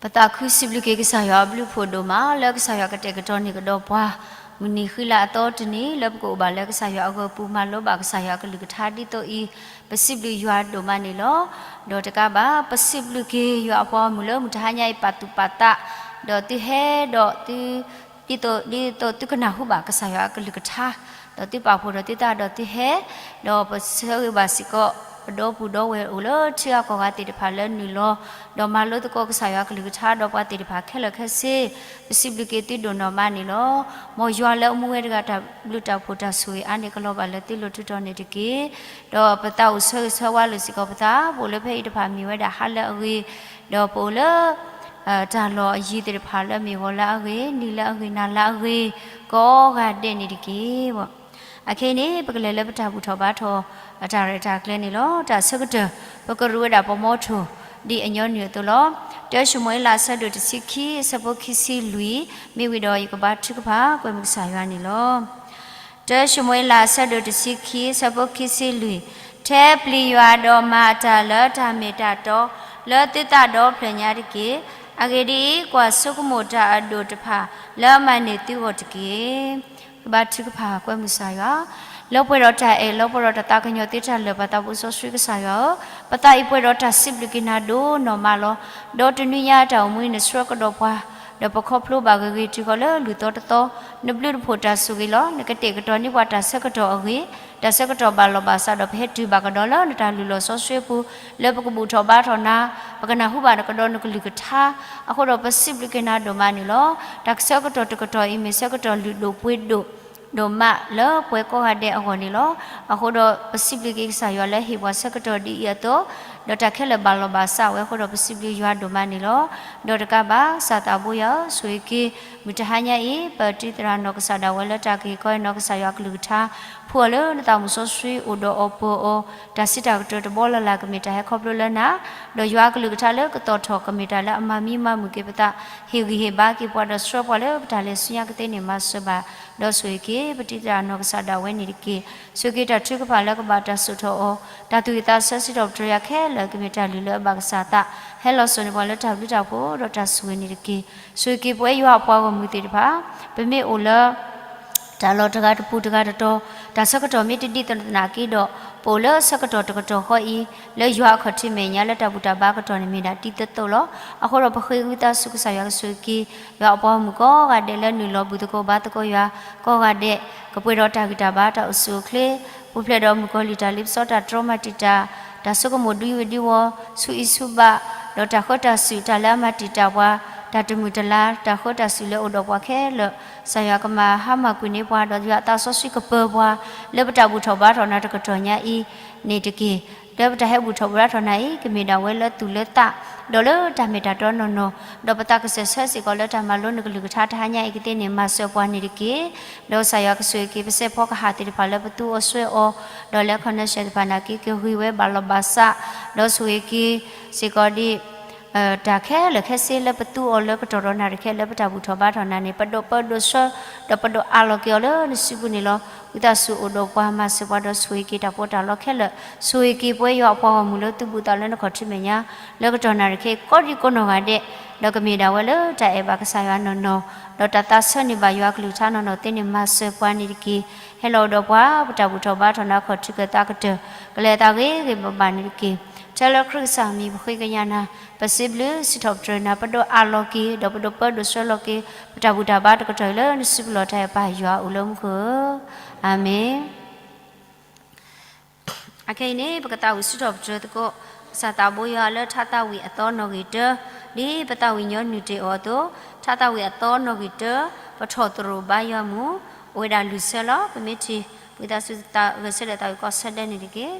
ပသးခုစံးဘျုးက့ၤကစၢ်ယွၤအဘျုးအဖှိၣ်ဒိၣ်မး လၢကစၢ်ယွၤကတဲာ်ကတီၤန့ၢ်ကဒီးပှၤ မုၢ်နံၤဃံလၤအသီတနံၤ လၢပကအိၣ်ဘၣ်လၢကစၢ်ယွၤအဂီၢ်ပူၤ မၤလိဘၣ်ကစၢ်ယွၤအကလုၢ်ကထါဒ်သိးအံၤ ပစံးဘျုးယွၤဒိၣ်မးန့ၣ်လီၤ. ဒီးတကးဘၣ် ပစံးဘျုးက့ၤယွၤအပှၤဂီၢ်မုၢ်လၢမုၢ်တဟါညါအံၤ ပာ်သူၣ်ပာ်သး ဒီးသုဟဲဒီးသု ဒ်သိး ဒ်သိးသုကနၢ်ဟူဘၣ်ကစၢ်ယွၤအကလုၢ်ကထါ ဒီးသုပာ်ဖှိၣ်ဒီးသုသးဒီးသုဟဲ ဒီးပဆၢဂ့ၤဘၣ်စ့ၢ်ကီး ပဒီပုၢ်ဒီဝဲၢ်အိၣ်လၢထံဂၤကီၢ်ဂၤသ့ၣ်တဖၣ်လၢနုာ်လီၤ ဒီးမၤလိသကိးကစၢ်ယွၤအကလုၢ်ကထါ ဒီးပှၤသ့ၣ်တဖၣ်ခဲလၢာ်ခဲဆ့ ပစံးဘျုးက့ၤသုဒိၣ်နီၢ်မးန့ၣ်လီၤ. မ်ယွၤလၢအမူဝဲတဂၤတၢ်ဘျုးတၢ်ဖှိၣ်တၢ်ဆိၣ်ဂ့ၤအါန့ၢ်ကလီၤဘၣ်လၢသုလိၤထူတီၤန့ၣ်တက့ၢ်. ဒီးပသးအိၣ်ဆၢဂ့ၤဆၢဝါလိာ်စ့ၢ်ကီးပသး ပအိၣ်လၢဖဲအံၤတဖၣ်မ့ၢ်ဝဲဒၣ်ဟါလၢအဂ့ၤ ဒီးပအိၣ်လၢ တၢ်လီၢ်အယံၤသ့ၣ်တဖၣ်လၢမ့ၢ်ဂီၤလၢအဂ့ၤ နံၤလၢအဂ့ၤ နၤလၢအဂ့ၤ ကိးဂၤဒဲးန့ၣ်တက့ၢ်. အခဲအံၤန့ၣ် ပကလဲၤလၢပတၢ်ဘူၣ်ထီၣ်ဘါထီၣ် အတၢ်ရဲၣ်တၢ်ကျဲၤန့ၣ်လီၤ. တၢ်ဆၢကတီၢ် ပကရူးဝဲဒၣ်ပမီထိၣ် ဒ်အညီနုၢ်အသိးလီၤ. တၢၡမူၤအ့လး အဆၢဒိၣ်တဆံခံ အဆၢဖိခံဆံလွံၢ် မ့ၢ်ဝံၤဒီးယကဘါထုကဖၣ်ကွဲမုာ်ကစၢ်ယွၤန့ၣ်လီၤ. တၢၡမူၤအ့လး အဆၢဒိၣ်တဆံခံ အဆၢဖိခံဆံလွံၢ်, ထဲပျံၤယွၤဒီးမၤအတၢ်လၢတၢ်မ့ၢ်တၢ်တီ လၢသုသးဒီဖျၢၣ်ညါတက့ၢ်. အဂ့ၢ်ဒ်အံၤ, ကွၢ်ဆိကမိၣ်တၢ်အဒိၣ်တဖၣ် လၢအမၤန့ၢ်သုဂီၢ်တက့ၢ်. ကဘါထုကဖၣ်ကွဲမုာ်ကစၢ်ယွၤ, လၢပှဲၤဒီးတၢ်အဲၣ် လၢပှဲၤဒီးတၢ်သးကညီၤသ့တၢ်လၢာ် ပသးပူစီဆှံကစၢ်ယွၤဧၢ, ပသးအံၤပှဲၤဒီးတၢ်စံးဘျုးက့ၤနၤဒိၣ်နီၢ်မးလီၤ. ဒီးတနွံညါအတၢ်အိၣ်မူအံၤ နဆှၢကဒီးပှၤ ဒီးပခီဖျိဘၣ်ဂ့ၤဂ့ၤတုၤဃီၤလၢလုၢ်သီတသီ, နဘျုးနဖှိၣ်တၢ်ဆိၣ်ဂ့ၤလီၤ. နကတဲာ်ကတီၤန့ၢ်ပှၤတၢ်ဆၢကတီၢ်အဂ့ၤ, တၢ်ဆၢကတီၢ်ဘၣ်လီၢ်ဘၣ်စး ဒီးပဟဲတုၤဘၣ်ကဒီးလၢနတၢ်လုၢ်လီၢ်စီဆှံအပူၤ, လၢပကဘူၣ်ထီၣ်ဘါထီၣ်နၤ, ပကနၢ်ဟူဘၣ်ကဒီးနကလုၢ်ကထါ, အဃိဒီးပစံးဘျုးက့ၤနၤဒိၣ်မးန့ၣ်လီၤ. တၢ်ဆၢကတီၢ်တကတီၢ်အံၤ မ့ၢ်ဆၢကတီၢ်လုၢ်ဒိၣ်ပှ့ၤဒိၣ် ဒိၣ်မးလၢပှၤကိးဂၤဒဲးအဂီၢ်န့ၣ်လီၤ. အဃိဒီးပစံးဘျုးက့ၤကစၢ်ယွၤလၢဟ့ၣ်ပှၤဆၢကတီၢ်ဒ်အံၤအသိး, ဒီးတၢ်ခဲလၢာ်ဘၣ်လီၢ်ဘၣ်စးဝဲအဃိဒီး ပစံးဘျုးယွၤဒိၣ်မးန့ၣ်လီၤ. ဒီးတကးဘၣ် ကစၢ်သးဘိယွၤဧၢ, ဆိၣ်ဂ့ၤက့ၤ မုၢ်တဟါညါအံၤ ပတံၤသရၣ်နီၢ်ကစၢ်ဒၣ်ဝဲလၢတၢ်က့ၤကီအံၤနီၢ်ကစၢ်ယွၤအကလုၢ်ကထါ, ဖှူအီၤလၢနသးမုၢ်စီဆှံအိၣ်ဒီးအီၤပၢၤအီၤ, တၢ်စံးတၢ်ကတိၤတဘီလၢ်လၢ်ကမ့ၢ်တၢ်ဟဲခီဖျိလၢနၤ, ဒီးယွၤအကလုၢ်ကထါလၢကသီၣ်ထီၣ်ကမ့ၢ်တၢ်လၢအမၤမံမၤမုာ်က့ၤပသး, ဟ့ၣ်ဂံၢ်ဟ့ၣ်ဘါက့ၤပှၤဒီးဆှၢပှၤလၢပတၢ်လဲၤဆူညါကသ့န့ၣ် မၤစၢၤဘၣ်, ဒီးဆိၣ်ဂ့ၤက့ၤ ပတံၤသရၣ်နီၢ်ကစၢ်ဒၣ်ဝဲန့ၣ်တက့ၢ်. ဆိၣ်ဂ့ၤက့ၤတၢ်ထုကဖၣ်လၢကဘၣ်တၢ်စိာ်ထီၣ်အီၤ, တၢ်သူၣ်ဝံၣ်သးဆၢစံးထီၣ်ပတြၢၤယၤခဲလၢာ် ကမ့ၢ်တၢ်လုၢ်လၢအဘၣ်ကစၢ်အသး, ဟဲလီၤစိာ်န့ၢ်ပှၤလၢတၢ်ဘျုးတၢ်ဖှိၣ်ဒီးတၢ်ဆိၣ်ဂ့ၤန့ၣ်တက့ၢ်. ဆိၣ်ဂ့ၤက့ၤပဝဲယွၤအပှၤဂီၢ်မုၢ်သ့ၣ်တဖၣ်, ပမ့ၢ်အိၣ်လၢ တၢ်လီၢ်တဂၤတပူၤတဂၤတတီၤ, တၢ်ဆၢကတီၢ်မ့ၢ်တဒ်သိးသနာ်က့ဒီး, ပအိၣ်လၢဆၢကတီၢ်တကတီၢ်ဃီအံၤ, လၢယွၤအခီၣ်ထံးမဲာ်ညါလၢတၢ်ဘူၣ်တၢ်ဘါကတီၢ်န့ၣ်မ့ၢ်ဒၣ်တံၤသကိးလီၤ. အဃိဒီးပဃ့ဝံသးစူၤကစၢ်ယွၤကဆိၣ်ဂ့ၤက့ၤ ယွၤအပှၤဂီၢ်မုၢ်ကိးဂၤဒဲးလၢနုာ်လီၤဘူၣ်သကိးဘါသကိးယွၤ, ကိးဂၤဒဲး ကပှဲၤဒီးတၢ်ဂံၢ်တၢ်ဘါတၢ်အိၣ်ဆူၣ်အိၣ်ချ့, ပူၤဖျဲးဒီးမုၣ်ကီၤလံၢ်တၢ်လ့ပစီတၢ်တြီမၤတံာ်တာ်, တၢ်ဆိကမိၣ်ဒုးဝ့ၢ်ဒုးဝီၤ, ဆူအံၤဆူဘၣ်, ဒီးတၢ်ဃၢတၢ်စုၣ်တၢ်လၢအမၤတံာ်တာ်ပှၤ, တၢ်တမုာ်တလၤ, တၢ်ဃၢတၢ်စုၣ်လၢအိၣ်ဒီးပှၤခဲလၢာ်, ကစၢ်ယွၤကမၤဟါမၢ်ကွံာ်န့ၢ်ပှၤ, ဒီးယွၤအသးစီဆှံကပၢၤပှၤ, လၢပတၢ်ဘူၣ်ထီၣ်ဘါထီၣ်နၤတကတီၢ်ညါအံၤန့ၣ်တက့ၢ်. လၢပတၢ်ဟဲဘူၣ်ထီၣ်ဘါထီၣ်နၤအံၤ ကမ့ၢ်ဒၣ်ဝဲလၢသူၣ်လၢသး, ဒီးလၢတၢ်မ့ၢ်တၢ်တီနီၢ်နီၢ်, ဒီးပသးကစၢၢ်ဆၢစ့ၢ်ကီးလၢတၢ်မၤလိနကလုၢ်ကထါတဟါညါအံၤကသ့န့ၣ် မၤစၢၤပှၤန့ၣ်တက့ၢ်. ဒီးကစၢ်ယွၤကဆိၣ်ဂ့ၤက့ၤ ပစဲးဖီကဟၣ်သ့ၣ်တဖၣ်လၢပသူအီၤစွဲအီၤ, ဒီးလၢ connection သ့ၣ်တဖၣ်နာ်က့ ကဂ့ၤဝဲဘၣ်လီၤဘၣ်စး, ဒီးဆိၣ်ဂ့ၤက့ၤစ့ၢ်ကီးဒ် တၢ်ခဲလၢာ်ခဲဆ့လၢပသူအီၤလၢကတီၢ်ဒီးနၤတခဲလၢာ် ပတၢ်ဘူၣ်ထီၣ်ဘါထီၣ်နၤန့ၣ် ပဒိးပၢဒိးဆှၢ, ဒီးပဒိးအးလီၤက့ၤအီၤလၢနစုပူၤန့ၣ်လီၤ. ဝံသးစူၤအိၣ်ဒီးပှၤမၤစၢၤပှၤဒီးဆိၣ်ဂ့ၤက့ၤတၢ်ပီးတၢ်လီခဲလၢာ်, ဆိၣ်ဂ့ၤက့ၤပဝဲယွၤအပှၤဂီၢ်မုၢ်လၢသုဘူၣ်သးလၢနခီၣ်ထံးမဲာ်ညါ, လၢကတီၢ်နၤတခဲကိးဒံကိးနီၢ်ဂၤဒဲး, ဒီးကမ့ၢ်ဒၣ်ဝဲလၢတၢ်အဲၣ်ဘၣ်ကစၢ်ယွၤနီၢ်နီၢ်, ဒီးတၢ်သးဆၢန့ၢ်ဘၣ်ယွၤကလုၢ်ကထါနီၢ်နီၢ်သ့န့ၣ်မၤစၢၤပှၤန့ၣ်တက့ၢ်. ဟဲလီၤအိၣ်ဒီးပှၤ ပတၢ်ဘူၣ်ထီၣ်ဘါထီၣ်နၤခီၣ်ထံးကသးကတၢၢ်, ကလဲၤသးဂ့ၤဂ့ၤဘၣ်ဘၣ်န့ၣ်တက့ၢ်. ထဲလၢခရံာ်ကစၢ်မံၤပဃ့ကညးနၤ, ပစံးဘျုးစံးထီၣ်ပတြၢၤနၤ, ပဒိးအးလီၤက့ၤ, ဒီးပဒိးပၢဒိးဆှၢလီၤက့ၤ ပတၢ်ဘူၣ်တၢ်ဘါတကတီၢ်အံၤလၢနစုပူၤလီၤ. တၢ်အဲၣ်ပၢ်ယွၤအိၣ်လၢမူခိၣ်ဧၢ, အၤမ့ၣ်. အခဲအံၤန့ၣ် ပကသးဝံၣ်စံးထီၣ်ပတြၢၤသကိး ကစၢ်သးဘိယွၤလၢထါသးဝံၣ်အသီနီၣ်ဂံၢ်တၢ, ဒ်ပသးဝံၣ်ညီနုၢ်တ့ၢ်အီၤအသိး, ထါသးဝံၣ်အသီနီၣ်ဂံၢ်တၢ, ပထီၣ်သရိာ်ဘါယွၤမုၢ်, အိၣ်ဝဲဒၣ်လွံၢ်ဆၢလီၤ. ပမ့ၢ်ထံၣ် ဝံသးစူၤဂဲၤဆၢထၢၣ်သးဝံၣ်ကီၢ်ဆၢဒဲးန့ၣ်တက့ၢ်.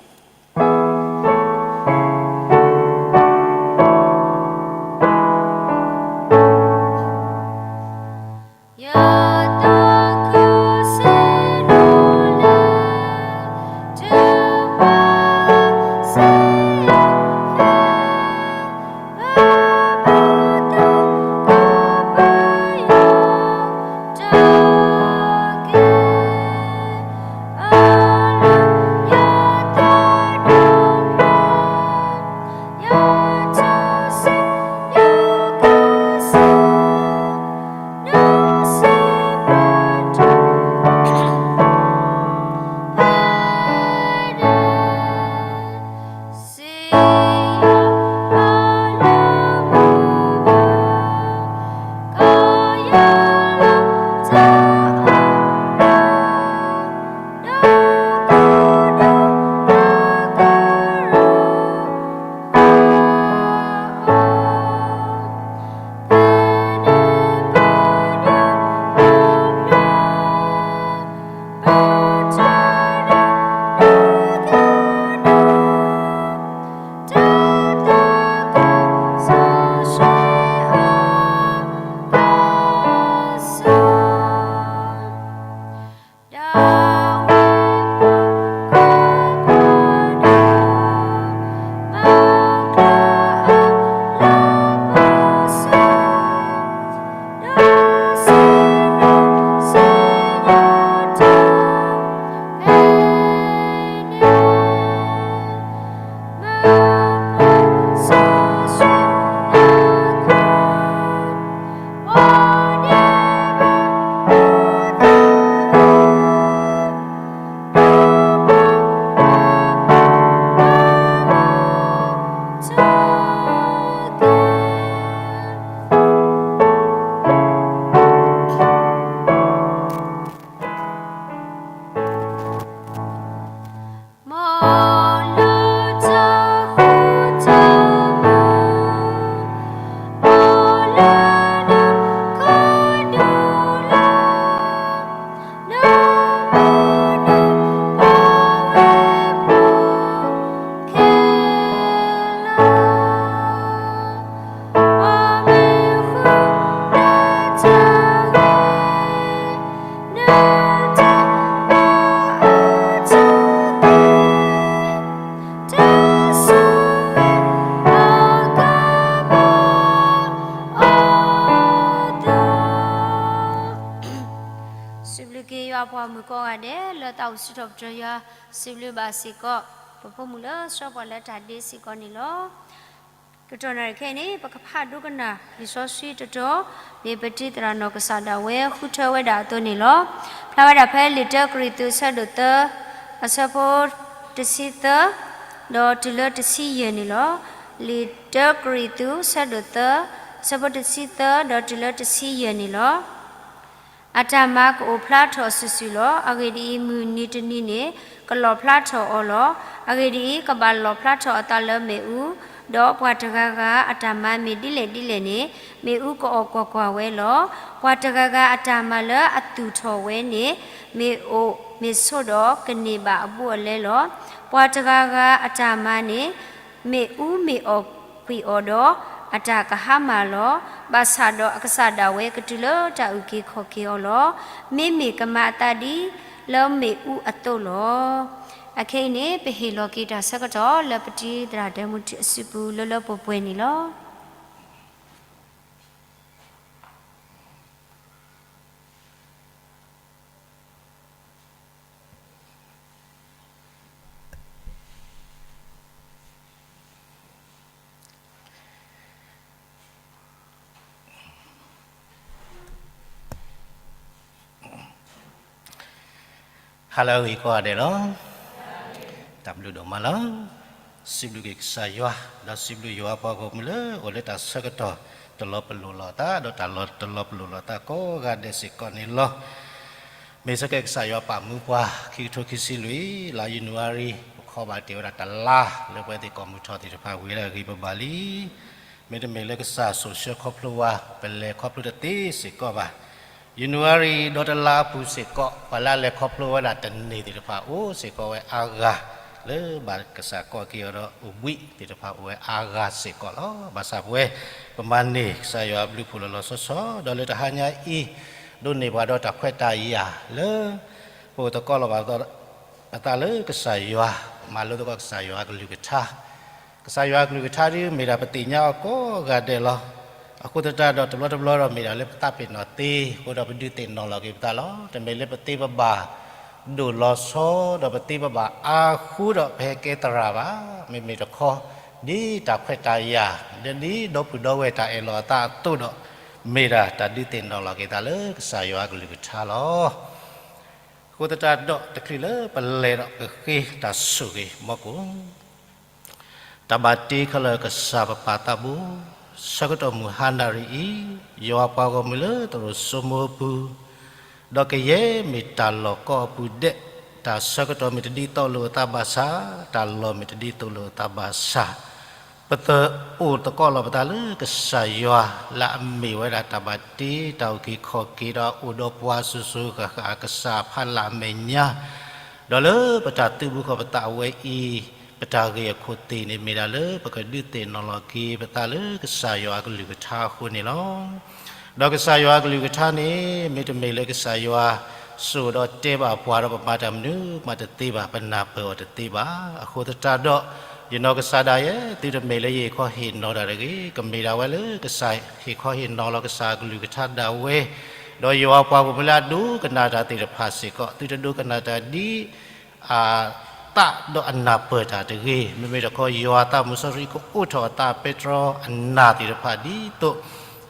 ယွၤပှၤမုၣ်ကိးဂၤဒဲး လၢသးအိၣ်စံးထီၣ်ပတြၢၤယွၤ စံးဘျုးဘၣ်စ့ၢ်ကီး ပဖိမုၣ်လၢဆှၢပှၤလၢတၢ်ဒ့စ့ၢ်ကီးန့ၣ်လီၤ. ကတီၢ်နၣ်ရံၣ်ခဲအံၤန့ၣ် ပကဖးဒိကနၣ်လံာ်စီဆှံတတီၤ မ့ၢ်ပတံၤသရၣ်နီၢ်ကစၢ်ဒၣ်ဝဲဃုထၢဝဲဒၣ်အသိးန့ၣ်လီၤ. ဖျါဝဲဒၣ်ဖဲလံာ်တၢကရံၣ်သူးအဆၢဒိၣ်သၢ အဆၢဖိတဆံသၢ ဒီးတုၤလၢတဆံယဲၢ်န့ၣ်လီၤ. လံာ်တၢကရံၣ်သူးအဆၢဒိၣ်သၢ အဆၢဖိတဆံသၢ ဒီးတုၤလၢတဆံယဲၢ်န့ၣ်လီၤ. အတၢ်မၤကအိၣ်ဖျါထီၣ်စုာ်စုာ်လီၤ. အဂ့ၢ်ဒ်အံၤ, မုၢ်နံၤတနံၤန့ၣ် ကလီၣ်ဖျါထီၣ်အီၤလီၤ. အဂ့ၢ်ဒ်အံၤ, ကဘၣ်လီၣ်ဖျါထီၣ်အသးလၢမ့ၣ်အူ, ဒီးပှၤတဂၤဂၤအတၢ်မၤမ့ၢ်ဒ်လဲၣ်ဒ်လဲၣ်န့ၣ်, မ့ၣ်အူကအီၣ်ကွၢ်ကွၢ်ဝဲလီၤ. ပှၤတဂၤဂၤအတၢ်မၤလၢအသူၣ်ထီၣ်ဝဲန့ၣ် မ့ၢ်အိၣ်မ့ၢ်ဆိးဒီးကန့ၢ်ဘၣ်အဘူးအလဲလီၤ. ပှၤတဂၤဂၤအတၢ်မၤန့ၣ် မ့ၣ်အူမ့ၢ်အီၣ်ကွံာ်အီၤဒီး အတၢ်ကဟါမၢ်လီၤ. ဘၣ်ဆၣ်ဒီးအကစၢ်ဒၣ်ဝဲကတုၤလၢတၢ်အုၣ်က့ၤခီၣ်က့ၤအီၤလီၤ. မ့မ့ၢ်ကမၤအသးဒ်လၢမ့ၣ်အူအသိးလီၤ. အခဲအံၤန့ၣ် ပဟ့ၣ်လီၤက့ၤတၢ်ဆၢကတီၢ်လၢပတံၤသရၣ်ဒဲမူထံအစုပူၤလၢလၢပှဲၤပှဲၤန့ၣ်လီၤ. Hello ဂ့ၤကိးဂၤဒဲးလီၤ. တၢ်ဘျုးဒိၣ်မးလီၤ. စံးဘျုးက့ၤကစၢ်ယွၤ, ဒီးစံးဘျုးယွၤပှၤဂီၢ်မုၢ်လၢအိၣ်လၢတၢ်ဆၢကတီၢ် တလီၤပလိာ်လိာ်သး ဒီးတၢ်လီၤတလီၤပလိာ်လိာ်သးကိးဂၤဒဲးစ့ၢ်ကီးန့ၣ်လီၤ. မ့ၢ်စ့ၢ်ကီးကစၢ်ယွၤပာ်မူပှၤ ခံကထိခံဆံလွံၢ် လါယနူၤအါရံၤ ပခီဘၣ်တ့ၢ်ဝဲဒၣ်တလါ လၢပဝဲသ့ၣ်ကီၢ်မုၢ်ထီၣ်သ့ၣ်တဖၣ်ဝံၤဒၣ်ဂ့ၤပဘၣ်လံ. မ့တမ့ၢ်လၢကစၢ်စိာ်ဆှၢခီဖျိဝဲ ပလဲၤခီဖျိတသ့စ့ၢ်ကီးဘၣ်. ယနူၤအါရံၤဒီတလါအပူၤစ့ၢ်ကီး ပှၤလၢအလဲၤခီဖျိဝဲဒၣ်တန့ၢ်သ့ၣ်တဖၣ်အိၣ်စ့ၢ်ကီးဝဲအါဂၤ လၢဘၣ်ကစၢ်ကိးက့ၤအီၤဒီးအိၣ်ဘှံးသ့ၣ်တဖၣ်အိၣ်ဝဲအါဂၤစ့ၢ်ကီးလီၤ. ဘၣ်ဆၣ်ပဝဲ ပမၤန့ၢ်ကစၢ်ယွၤအဘျုးဖှိၣ်လီၤလီၤဆီဆီ ဒီးလၢတဟါညါအံၤ ဒိးန့ၢ်ပှၤဒီးတၢ်ခွဲးတၢ်ယာ်လၢ ပအိၣ်သကိးလီၤဘၣ် ပသးလၢကစၢ်ယွၤ, မၤလိသကိးကစၢ်ယွၤအကလုၢ်ကထါ, ကစၢ်ယွၤအကလုၢ်ကထါဒ်မ့ၢ်ဒၣ်ပသ့ၣ်ညါအီၤကိးဂၤဒဲးလီၤ. အဃိသတးဒီးတဘျီတဘျီဒီးမ့ၢ်ဒၣ်လၢပသးပ့ၤနီၣ်သ့ အဃိဒီးပဒုးသ့ၣ်နီၣ်လီၤက့ၤပသးလီၤ. တမ့ၢ်လၢပသ့ပဘၣ်ဒိၣ်လီၤဆီ ဒီးပသ့ပဘၣ်အါဃိဒီးပဟဲကဲသရၣ်ဘၣ်. မ့မ့ၢ်တခီ ဒ်တၢ်ခွဲးတၢ်ယာ် ဒ်ဒီပုၢ်ဒီဝဲၢ်တၢ်အဲၣ်လီၤအသးအသိးဒီး မ့ၢ်ဒၣ်တၢ်ဒုးသ့ၣ်နီၣ်လီၤက့ၤသးလၢကစၢ်ယွၤအကလုၢ်ကထါလီၤ. အဃိသတးဒီးတချုးလၢပလဲၤဒီးကဃ့တၢ်ဆိၣ်ဂ့ၤ မ်ကိၣ် တၢ်ဘၣ်တ့ခဲလၢာ်ကစၢ်ပပၢ်သးဘိ, ဆၢကတီၢ်မုၢ်ဟါနၣ်ရံၣ်အံၤ, ယွၤပှၤဂီၢ်မုၢ်လၢသရိာ်စိမိၤအပူၤ, ဒီးကယဲၢ်မ့ၢ်တၢ်လီၢ်ကိးအပူၤဒဲး, တၢ်ဆၢကတီၢ်မ့ၢ်တဒ်သိးလိာ်အသးဘၣ်ဆၣ်, တၢ်လီၢ်မ့ၢ်တဒ်သိးလိာ်အသးဘၣ်ဆၣ်, ပသအိၣ်သကိးလီၤပသးလၢကစၢ်ယွၤ လၢအမ့ၢ်ဝဲဒၣ်တၢ်ဘၣ်တ့ တၢ်အုၣ်က့ၤခီၣ်က့ၤဒီးအိၣ်ဒီးပှၤစိၤစိၤဃၣ်ဃၣ်အကစၢ်အဖီလာ်အမဲာ်ညါ, ဒီးလၢပတၢ်သုးဘူးဃီၤပသးဝဲအံၤ, ပတၢ်ဂ့ၢ်အခိၣ်သ့ၣ်န့ၣ်မ့ၢ်ဒၣ်လၢပကဒုးသ့ၣ်နီၣ်လီၤက့ၤပသးလၢကစၢ်ယွၤအကလုၢ်ကထါအဃိန့ၣ်လီၤ. ဒီးကစၢ်ယွၤအကလုၢ်ကထါန့ၣ် မ့တမ့ၢ်လၢကစၢ်ယွၤစိာ်ဒီးတဲဘၣ်ပှၤဒီးပမၤတၢ်မနုၤမးတသ့ဘၣ်, ပနၢ်ပၢၢ်အီၤတသ့ဘၣ်. အဃိသတးဒီး ယနီၢ်ကစၢ်ဒၣ်ယဲ သုတမ့ၢ်လၢယဟ့ၣ်ခီဟ့ၣ်နီၤတၢ်တဂ့ၤ, ကမ့ၢ်ဒၣ်ဝဲလၢကစၢ်ဟ့ၣ်ခီဟ့ၣ်နီၤလီၤကစၢ်အကလုၢ်ကထါဒၣ်ဝဲ, ဒီးယွၤပှၤဂီၢ်မုၢ်လၢအဒိကနၣ်တၢ်သ့ၣ်တဖၣ်စ့ၢ်ကီး သုတဒိကနၣ်တၢ်ဒ် အသးဒီးအနၢ်ပၢၢ်တၢ်တဂ့ၤ, မ့မ့ၢ်တခီ ယွၤအသးမုၢ်စီဆှံကအိးထီၣ်အသးပဲတြီအနၢ်သ့ၣ်တဖၣ်ဒ်သိး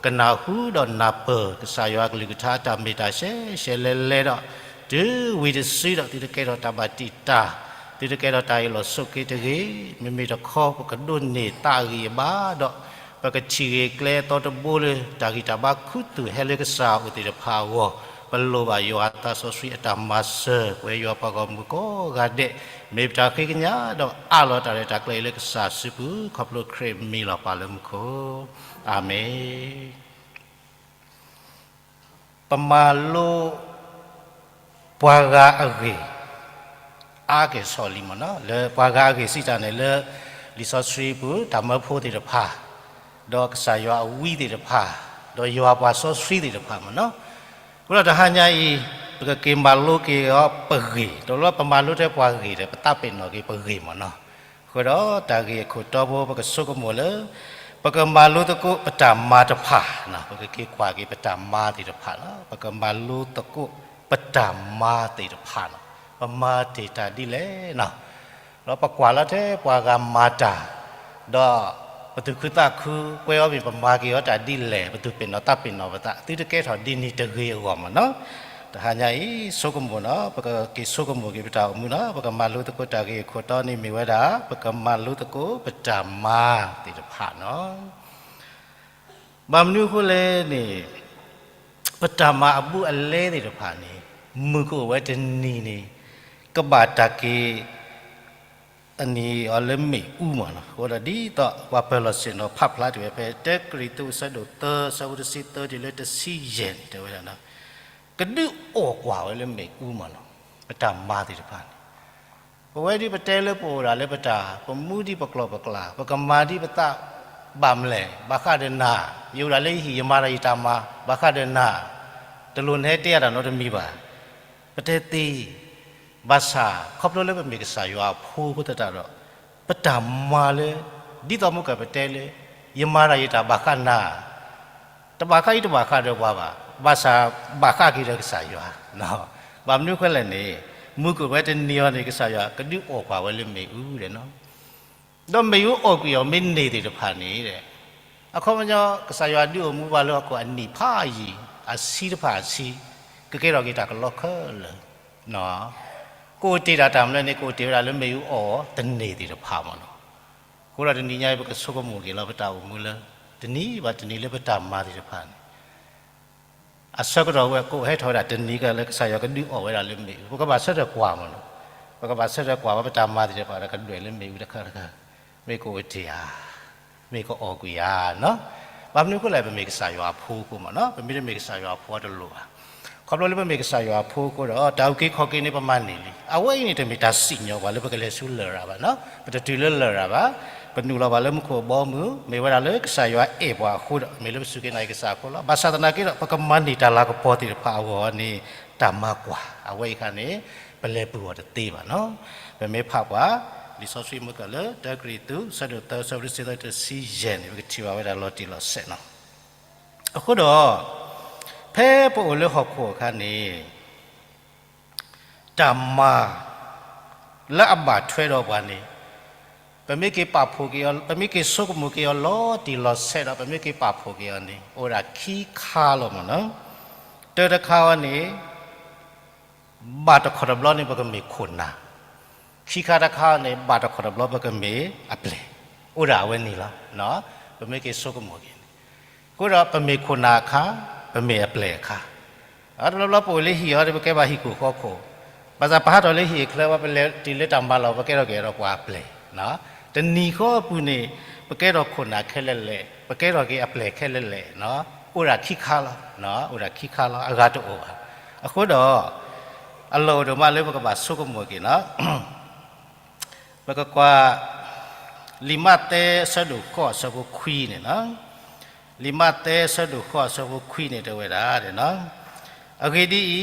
ကနၢ်ဟူဒီးနၢ်ပၢၢ် ကစၢ်ယွၤအကလုၢ်ကထါတၢ်မ့ၢ်တၢ်ရှဲရှဲလဲလဲဒီး တုၤဝံၤတစုဒီး သုတကဲထီၣ်တၢ်ဘၣ်တံာ်တာ်, သုတကဲထီၣ်တၢ်အ့ၣ်လိာ်ဆိးက့တဂ့ၤ, မ့မ့ၢ်တခီ ပကဒိးန့ၢ်သးအဂံၢ်အဘါဒီး ပကထံၣ်ဂ့ၤကျဲအသီတဘိလၢ တၢ်ဂံၢ်တၢ်ဘါခူသူၣ်ဟဲလၢကစၢ်အအိၣ်သ့ၣ်တဖၣ်အဂီၢ်, ပလိၣ်ဘၣ်ယွၤအသးစီဆှံအတၢ်မၤစၢၤ, ပဝဲယွၤပှၤဂီၢ်မုၢ်ကိးဂၤဒဲး, မ့ၢ်ပတၢ်ဃ့ကညးဒီးအးလီၤတၢ်ရဲၣ်တၢ်ကျဲၤလၢကစၢ်စုပူၤ ခီဖျိခရံာ်မံလီၤပှၤလၢမူခိၣ်, အၤမ့ၣ်. ပမၤလိ ပှၤဂၤအဂ့ၢ် အါက့ၤဆီၣ်လံမ့ၢ်နီၤ, လၢပှၤဂၤအဂ့ၢ်စံးတၢ်န့ၣ်လၢ လံာ်စီဆှံပူၤ တၢ်မၢဖိသ့ၣ်တဖၣ်, ဒီးကစၢ်ယွၤအဝံသ့ၣ်တဖၣ်, ဒီးယွၤပှၤစီဆှံသ့ၣ်တဖၣ်မ့ၢ်နီၤ. အဃိဒီးတဟါညါအံၤ ပကက့ၤမၤလိက့ၤအီၤပဂ့ၢ်, တလၢပမၤလိထဲပှၤဂ့ၢ်ဒီး ပသးပ့ၤနီၣ်က့ၤပဂ့ၢ်မ့ၢ်နီၤ. အဃိဒီးတၢ်ဂ့ၢ်အခိၣ်တီဖိ ပကဆိကမိၣ်လၢ ပကမၤလိသကိးပတၢ်မၤတဖၣ်, ပကက့ၤကွၢ်က့ၤပတၢ်မၤသ့ၣ်တဖၣ်လီၤ. ပကမၤလိသကိး ပတၢ်မၤသ့ၣ်တဖၣ်လီၤ. ပမၤတ့ၢ်တၢ်ဒ်လဲၣ်နီၤ, ဒီးပကွၢ်လၢထဲပှၤဂၤမၤတၢ်, ဒီးပသူၣ်ခုသးခုကွဲအီၤမ့ၢ်ပမၤက့ၤအီၤတၢ်ဒ်လဲၣ်, ပသူၣ်ပ့ၤနီၣ်သးပ့ၤနီၣ်ပသး သုတကဲထီၣ်ဒ်န့ၣ်တဂ့ၤအဂီၢ်မ့ၢ်နီၤ. တဟါညါအံၤ ဆိကမိၣ်နီၤ, ပကက့ၤဆိကမိၣ်က့ၤပတၢ်အိၣ်မူနီၤ, ပကမၤလိသကိးတၢ်ဂ့ၢ်အခိၣ်တီန့ၣ်မ့ၢ်ဝဲဒၣ် ပကမၤလိသကိးပတၢ်မၤသ့ၣ်တဖၣ်နီၤ. ဘၣ်မနုၤအဃိလဲၣ်န့ၣ်, ပတၢ်မၤအဘူးအလဲသ့ၣ်တဖၣ်န့ၣ်, မုၢ်ကအိၣ်ဝဲတနံၤန့ၣ်, ကဘၣ်တၢ်က့ၤ အနံၤအီၤလၢမ့ၣ်အူမ့ၢ်နီၤ. အဃိဒီးဒ်သိးပှၤပၢၤလီၢ်ဆ့ၣ်နီၤဖးဖျါတ့ၢ်ဝဲဖဲ တၢကရံၣ်သူး အဆၢဒိၣ်သၢ အဆၢဖိတဆံသၢတုၤလၢတဆံယဲၢ်န့ၣ် တဲဝဲဒၣ်, ကဒုးအီၣ်ကွၢ်ဝဲလၢမ့ၣ်အူမ့ၢ်နီၤ, ပတၢ်မၤသ့ၣ်တဖၣ်န့ၣ် ပဝဲဒ်ပတဲလၢပအိၣ်ဒၣ်လၢပတၢ်, ပမူဒ်ပကျိာ်ပကျါ, ပကမၤဒ်ပသးဘၣ်မလဲၣ်, ဘၣ်ဃးဒီးနၤ, ယအိၣ်ဒၣ်လၢယဟံၣ် ယမၤတၢ်ယတၢ်မၤ, ဘၣ်ဃးဒီးနၤ, တလိၣ်နဟဲတဲအတၢ်နီတမံၤဘၣ်. ပတဲသ့, ဘၣ်ဆၣ်ခီဖျိလၢပမ့ၢ်ကစၢ်ယွၤအဖိအဃိသတးဒီး, ပတၢ်မၤလၢ, ဒ်သိးမုၢ်ကၢၢ်ပတဲလၢ, ယမၤတၢ်ယတၢ်ဘၣ်ဃးနၤ တဘၣ်ဃးအံၤတဘၣ်ဃးဒီးပှၤဘၣ်, ဘၣ်ဆၣ်ဘၣ်ဃးက့ၤဒီးကစၢ်ယွၤ. ဘၣ်မနုၤအဃိလဲၣ်န့ၣ်, မုၢ်ကအိၣ်ဝဲတနံၤအီၤန့ၣ် ကစၢ်ယွၤကဒုးအီၣ်ကွၢ်ဝဲလၢမ့ၣ်အူဒီးနီၤ, ဒီးမ့ၣ်အူအီၣ်ကွံာ်အီၤမ့ၢ်န့ၢ်သ့ၣ်တဖၣ်န့ၣ်, အခီပညီ ကစၢ်ယွၤဒုးအိၣ်မူဘၣ်လၢဟီၣ်ခိၣ်အနံၣ်ဖးယံာ်, အဆံတဖၣ်အဆံ, ကကဲထီၣ်က့ၤတၢ်ကလီခဲလၢာ် ကအိၣ်တ့ၢ်ဒၣ်တၢ်မနုၤန့ၣ် ကအိၣ်တ့ၢ်ဝဲဒၣ်လၢမ့ၣ်အူအီၣ်တန့ၢ်သ့ၣ်တဖၣ်မ့ၢ်နီၤ. အဃိဒီးတနံၤညါအံၤ ပကဆိကမိၣ်က့ၤလီၤပတၢ်အိၣ်မူလၢ, တနံၤဘၣ်တနံၤလၢပတၢ်မၤသ့ၣ်တဖၣ်န့ၣ်, အဆၢကတီၢ်ဝဲကအိၣ်ဟဲထီၣ်ဝဲဒၣ်တနံၤကလၢကစၢ်ယွၤကဒုးအီၣ်ဝဲဒၣ်လၢမ့ၣ်အူ, ပကဘၣ်ဆၢထၢၣ်ကွၢ်မ့ၢ်နီၤ, ပကဘၣ်ဆၢထၢၣ်ကွၢ်ဝဲပတၢ်မၤသ့ၣ်တဖၣ်ဒီးကဒွဲၣ်လၢမ့ၣ်အူတခါတခါ, မ့ၢ်ကအိၣ်တ့ၢ်ဧါ မ့ၢ်ကအီၣ်ကွံာ်ဧါနီၤ. ဘၣ်မနုၤအဃိလဲၣ် ပမ့ၢ်ကစၢ်ယွၤအဖိအဃိမ့ၢ်နီၤ, ပမ့ၢ်တမ့ၢ်ကစၢ်ယွၤအဖိအတလိၣ်ဘၣ်. ခီဖျိလၢပမ့ၢ်ကစၢ်ယွၤအဖိအဃိဒီး တၢ်အုၣ်က့ၤခီၣ်က့ၤန့ၣ် ပမၤန့ၢ်လံ. အဝဲအံၤန့ၣ် တမ့ၢ်တၢ်စံၣ်ညီၣ်ပှၤလၢပကလဲၤဆူလရာ်ဘၣ်နီၤ, ပတတုၤလၢလရာ်ဘၣ်, ပနုာ်လီၤဘၣ်လၢမူခိၣ်အဘီအမုၢ်, မ့ၢ်ဝဲဒၣ်လၢကစၢ်ယွၤအဲၣ်ပှၤအဃိဒီး မ့ၢ်လၢပစူၢ်က့ၤနာ်က့ၤကစၢ်အဃိလီၤ. ဘၣ်ဆၣ်သနာ်က့ဒီး ပကမၤန့ၢ်တၢ်လၤကပီၤသ့ၣ်တဖၣ်အဂီၢ်န့ၣ် တၢ်မၤကွၢ် အဝဲအံၤအခါန့ၣ် ပလဲၤပူၤအီၤတသ့ဘၣ်နီၤ. ပမ့ၢ်ဖးပှၤ လံာ်စီဆှံမုၢ်ကၢၢ်လၢ တၢကရံၣ်သူး အဆၢဒိၣ်သၢ အဆၢဖိတဆံသၢ တဆံယဲၢ်န့ၣ် ပကထံၣ်ဘၣ်ဝဲဒၣ်လီၤတံၢ်လီၤဆဲးနီၤ. အဃိဒီး ဖဲပအိၣ်လၢဟီၣ်ခိၣ်အခါန့ၣ် တၢ်မၤ လၢအဘၣ်ထွဲဒီးပှၤန့ၣ် ပမ့ၢ်က့ၤပာ်ဖှိၣ်က့ၤအီၤ, ပမ့ၢ်က့ၤဆိကမိၣ်က့ၤအီၤလီၤတံၢ်လီၤဆဲးဒီး ပမ့ၢ်က့ၤပာ်ဖှိၣ်က့ၤအီၤန့ၣ် အိၣ်ဝဲဒၣ်ခံခါလီၤမ့ၢ်နီၤ. တၢတခါအံၤန့ၣ် ဘၣ်တခီၣ်တဘျီန့ၣ် ပကမ့ၢ်ခိၣ်နၢ်, ခံခါတခါန့ၣ် ဘၣ်တခီၣ်တဘျီပကမ့ၢ်အပျဲၢ်, အိၣ်ဒၣ်အဝဲန့ၣ်လီၤ. ပမ့ၢ်က့ၤဆိကမိၣ်က့ၤန့ၣ်, အဃိဒီးပမ့ၢ်ခိၣ်နၢ်အခါ, ပမ့ၢ်အပျဲၢ်အခါ, တဘျီဘျီပအိၣ်လၢဟံၣ်အီၤဒီး ပကဲဘၣ်ဟံၣ်ခိၣ်ဃီခိၣ်, ဘၣ်ဆၣ်ပဟးထီၣ်လၢဟံၣ်အချၢဝဲ ပလဲၤတုၤလၢတၢ်မၤလီၢ် ပကဲထီၣ်က့ၤဒီးပှၤအပျဲၢ်, တနံၤဃီအပူၤန့ၣ် ပကဲထီၣ်ခိၣ်နၢ်ခဲလၢာ်လဲၣ်, ပကဲထီၣ်က့ၤအပျဲၢ်ခဲလၢာ်လဲၣ်, အိၣ်ဒၣ်ခံခါလီၤ, အိၣ်ဒၣ်ခံခါလီၤ, အဂၤတအိၣ်ဘၣ်. အဃိဒီး အလီၢ်အိၣ်ဒိၣ်မးလၢပကဘၣ်ဆိကမိၣ်က့ၤနီၤ, ပကကွၢ် လံာ်မးသဲအဆၢဒိၣ်ဃိးအဆၢဖိခွံန့ၣ်, လံာ်မးသဲအဆၢဒိၣ်ဃိးအဆၢဖိခွံန့ၣ်တဲဝဲဒၣ်, အဂ့ၢ်ဒ်အံၤ,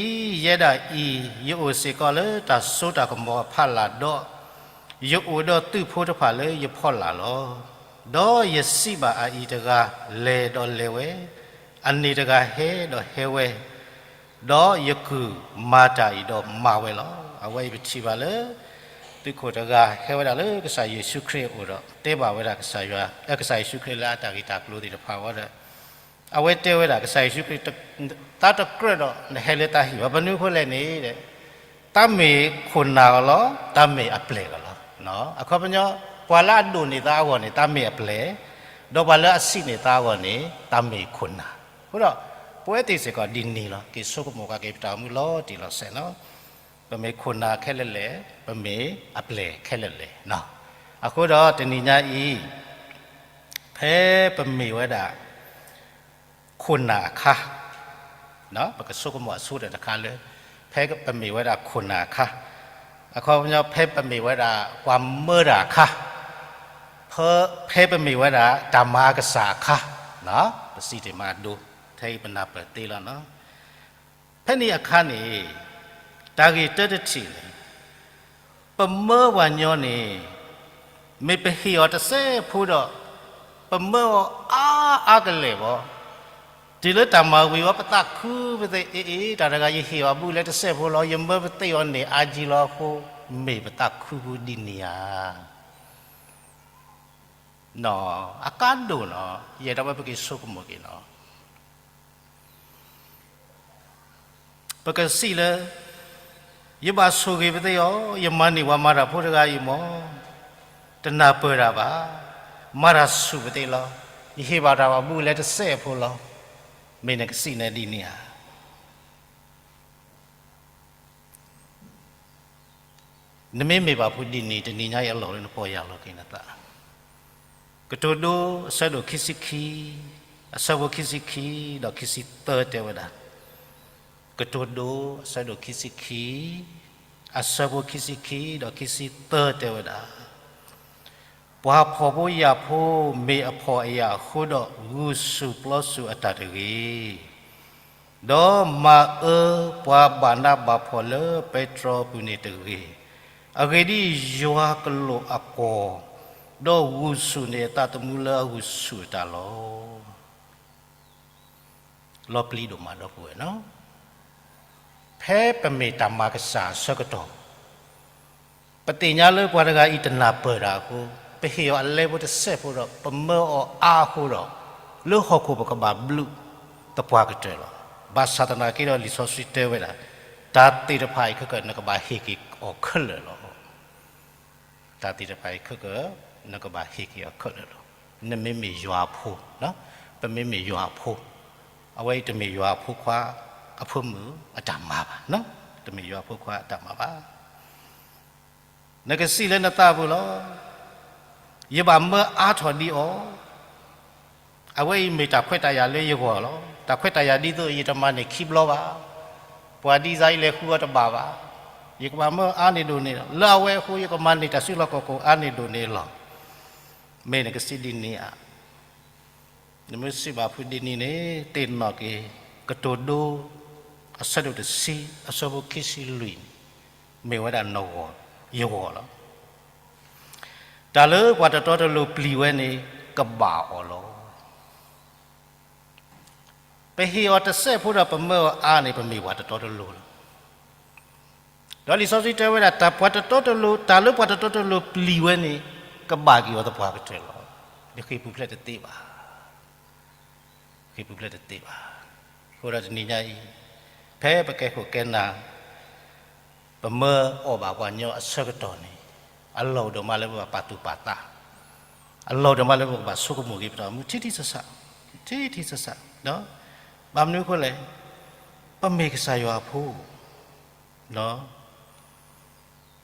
ယဲဒၣ်အံၤ ယအိၣ်စ့ၢ်ကီးလၢတၢ်စိတၢ်ကမီၤအဖီလာ်ဒီး, ယအိၣ်ဒီးသုးဖိတဖၣ်လၢယဖီလာ်လီၤ. ဒီးယစံးဘၣ်အအံၤတဂၤ, လဲၤဒီးလဲၤဝဲ, အန့ၣ်တဂၤဟဲဒီးဟဲဝဲ, ဒီးယကုၢ်မၤတၢ်အံၤဒီးမၤဝဲလီၤ. အဝဲအံၤပထံၣ်ဘၣ်လၢ သုးခိၣ်တဂၤဟဲဝဲဒၣ်လၢကစၢ်ယ့ၣ်ၡူးခရံာ်အအိၣ်ဒီး တဲဘၣ်ဝဲဒၣ်ကစၢ်ယွၤ, ကစၢ်ယ့ၣ်ၡူးခရံာ်လၢအတၢ်ဂ့ၢ်တၢ်ကျိၤသ့ၣ်တဖၣ်အဂီၢ်ဒီး အဝဲတဲဝဲဒၣ်ကစၢ်ယ့ၣ်ၡူးခရံာ်, တၢ်တကြၢးဒီးနဟဲလၢတၢ်ဟံၣ်ဘၣ်. ဘၣ်မနုၤအဃိလဲၣ်န့ၣ်, တၢ်မ့ၢ်ခိၣ်နၢ်အီၤလီၤ, တၢ်မ့ၢ်အပျဲၢ်အီၤလီၤ. အခီပညီ ပှၤလၢအဒိၣ်န့ၢ်သးအဂီၢ်န့ၣ် တၢ်မ့ၢ်အပျဲၢ်, ဒီးပှၤလၢအစံးန့ၢ်သးအဂီၢ်န့ၣ် တၢ်မ့ၢ်ခိၣ်နၢ်. အဃိဒီး ပဝဲသ့ၣ်စ့ၢ်ကီးဒ်န့ၣ်လီၤ. က့ၤဆိကမိၣ်က့ၤပတၢ်အိၣ်မူလီၤတံၢ်လီၤဆဲးနီၤ. ပမ့ၢ်ခိၣ်နၢ်ခဲလၢာ်လဲၣ်, ပမ့ၢ်အပျဲၢ်ခဲလၢာ်လဲၣ်. အဃိဒီးတနံၤညါအံၤ ဖဲပမ့ၢ်ဝဲဒၣ် ခိၣ်နၢ်အခါ, ပကဆိကမိၣ်အဆိတၢ်တခါလၢ ဖဲပမ့ၢ်ဝဲဒၣ်ခိၣ်နၢ်အခါ, အခီပညီ ဖဲပမ့ၢ်ဝဲဒၣ်ပှၤမၢတၢ်အခါ, ဖဲပမ့ၢ်ဝဲဒၣ်တၢ်မၤကစၢ်အခါ, ပစံးတ့ၢ်မးအဒိ ထဲအံၤပနၢ်ပၢၢ်သ့လီၤ. ဖဲန့ၣ်အခါန့ၣ် တၢ်ဂ့ၢ်တၢတထံၣ်န့ၣ် ပမၢပှၤညီန့ၣ် မ့ၢ်ပဟ့ၣ်အီၤတစဲးဖိဒီး ပမၢအီၤအါအါကလဲာ်ဘၣ်, တုၤလၢတၢ်မၤဝံၤဝဲပသးခုပသ့ၣ်အ့ၣ်အ့ၣ် တၢ်တဂၤယဟ့ၣ်အီၤဘုလဲတစဲးဖိလီၤ, ယမၢပသ့ၣ်အီၤန့ၣ်အါကံလီၤအဃိ, မ့ၢ်ပသးခုပူၤဒ်န့ၣ်ဧါ. အကါဒိၣ်နီၤ, ယဲဒၣ်ဝဲပက့ၤဆိကမိၣ်က့ၤနီၤ. ပကစံးလၢ ယဘၣ်ဆိၣ်ဂ့ၤပသ့ၣ်အီၤ, ယမၤန့ၢ်ပှၤမၤတၢ်ဖိတဂၤအံၤမ့ၢ် တနၢ်ပၢၢ်တၢ်ဘၣ်, မၤတၢ်ဆူၣ်ပသ့ၣ်လီၤ, ယဟ့ၣ်ဘၣ်တၢ်ဘၣ်ဘုလဲတစဲးဖိလီၤ, မ့ၢ်နကစံးန့ၣ်ဒ်န့ၣ်ဧါ. နမ့မ့ၢ်ဘၣ်ဖုးဒ်န့ၣ် တနံၤညါအံၤအလီၢ်လၢနပီၢ်ယၢ်လီၤက့ၤနသး. ကတိၤဒိ အဆၢဒိၣ်ခံဆံခံ, အဆၢဖိခံဆံခံ ဒီးခံဆံသၢတဲဝဲဒၣ်, ကတိၤဒိ အဆၢဒိၣ်ခံဆံခံ, အဆၢဖိခံဆံခံ ဒီးခံဆံသၢတဲဝဲဒၣ်, ပှၤဖှီၣ်ဖိယာ်ဖိမ့ၢ်အဖှီၣ်အယာ်အဃိဒီး ဂုာ်ဆူၣ်ပျီဆူၣ်အတၢ်တဂ့ၤ ဒီးမၤအၢပှၤဘၣ်နးဘၣ်ဖှီၣ်လၢပဲတြီပူၤန့ၣ်တဂ့ၤ. အဂ့ၢ်ဒ်အံၤ, ယွၤကလိာ်အကွီၢ်, ဒီးဂုာ်ဆူၣ်န့ၢ်အသးသမူလၢအဂုာ်ဆူၣ်အတၢ်လီၤ. လီၤပျံၤဒိၣ်မးဒီပုၢ်ဝဲၢ်နီၤ, ဖဲပမ့ၢ်တၢ်မၤကစၢ်အဆၢကတီၢ် ပသ့ၣ်ညါလၢပှၤတဂၤအံၤတနၢ်ပၢၢ်တၢ်အဃိ, ပဟ့ၣ်အီၤအလဲဖိတစဲးဖိဒီး ပမၢအီၤအါအဃိဒီး, လၢဟီၣ်ခိၣ်ပကဘၣ်ဘျုးသပှၢ်ကတၢၢ်လီၤ. ဘၣ်ဆၣ်သနာ်က့ဒီးလံာ်စီဆှံတဲဝဲဒၣ်, တၢ်သ့ၣ်တဖၣ်အံၤခဲကနကဘၣ်ဟ့ၣ်က့ၤအီၤခဲလၢာ်လီၤ. တၢ်သ့ၣ်တဖၣ်အံၤခဲက နကဘၣ်ဟ့ၣ်က့ၤအီၤခဲလၢာ်လီၤ. နမ့မ့ၢ်ယွၤအဖိ, ပမ့မ့ၢ်ယွၤအဖိ, အဝဲအံၤတမ့ၢ်ယွၤအဖိခွါ အဖိမုၣ်အတၢ်မၤဘၣ်, တမ့ၢ်ယွၤအဖိခွါအတၢ်မၤဘၣ်. နကစံးလၢနသးပူၤလီၤ, ယဘၣ်မၢအါထီၣ်ဒံးအီၤ, အဝဲအံၤမ့ၢ်တၢ်ခွဲးတၢ်ယာ်လၢယဂီၢ်လီၤ. တၢ်ခွဲးတၢ်ယာ်ဒ်သိးယတမၤန့ၢ်ခံဘျီဘၣ်, ပှၤဒ်စါအံၤလဲၤဃုအီၤတဘၣ်ဘၣ်, ယကဘၣ်မၢအါန့ၢ်ဒိၣ်န့ၢ်လီၤ. လၢအဝဲအဃိယကမၤန့ၢ်တၢ်စုလီၢ်ခီၣ်ခိၣ်အါန့ၢ်ဒိၣ်န့ၢ်လီၤ. မ့ၢ်နကစံးဒ်န့ၣ်ဧါ. နမ့ၢ်စံးဘၣ်ဖုးဒ်န့ၣ်န့ၣ် သ့ၣ်နီၣ်က့ၤ ကတိၤဒိ အဆၢဒိၣ်တဆံ အဆၢဖိခံဆံလွံၢ်န့ၣ် မ့ၢ်ဝဲဒၣ်နဂီၢ် ယဂီၢ်လီၤ. တၢ်လၢပှၤတတီတလိၤပျံၤဝဲန့ၣ် ကဘၣ်အီၤလီၤ. ပဟ့ၣ်အီၤတစဲးဖိဒီးပမၢအီၤအါန့ၣ် ပမ့ၢ်ပှၤတတီတလိၤလီၤ. ဒီးလံာ်စီဆှံတဲဝဲဒၣ် တၢ်ပှၤတတီတလိၤ, တၢ်လၢပှၤတတီတလိၤပျံၤဝဲန့ၣ် ကဘၣ်က့ၤအီၤသပှၢ်ကတၢၢ်လီၤ. ယဃ့ၢ်ပူၤဖျဲးတသ့ဘၣ်. ဃ့ၢ်ပူၤဖျဲးတသ့ဘၣ်. အဃိဒီးတနံၤညါအံၤ ဖဲပကဲခိၣ်ကဲနၢ် ပမၢအီၣ်ဘၣ်ပှၤညီအဆၢကတီၢ်န့ၣ် အလီၢ်ဒိၣ်မးလၢပဘၣ်ပာ်သူၣ်ပာ်သး, အလီၢ်ဒိၣ်မးလၢပကဘၣ်ဆိကမိၣ်က့ၤပတၢ်အိၣ်မူထံထံဆးဆး, ထံထံဆးဆး, ဘၣ်မနုၤအဃိလဲၣ်, ပမ့ၢ်ကစၢ်ယွၤအဖိ,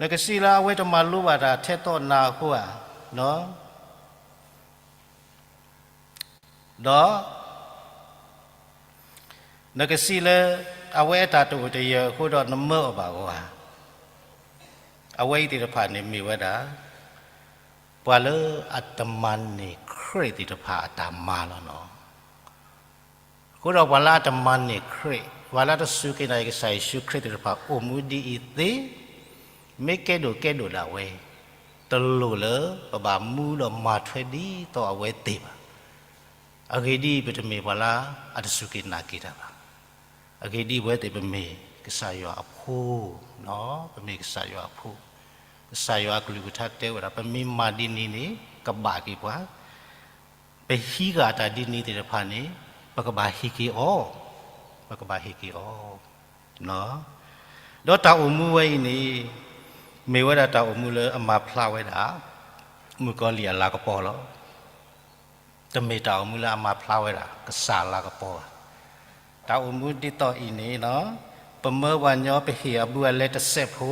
နကစံးလၢအဝဲတမၤလိဘၣ်တၢ်ထဲသိးနၤအဃိဧါ, ဒီး နကစံးလၢ အဝဲအတၢ်တအိၣ်တယၢၤအဃိဒီး နမၢအီၣ်ဘၣ်အီၤဧါ. အဝဲအံၤသ့ၣ်တဖၣ်န့ၣ်မ့ၢ်ဝဲဒၣ် ပှၤလၢအတမၤန့ၢ်ခရံာ်သ့ၣ်တဖၣ်အတၢ်မၤလီၤနီၤ. အဃိဒီးပှၤလၢအတမၤန့ၢ်ခရံာ်, ပှၤလၢအတစူၢ်က့ၤနာ်က့ၤကစၢ်ယ့ၣ်ၡူးခရံာ်သ့ၣ်တဖၣ်အိၣ်မူဒ်အံၤသ့, မ့ၢ်ကဲဒိၣ်ကဲဒိၣ်ဒၣ်ဝဲ, တလိၣ်လၢပဘၣ်မူဒီးမၤထွဲဒ်သိးအဝဲသ့ၣ်ဘၣ်. အဂ့ၢ်ဒ်အံၤ, ပတမ့ၢ်ပှၤလၢအတစူၢ်က့ၤနာ်က့ၤတၢ်ဘၣ်. အဂ့ၢ်ဒ်အံၤ, ပဝဲသ့ၣ်ပမ့ၢ်ကစၢ်ယွၤအဖိ, ပမ့ၢ်ကစၢ်ယွၤအဖိ, ကစၢ်ယွၤအကလုၢ်ကထါတဲဝဲဒၣ် ပမ့ၢ်မၤဒ်န့ၣ်န့ၣ် ကဘၣ်က့ၤပှၤ, ပဟံးဃာ်တၢ်ဒ်န့ၣ်သ့ၣ်တဖၣ်န့ၣ် ပကဘၣ်ဟ့ၣ်က့ၤအီၤ, ပကဘၣ်ဟ့ၣ်က့ၤအီၤ. ဒီးတၢ်အိၣ်မူဝဲအံၤန့ၣ် မ့ၢ်ဝဲဒၣ်တၢ်အိၣ်မူလၢအမၤဖျါဝဲဒၣ် မုၣ်ကီၤလံၢ်အလၤကပီၤလီၤ. တမ့ၢ်တၢ်အိၣ်မူလၢအမၤဖျါဝဲဒၣ် ကစၢ်အလၤကပီၤဘၣ်. တၢ်အိၣ်မူဒ်သိးအံၤန့ၣ် ပမၢပှၤညီပဟ့ၣ်အဘုအလဲတစဲးဖိ,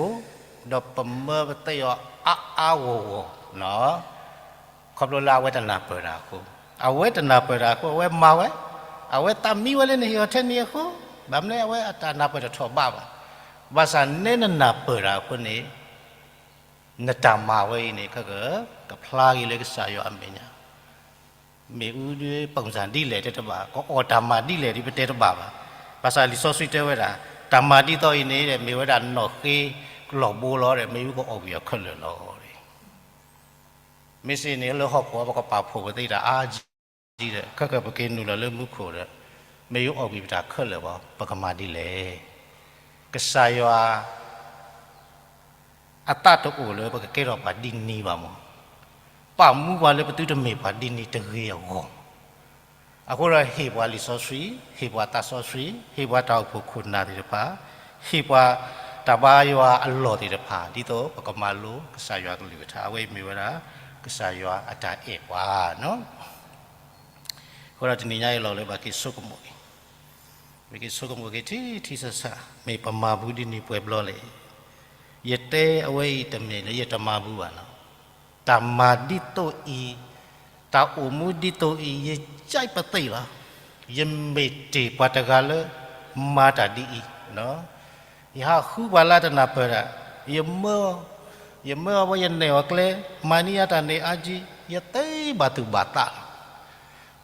ဒီးပမၢပသ့ၣ်အီၤအါအါဂီၢ်ဂီၢ်, ခီဖျိလၢအဝဲတနၢ်ပၢၢ်တၢ်အဃိ, အဝဲတနၢ်ပၢၢ်တၢ်အဃိ အဝဲမၤဝဲ, အဝဲသးမံဝဲလၢနဟ့ၣ်အီၤထဲန့ၣ်အဃိ, ဘၣ်မနုၤအဝဲအတၢ်နၢ်ပၢၢ်တထီၣ်ဘးဘၣ်. ဘၣ်ဆၣ်နဲနနၢ်ပၢၢ်တၢ်အဃိန့ၣ် နတၢ်မၤဝဲအံၤန့ၣ် ကကဖျါက့ၤလၢကစၢ်ယွၤအမဲာ်ညါ, မ့ၣ်အူဒ်ပူၤစၢ်ဒ်လဲၣ်တဲတဘၣ်, ကအီၣ်တၢ်မၤဒ်လဲၣ်ဒ်ပတဲတဘၣ်ဘၣ်. ဘၣ်ဆၣ်လံာ်စီဆှံတဲဝဲဒၣ် တၢ်မၤဒ်သိးအံၤန့ၣ် မ့ၢ်ဝဲဒၣ်နီၣ်ဃ့လီၢ်ဘိလီၤဒီး မ့ၣ်အူကအီၣ်ကွံာ်အီၤခဲလၢာ်လီၤ. မ့ၢ်စ့ၢ်န့ၣ် လၢဟီၣ်ခိၣ်အပကပာ်ဖှိၣ်ပသ့ၣ်တၢ်အါကံဒီး ခဲကပက့ၤနုာ်လီၤလၢမူခိၣ်ဒီး မ့ၢ်အီၣ်ကွံာ်ပတၢ်ခဲလၢာ်ဘၣ် ပကမၤဒ်လဲၣ်. ကစၢ်ယွၤ အသးတအိၣ်လၢပကကဲထီၣ်ပှၤဒ်န့ၣ်ဘၣ်မး. ပာ်မူပှၤလၢပသုတမ့ၢ်ပှၤဒ်န့ၣ်တဂ့ၤအဂီၢ်မး. အဃိဒီးဟ့ၣ်ပှၤလံာ်စီဆှံ, ဟ့ၣ်ပှၤသးစီဆှံ, ဟ့ၣ်ပှၤတၢ်အိၣ်ဖှိၣ်ခိၣ်နၢ်သ့ၣ်တဖၣ်, ဟ့ၣ်ပှၤတၢ်ဘါယွၤအလီၢ်သ့ၣ်တဖၣ် ဒ်သိးပကမၤလိကစၢ်ယွၤကလုၢ်ကထါ, အဝဲအံၤမ့ၢ်ဝဲဒၣ် ကစၢ်ယွၤအတၢ်အဲၣ်ပှၤ အဃိဒီးတနံၤညါအံၤလီၤလၢပက့ၤဆိကမိၣ်န့ၣ်, ပက့ၤဆိကမိၣ်က့ၤထံထံဆးဆး, မ့ၢ်ပမၤဘူးဒ်န့ၣ်ပှဲၤဘျီလဲၣ်. ယတဲအဝဲအံၤတမ့ၢ်လၢယတမၤဘူးဘၣ်နီၤ. တၢ်မၤဒ်သိးအံၤ, တၢ်အိၣ်မူဒ်သိးအံၤ ယကၠဲးပသ့ၣ်လီၤ. ယမ့ၢ်တ့ၢ်ပှၤတဂၤလၢ မၤတၢ်ဒ်အံၤ ယဟးဃုပှၤလၢအတနၢ်ပၢၢ်ဒၣ်, ယမၢ, ယမၢအဝဲယနဲၣ်အီၤကျဲ, မၤန့ၢ်ယၤတၢ်န့ၢ်အါကံ, ယသ့ဘၣ်သူၣ်ဘၣ်သးလီ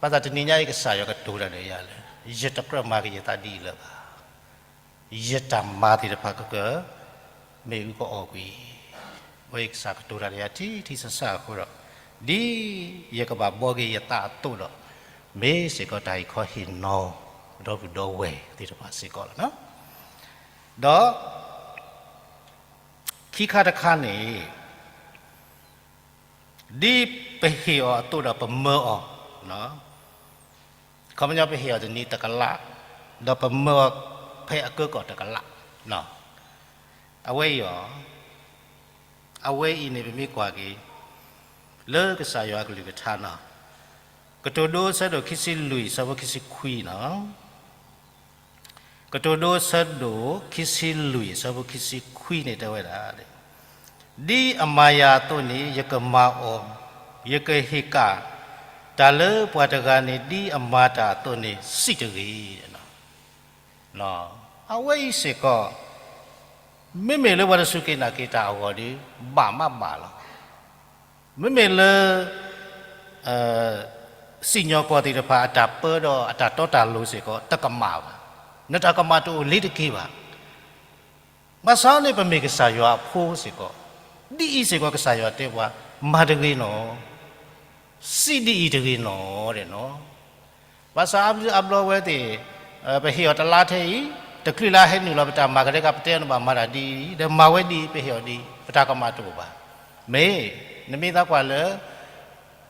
ၤ. ဘၣ်ဆၣ်တနံၤညါအံၤ ကစၢ်ယွၤကတိၤတၢ်ဒီးယၤလၢ ယတကြၢးမၤက့ၤယသးဒ်အံၤလၢၤဘၣ်. ယတၢ်မၤသ့ၣ်တဖၣ်ကက မ့ၣ်အူကအီၣ်ကွံာ်, အဝဲအံၤကစၢ်ကတိၤတၢ်ဒီးယၤထံထံဆးဆးအဃိဒီး, ဒ်ယကဘၣ်ဘှီက့ၤယသးအသိးဒီး, မ့ၢ်စ့ၢ်ကီးတၢ်ဟ့ၣ်ခီဟ့ၣ်နီၤ ဒီပုၢ်ဒီဝဲၢ်သ့ၣ်တဖၣ်စ့ၢ်ကီးလီၤ. ဒီး ခံခါတခါန့ၣ်, ဒ်ပဟ့ၣ်အီၤအသိးဒီးပမၢအီၤ, ခီပညီပဟ့ၣ်အီၤတနံၤတကလး, ဒီးပမၢအီၤဖဲအကၢကီၢ်တကလး, အဝဲအံၤအီၤ, အဝဲအံၤန့ၣ်ပမ့ၢ်ကွၢ်က့ၤ လၢကစၢ်ယွၤအကလုၢ်ကထါန့ၣ်, ကတိၤဒိအဆၢဒိၣ်ခံဆံလွံၢ်အဆၢဖိခံဆံခွံန့ၣ် ကတိၤဒိအဆၢဒိၣ်ခံဆံလွံၢ် အဆၢဖိခံဆံခွံန့ၣ်တဲဝဲဒၣ်, ဒ်အမၤယၤအသိးန့ၣ် ယကမၤအီၤ, ယကဟ့ၣ်ကၣ်တၢ်လၢပှၤတဂၤန့ၣ် ဒ်အမၤတၢ်အသိးန့ၣ် စံးတဂ့ၤ. အဝဲအံၤစ့ၢ်ကီး, မ့မ့ၢ်လၢပှၤတစူၢ်က့ၤနာ်က့ၤတၢ်အဂီၢ်ဒီး ဘၣ်မးဘၣ်လီၤ. မ့မ့ၢ်လၢ စံၣ်ညီၣ်ကွီၢ်သ့ၣ်တဖၣ်အတၢ်ပၢဒီးအတၢ်တီတၢ်လိၤစ့ၢ်ကီး တကမၣ်ဘၣ်. နတၢ်ကမၣ်တအိၣ်လ့ၤတက့ၤဘၣ်. ဘၣ်ဆၣ်န့ၣ်ပမ့ၢ်ကစၢ်ယွၤအဖိစ့ၢ်ကီး, ဒ်အံၤစ့ၢ်ကီးကစၢ်ယွၤတဲပှၤ, မၤတဂ့ၤနီၤ, စံးဒ်အံၤတဂ့ၤနီၤဒဲးနီၤ. ဘၣ်ဆၣ်အါဘျုးအါဘျီဝဲသ့ၣ်, ပဟ့ၣ်အီၤတလါထဲအံၤ, တချုးလၢအဟဲနုာ်လီၤပတၢ်မၤကဒဲကပတဲန့ၣ်ဘၣ်မၤတၢ်ဒ်အံၤ, ဒီးမၤဝဲဒ်အံၤ ပဟ့ၣ်အီၤဒ်အံၤ, ပတၢ်ကမၣ်တအိၣ်ဘၣ်. မ့ၢ်, နမ့ၢ်သးကွၢ်လၢ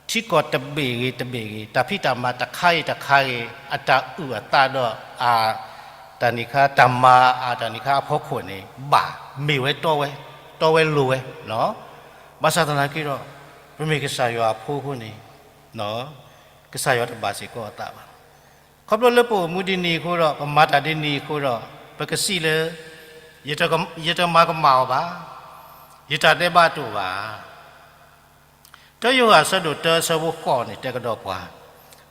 ထံကီၢ်တဘ့ၣ်ဂ့ၤတဘ့ၣ်ဂ့ၤ, တၢ်ဖံးတၢ်မၤတခါဂ့ၤတခါဂ့ၤ, အတၢ်အုၣ်အသးဒီးအတၢ်န့ၣ်ခါ တၢ်မၤအတၢ်န့ၣ်ခါအဖီခိၣ်န့ၣ် ဘၣ်, မ့ၢ်ဝဲတီဝဲ, တီဝဲလိၤဝဲ. ဘၣ်ဆၣ်သနာ်က့ဒီး, ပမ့ၢ်ကစၢ်ယွၤအဖိအဃိန့ၣ်, ကစၢ်ယွၤတဘၣ်စ့ၢ်ကီးအသးဘၣ်. ခီဖျိလၢပအိၣ်မူဒ်န့ၣ်အဃိဒီး ပမၤတၢ်ဒ်န့ၣ်အဃိဒီး, ပကစံးလၢ ယတမၤကမၣ်အီၤဘၣ်, ယတၢ်ဒဲးဘးတအိၣ်ဘၣ်. တၢယိၤဟၣ်အဆၢဒိၣ်တၢအဆၢဖိဃိးန့ၣ် တဲကဒီးပှၤ,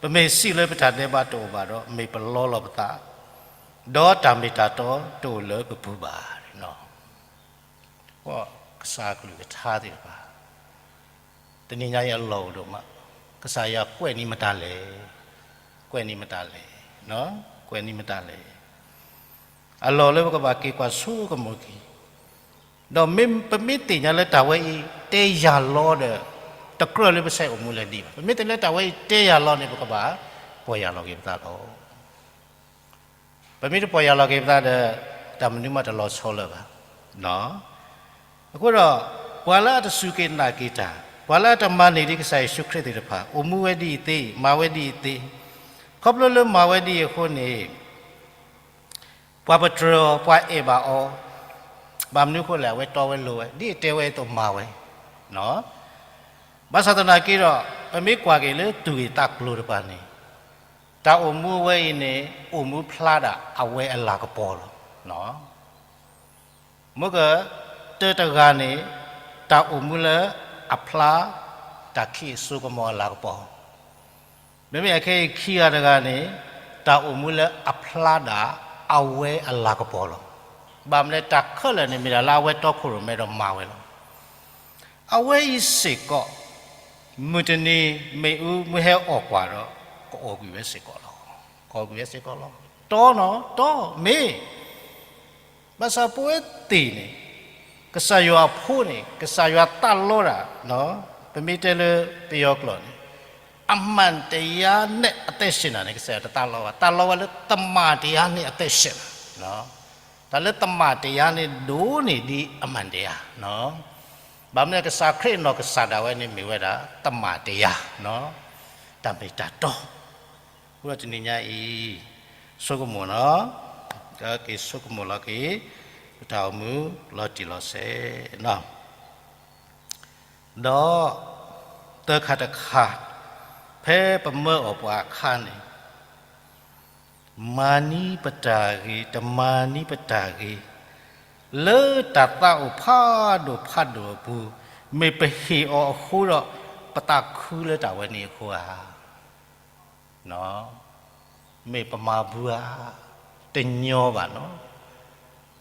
ပမ့ၢ်စံးလၢပတၢ်ဒဲးဘးတအိၣ်ဘၣ်ဒီး မ့ၢ်ပလီလီၤပသး, ဒီးတၢ်မ့ၢ်တၢ်တီတအိၣ်လၢပပူၤဘၣ်. ကစၢ်ကလုၢ်ကထါသ့ၣ်တဖၣ်, တနံၤညါအံၤအလီၢ်အိၣ်ဒိၣ်မး, ကစၢ်ယွၤကွဲးန့ၢ်မတၤလဲၣ်, ကွဲးန့ၢ်မတၤလဲၣ်, ကွဲးန့ၢ်မတၤလဲၣ်. အလီၢ်လၢပကဘၣ်က့ၤကွၢ်ဆိကမိၣ်က့ၤ, ဒီးပမ့ၢ်သ့ၣ်ညါလၢတၢ်ဝဲအံၤ တဲယၤလီၤဒီး, တကြၢးလၢပဆဲးအိၣ်မူလဲၣ်ဒံးဘၣ်. ပမ့ၢ်သ့ၣ်ညါလၢတၢ်ဝဲအံၤတဲယၤလီၤန့ၣ် ပကဘၣ်ပီၢ်ယၢ်လီၤက့ၤပသးလီၤ. ပမ့ၢ်တပီၢ်ယၢ်လီၤက့ၤပသးဒီး, တၢ်မနုၤမးတလီၤဆီလၢၤဘၣ်. အဃိဒီး, ပှၤလၢအတစူၢ်က့ၤနာ်က့ၤတၢ်, ပှၤလၢအတမၤန့ၢ်ဒံးကစၢ်ယ့ၣ်ၡူးခရံာ်သ့ၣ်တဖၣ် အိၣ်မူဝဲဒ်အံၤသ့, မၤဝဲဒ်အံၤသ့, ခီဖျိလၢမၤဝဲဒ်အံၤအဃိန့ၣ်, ပှၤပတြၢၤအီၤ ပှၤအဲၣ်ဘၣ်အီၤ, ဘၣ်မနုၤအဃိလဲၣ် အဝဲတီဝဲလိၤဝဲ ဒ်အတဲဝဲအသိးမၤဝဲ. ဘၣ်ဆၣ်သနာ်က့ဒီး, ပမ့ၢ်ကွၢ်က့ၤလၢသူၣ်ဂ့ၢ်သးကျိၤတဖၣ်န့ၣ်, တၢ်အိၣ်မူအဝဲအံၤန့ၣ် အိၣ်မူဖျါဒၣ်အဝဲအလၤကပီၤလီၤ. မ့ၢ်က, တၢတဂၤန့ၣ်, တၢ်အိၣ်မူလၢအဖျါ, တၢ်ခံးအစိကမီၤအလၤကပီၤ, မ့မ့ၢ်အခဲအံၤခံဂၤတဂၤန့ၣ်, တၢ်အိၣ်မူလၢအဖျါဒၣ်အဝဲအလၤကပီၤလီၤ. ဘၣ်မနုၤလဲၣ် တၢ်ခဲလၢာ်န့ၣ်မ့ၢ်ဒၣ်လၢအဝဲတီခိၣ်ရိၣ်မဲဒီးမၤဝဲလီၤ. အဝဲအံၤစ့ၢ်ကီး, မုၢ်တနံၤမ့ၣ်အူမ့ၢ်ဟဲအီၣ်ကွၢ်ဒီး, ကအီၣ်ကွံာ်ဝဲစ့ၢ်ကီးလီၤ. ကအီၣ်ကွံာ်ဝဲစ့ၢ်ကီးလီၤ. တီနီၤ, တီ, မ့ၢ် ဘၣ်ဆၣ်ပဝဲသ့ၣ်န့ၣ်, ကစၢ်ယွၤအဖိန့ၣ် ကစၢ်ယွၤသးလီတၢ်, ပမ့ၢ်တဲလၢပယီၤကျိာ်န့ၣ်, အမှန်တရားနဲ့ အသက်ရှင်တာန့ၣ် ကစၢ်ယွၤတသးလီဘၣ်, သးလီဝဲလၢသမ္မာတရားနဲ့ အသက်ရှင်တာ. တၢ်လၢသမ္မာတရားန့ၣ်ဒိၣ်န့ၢ်ဒံးအမှန်တရား, ဘၣ်မနုၤကစၢ်ခရံာ်နီၢ်ကစၢ်ဒၣ်ဝဲန့ၣ်မ့ၢ်ဝဲဒၣ် သမ္မာတရား, တၢ်မ့ၢ်တၢ်တီ. အဃိဒီးတနံၤညါအံၤ ဆိကမိၣ်နီၤ, ကက့ၤဆိကမိၣ်လီၤက့ၤ ပတၢ်အိၣ်မူလီၤတံၢ်လီၤဆဲးနီၤ. ဒီးသၢခါတခါ, ဖဲပမၢအီၤပှၤအခါန့ၣ် မၤန့ၢ်ပတၢ်ဂ့ၤ တမၤန့ၢ်ပတၢ်ဂ့ၤ, လၢတၢ်သးအိၣ်ဖးဒိၣ်ဖးဒိၣ်အပူၤ, မ့ၢ်ပဟ့ၣ်အီၤအဃိဒီး ပသးခုလၢတၢ်ဝဲန့ၣ်အဃိဧါ. မ့ၢ်ပမၤဘူဧါ, တညီဘၣ်နီၤ.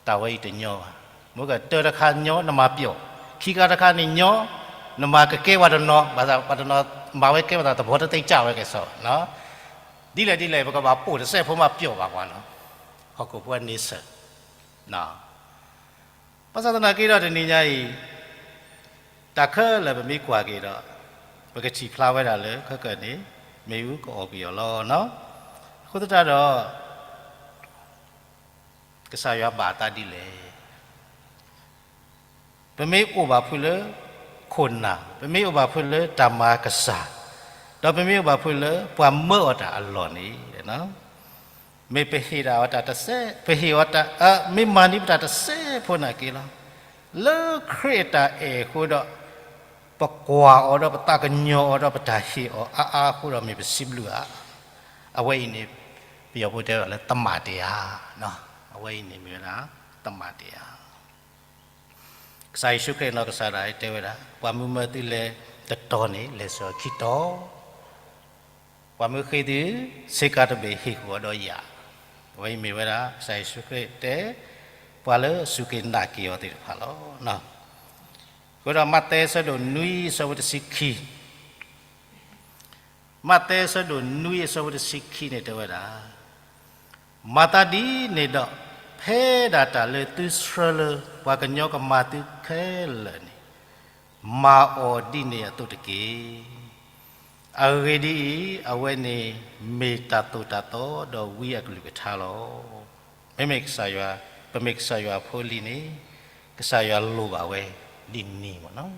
တၢ်ဝဲအံၤတညီဘၣ်. မ့ၢ်ကတၢၢ်တခါညီ နမၤပျီၣ်, ခံခါတခါန့ၣ်ညီ နမၤကကဲပှၤတနီၤ, ဘၣ်ဆၣ်ပှၤတနီၤ မၤဝဲကဲပှၤတၢ်သဘီတသ့ၣ်ကၢ်ဝဲကဲစီၤ, ဒ်လဲၣ်ဒ်လဲၣ် ပကဘၣ်ပိာ်တစဲးဖိမၤပျီၣ်ဘၣ်ပှၤနီၤ, ဟီၣ်ခိၣ်ဖိန့ဆၢၣ် ဘၣ်ဆၣ်သနာ်က့ဒီးတနံၤညါအံၤ တၢ်ခဲလၢာ်ပမ့ၢ်ကွၢ်က့ၤဒီး ပကထံၣ်ဖျါဝဲဒၣ်လၢခဲကနံၣ်န့ၣ် မ့ၣ်အူကအီၣ်ကွံာ်အီၤလီၤနီၤ. အဃိသတးဒီး ကစၢ်ယွၤဘၣ်အသးဒ်လဲၣ်. ပမ့ၢ်အိၣ်ဘၣ်ဖုးလၢခိၣ်နၢ်, ပမ့ၢ်အိၣ်ဘၣ်ဖုးလၢတၢ်မၤကစၢ်, ဒီးပမ့ၢ်အိၣ်ဘၣ်ဖုးလၢပှၤမၢအီၤတၢ်အလီၢ်န့ၣ် မ့ၢ်ပဟ့ၣ်ဒၣ်အီၤတၢ်တစဲး, ပဟ့ၣ်အီၤတၢ်, မ့ၢ်မၤန့ၢ်ပတၢ်တစဲးဖိနာ်က့လီၤ. လၢခရံာ်အတၢ်အဲၣ်အဃိဒီး ပကွၢ်အီၤဒီးပသးကညီၤအီၤဒီးပတၢ်ဟ့ၣ်အီၤအါအါအဃိဒီးမ့ၢ်ပစံးဘျုးဧါ. အဝဲအံၤန့ၣ် ပယီၤဖိတဲဝဲဒၣ်လၢသမ္မာတရား, အဝဲအံၤန့ၣ်မ့ၢ်ဝဲဒၣ်သမ္မာတရား. ကစၢ်ယ့ၣ်ၡူးခရံာ်နီၢ်ကစၢ်ဒၣ်တဲဝဲဒၣ် ပှၤမုၢ်မၢသုလဲၤတတီၤန့ၣ် လဲၤစ့ၢ်ကီးခံတီၤ, ပှၤမုၢ်ဃ့သု ဆ့ကၤတဘ့ၣ်ဟ့ၣ်ဃုာ်အီၤဒီးယၤ. အဝဲအံၤမ့ၢ်ဝဲဒၣ် ကစၢ်ယ့ၣ်ၡူးခရံာ်တဲ ပှၤလၢအစူၢ်က့ၤနာ်က့ၤအီၤသ့ၣ်တဖၣ်လီၤ. အဃိဒီးမးသဲအဆၢဒိၣ်နွံအဆၢဖိတဆံခံ, မးသဲအဆၢဒိၣ်နွံအဆၢဖိတဆံခံန့ၣ်တဲဝဲဒၣ်, မၤသးဒ်န့ၣ်ဒီး ဖဲဒၣ်တၢ်လၢသုဆှၢလၢပှၤကညီကမၤသုခဲလၢာ်န့ၣ် မၤအီၤဒ်န့ၣ်အသိးတက့ၢ်. အဂ့ၢ်ဒ်အံၤ, အဝဲန့ၣ်မ့ၢ်တၢ်သိၣ်တၢ်သီဒီးဝံအကလုၢ်ကထါလီၤ. မ့မ့ၢ်ကစၢ်ယွၤ, ပမ့ၢ်ကစၢ်ယွၤအဖိအလံၤန့ၣ် ကစၢ်ယွၤလိၣ်ဘၣ်ဝဲဒ်န့ၣ်မ့ၢ်နီၤ.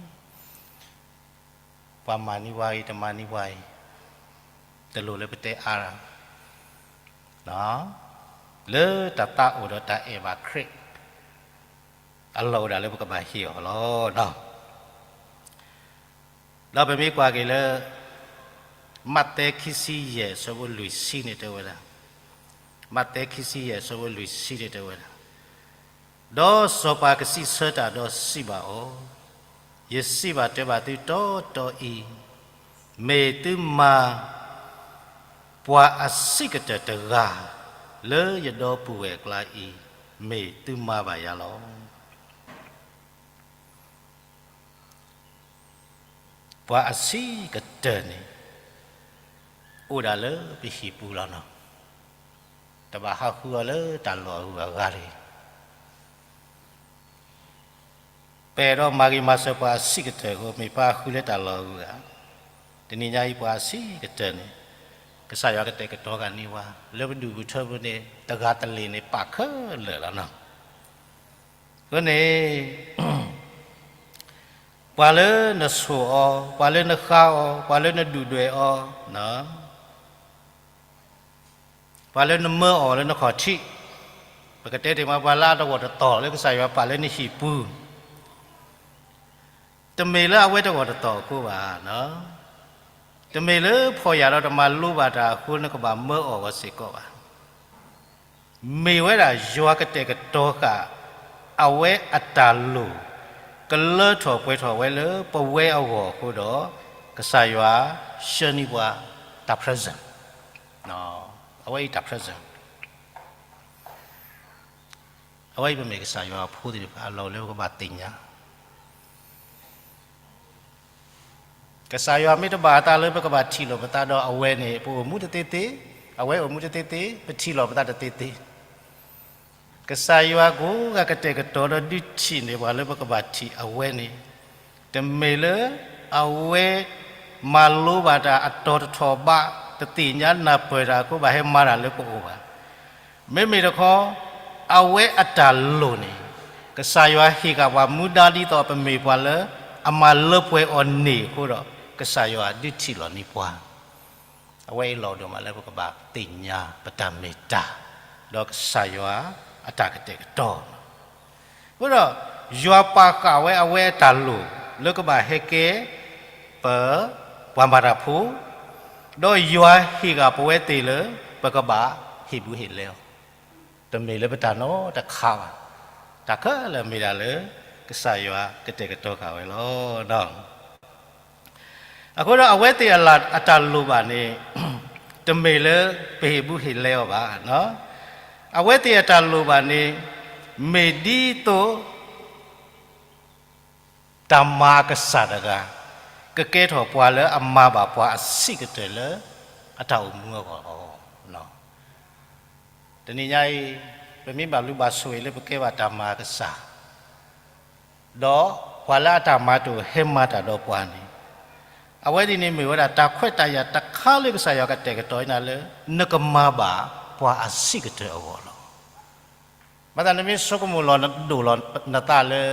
ပှၤမၤန့ၢ်ပှၤအံၤ တမၤန့ၢ်ပှၤအံၤ တလိၣ်လၢပတဲအါရၤ လၢတၢ်သးအိၣ်ဒီးတၢ်အဲၣ်ဘၣ်ခရံာ် အလီၢ်အိၣ်ဒၣ်လၢပကဘၣ်ဟ့ၣ်အီၤလီၤ. ဒီးပမ့ၢ်ကွၢ်က့ၤလၢ မးသဲခံဆံယဲၢ်အဆၢဖိလွံၢ်ဆံန့ၣ်တဲဝဲဒၣ်, မးသဲခံဆံယဲၢ်အဆၢဖိလွံၢ်ဆံန့ၣ်တဲဝဲဒၣ်, ဒီးစီၤပၤကစံးဆၢတၢ်ဒီးစံးဘၣ်အီၤ, ယစံးဘၣ်တဲဘၣ်သုတီတီအံၤ, မ့ၢ်သုမၤ ပှၤအဆံးကတၢၢ်တဂၤ လၢယဒီပုၢ်ဝဲၢ်အကျါအံၤ, မ့ၢ်သုမၤဘၣ်ယၤလီၤ. ပှၤအဆံးကတၢၢ်န့ၣ် အိၣ်ဒၣ်လၢပဟံၣ်ပူၤလီၤနီၤ. တဘၣ်ဟးဃုအီၤလၢတၢ်လီၢ်အဂုၤအဂၤတဂ့ၤ. ပအဲၣ်ဒိးမၤဂ့ၤမၤစၢၤပှၤအဆံးကတၢၢ်အဃိ မ့ၢ်ပဟးဃုလၢတၢ်လီၢ်အဂုၤအဂၤ, တနံၤညါအံၤပှၤအဆံးကတၢၢ်န့ၣ် ကစၢ်ယွၤကတဲာ်ကတီၤဂၤန့ၢ်ပှၤ, လၢပဒူၣ်ပထၢပူၤန့ၣ် တဂၤတလ့ၢ်န့ၣ် ပာ်ခဲလၢာ်လီၤနီၤ. အဃိန့ၣ် ပှၤလၢနဆိၣ်အီၤ, ပှၤလၢနဃါအီၤ, ပှၤလၢနဒုၣ်ဒွဲၣ်အီၤ, ပှၤလၢနမၢအီၤလၢနခီၣ်ထံး, ပကတဲတ့ၢ်မး ပှၤလၢအတဂီၢ်တတီၤလၢကစၢ်ယွၤပာ်လၢနဟံၣ်ပူၤ, တမ့ၢ်လၢအဝဲတဂီၢ်တတီၤအဃိဘၣ်. တမ့ၢ်လၢဖှီၣ်ယာ်ဒီးတမၤလိဘၣ်တၢ်အဃိ နကဘၣ်မၢအီၤဝဲစ့ၢ်ကီးဘၣ်. မ့ၢ်ဝဲဒၣ်ယွၤကတဲာ်ကတီၤဃာ် အဝဲအတၢ်လိၣ် ကလၢထီၣ်ပှဲၤထီၣ်ဝဲလၢပဝဲအဂီၢ်အဃိဒီး ကစၢ်ယွၤဆှၢန့ၢ်ပှၤတၢ် present, အဝဲအံၤတၢ် present. အဝဲအံၤပမ့ၢ်ကစၢ်ယွၤအဖိသ့ၣ်တဖၣ် အလီၢ်လၢပကဘၣ်သ့ၣ်ညါ ကစၢ်ယွၤမ့ၢ်တဘၣ်အသးလၢပကဘၣ်ထံၣ်လိာ်ပသးဒီးအဝဲန့ၣ် ပအိၣ်မူတသ့သ့, အဝဲအိၣ်မူတသ့သ့, ပထံၣ်လိာ်ပသးတသ့သ့. ကစၢ်ယွၤကိးဂၤကတဲာ်ကတီၤဒီးဒုးထံၣ်န့ၢ်ပှၤလၢပကဘၣ်ထံၣ်အဝဲန့ၣ်, တမ့ၢ်လၢအဝဲ မၤလိဘၣ်တၢ်အတီၤတထီၣ်ဘး, တသ့ၣ်ညါနၢ်ပၢၢ်တၢ်အဃိ ဘၣ်ဟဲမၤတၢ်လၢပအိၣ်ဘၣ်. မ့မ့ၢ်တခီ အဝဲအတၢ်လိၣ်န့ၣ် ကစၢ်ယွၤဟ့ၣ်ဃာ်ပှၤမူဒါဒ်သိး ပမ့ၢ်ပှၤလၢအမၤလၢပှဲၤအီၤန့ၣ်အဃိဒီး ကစၢ်ယွၤဒုးထံၣ်လီၤန့ၢ်ပှၤ. အဝဲအံၤလီၤဒိၣ်မးလၢပကဘၣ်သ့ၣ်ညါပတၢ်မ့ၢ်တၢ်, ဒီးကစၢ်ယွၤအတၢ်ကတဲာ်ကတီၤ အဃိဒီး ယွၤပာ်ဃာ်ဝဲအဝဲအတၢ်လိၣ် လၢကဘၣ်ဟဲကဲ ပ ပှၤမၤတၢ်ဖိ, ဒီးယွၤဟ့ၣ်ဂၢၢ်ပဝဲသ့ၣ်လၢ ပကဘၣ်ဟ့ၣ်ဘူးဟ့ၣ်လဲအီၤ, တမ့ၢ်လၢပတၢ်နီတခါဘၣ်. တၢ်ခဲလၢာ်မ့ၢ်ဒၣ်လၢ ကစၢ်ယွၤကတဲာ်ကတီၤဃာ်ဝဲလီၤ. အဃိဒီးအဝဲသ့ၣ်အတၢ်လိၣ်ဘၣ်န့ၣ် တမ့ၢ်လၢပဟ့ၣ်ဘူးဟ့ၣ်လဲအီၤဘၣ်. အဝဲသ့ၣ်အတၢ်လိၣ်ဘၣ်န့ၣ် မ့ၢ်ဒ်သိး တၢ်မၤအကစၢ်တဂၤ ကကဲထီၣ်ပှၤလၢအမၤဘၣ်ပှၤအဆံးကတၢၢ်လၢ အတၢ်အိၣ်မူအဂီၢ်လီၤ. တနံၤညါအံၤ ပမ့ၢ်ဘၣ်ဘျုးဘၣ်ဆိၣ်ဂ့ၤလၢပကဲဘၣ်တၢ်မၤအကစၢ် ဒီးပှၤလၢအတၢ်မၤတအိၣ်ဟဲမၤတၢ်ဒီးပှၤန့ၣ်, အဝဲဒ်န့ၣ်မ့ၢ်ဝဲဒၣ်တၢ်ခွဲးတၢ်ယာ်တခါလၢကစၢ်ယွၤကတဲာ်ကတီၤနၤလၢ နကမၤဘၣ်ပှၤအဆံးကတၢၢ်အဂီၢ်လီၤ. ဘၣ်ဆၣ်နမ့ၢ်ဆိကမိၣ်လီၤဒိၣ်လီၤနသးလၢ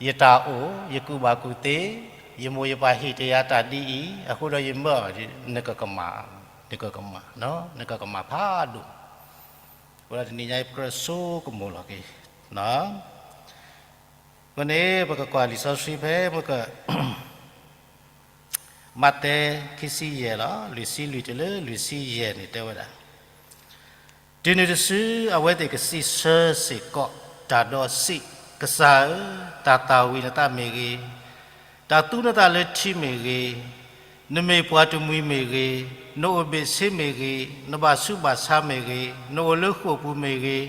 ယတၢ်အိၣ် ယကူၣ်ဘၣ်ကူၣ်သ့, ယမိၢ်ယပၢ်ဟ့ၣ်တ့ၢ်ယၤတၢ်ဒ်အံၤ အဃိဒီးယမၢအီၤ, နကကမၣ်, နကကမၣ်, နကကမၣ်ဖးဒိၣ်. အဃိဒီးတနံၤညါအံၤ ပကြၢးဆိကမိၣ်လီၤက့ၤ အဃိန့ၣ် ပကကွၢ်လံာ်စီဆှံဖဲ မ့ၢ်က မးသဲ ခံဆံယဲၢ်လီၤ, လွံၢ်ဆံလွံၢ်တုၤလၢလွံၢ်ဆံယဲၢ်န့ၣ်တဲဝဲဒၣ်, တုၤနုၤတစု အဝဲသ့ၣ်ကစံးဆၢစ့ၢ်ကီးတၢ်ဒီးစံး, ကစၢ်ဧၢ, တၢ်သၣ်ဝံၤနသးမ့ၢ်ဂ့ၤ, တၢ်သူနသးလၢထံမ့ၢ်ဂ့ၤ, နမ့ၢ်ပှၤတမှံၤမ့ၢ်ဂ့ၤ, နအိၣ်ဘ့ၣ်ဆ့မ့ၢ်ဂ့ၤ, နဘၣ်ဆူးဘၣ်ဆါမ့ၢ်ဂ့ၤ, နအိၣ်လၢဃိာ်ပူၤမ့ၢ်ဂ့ၤ,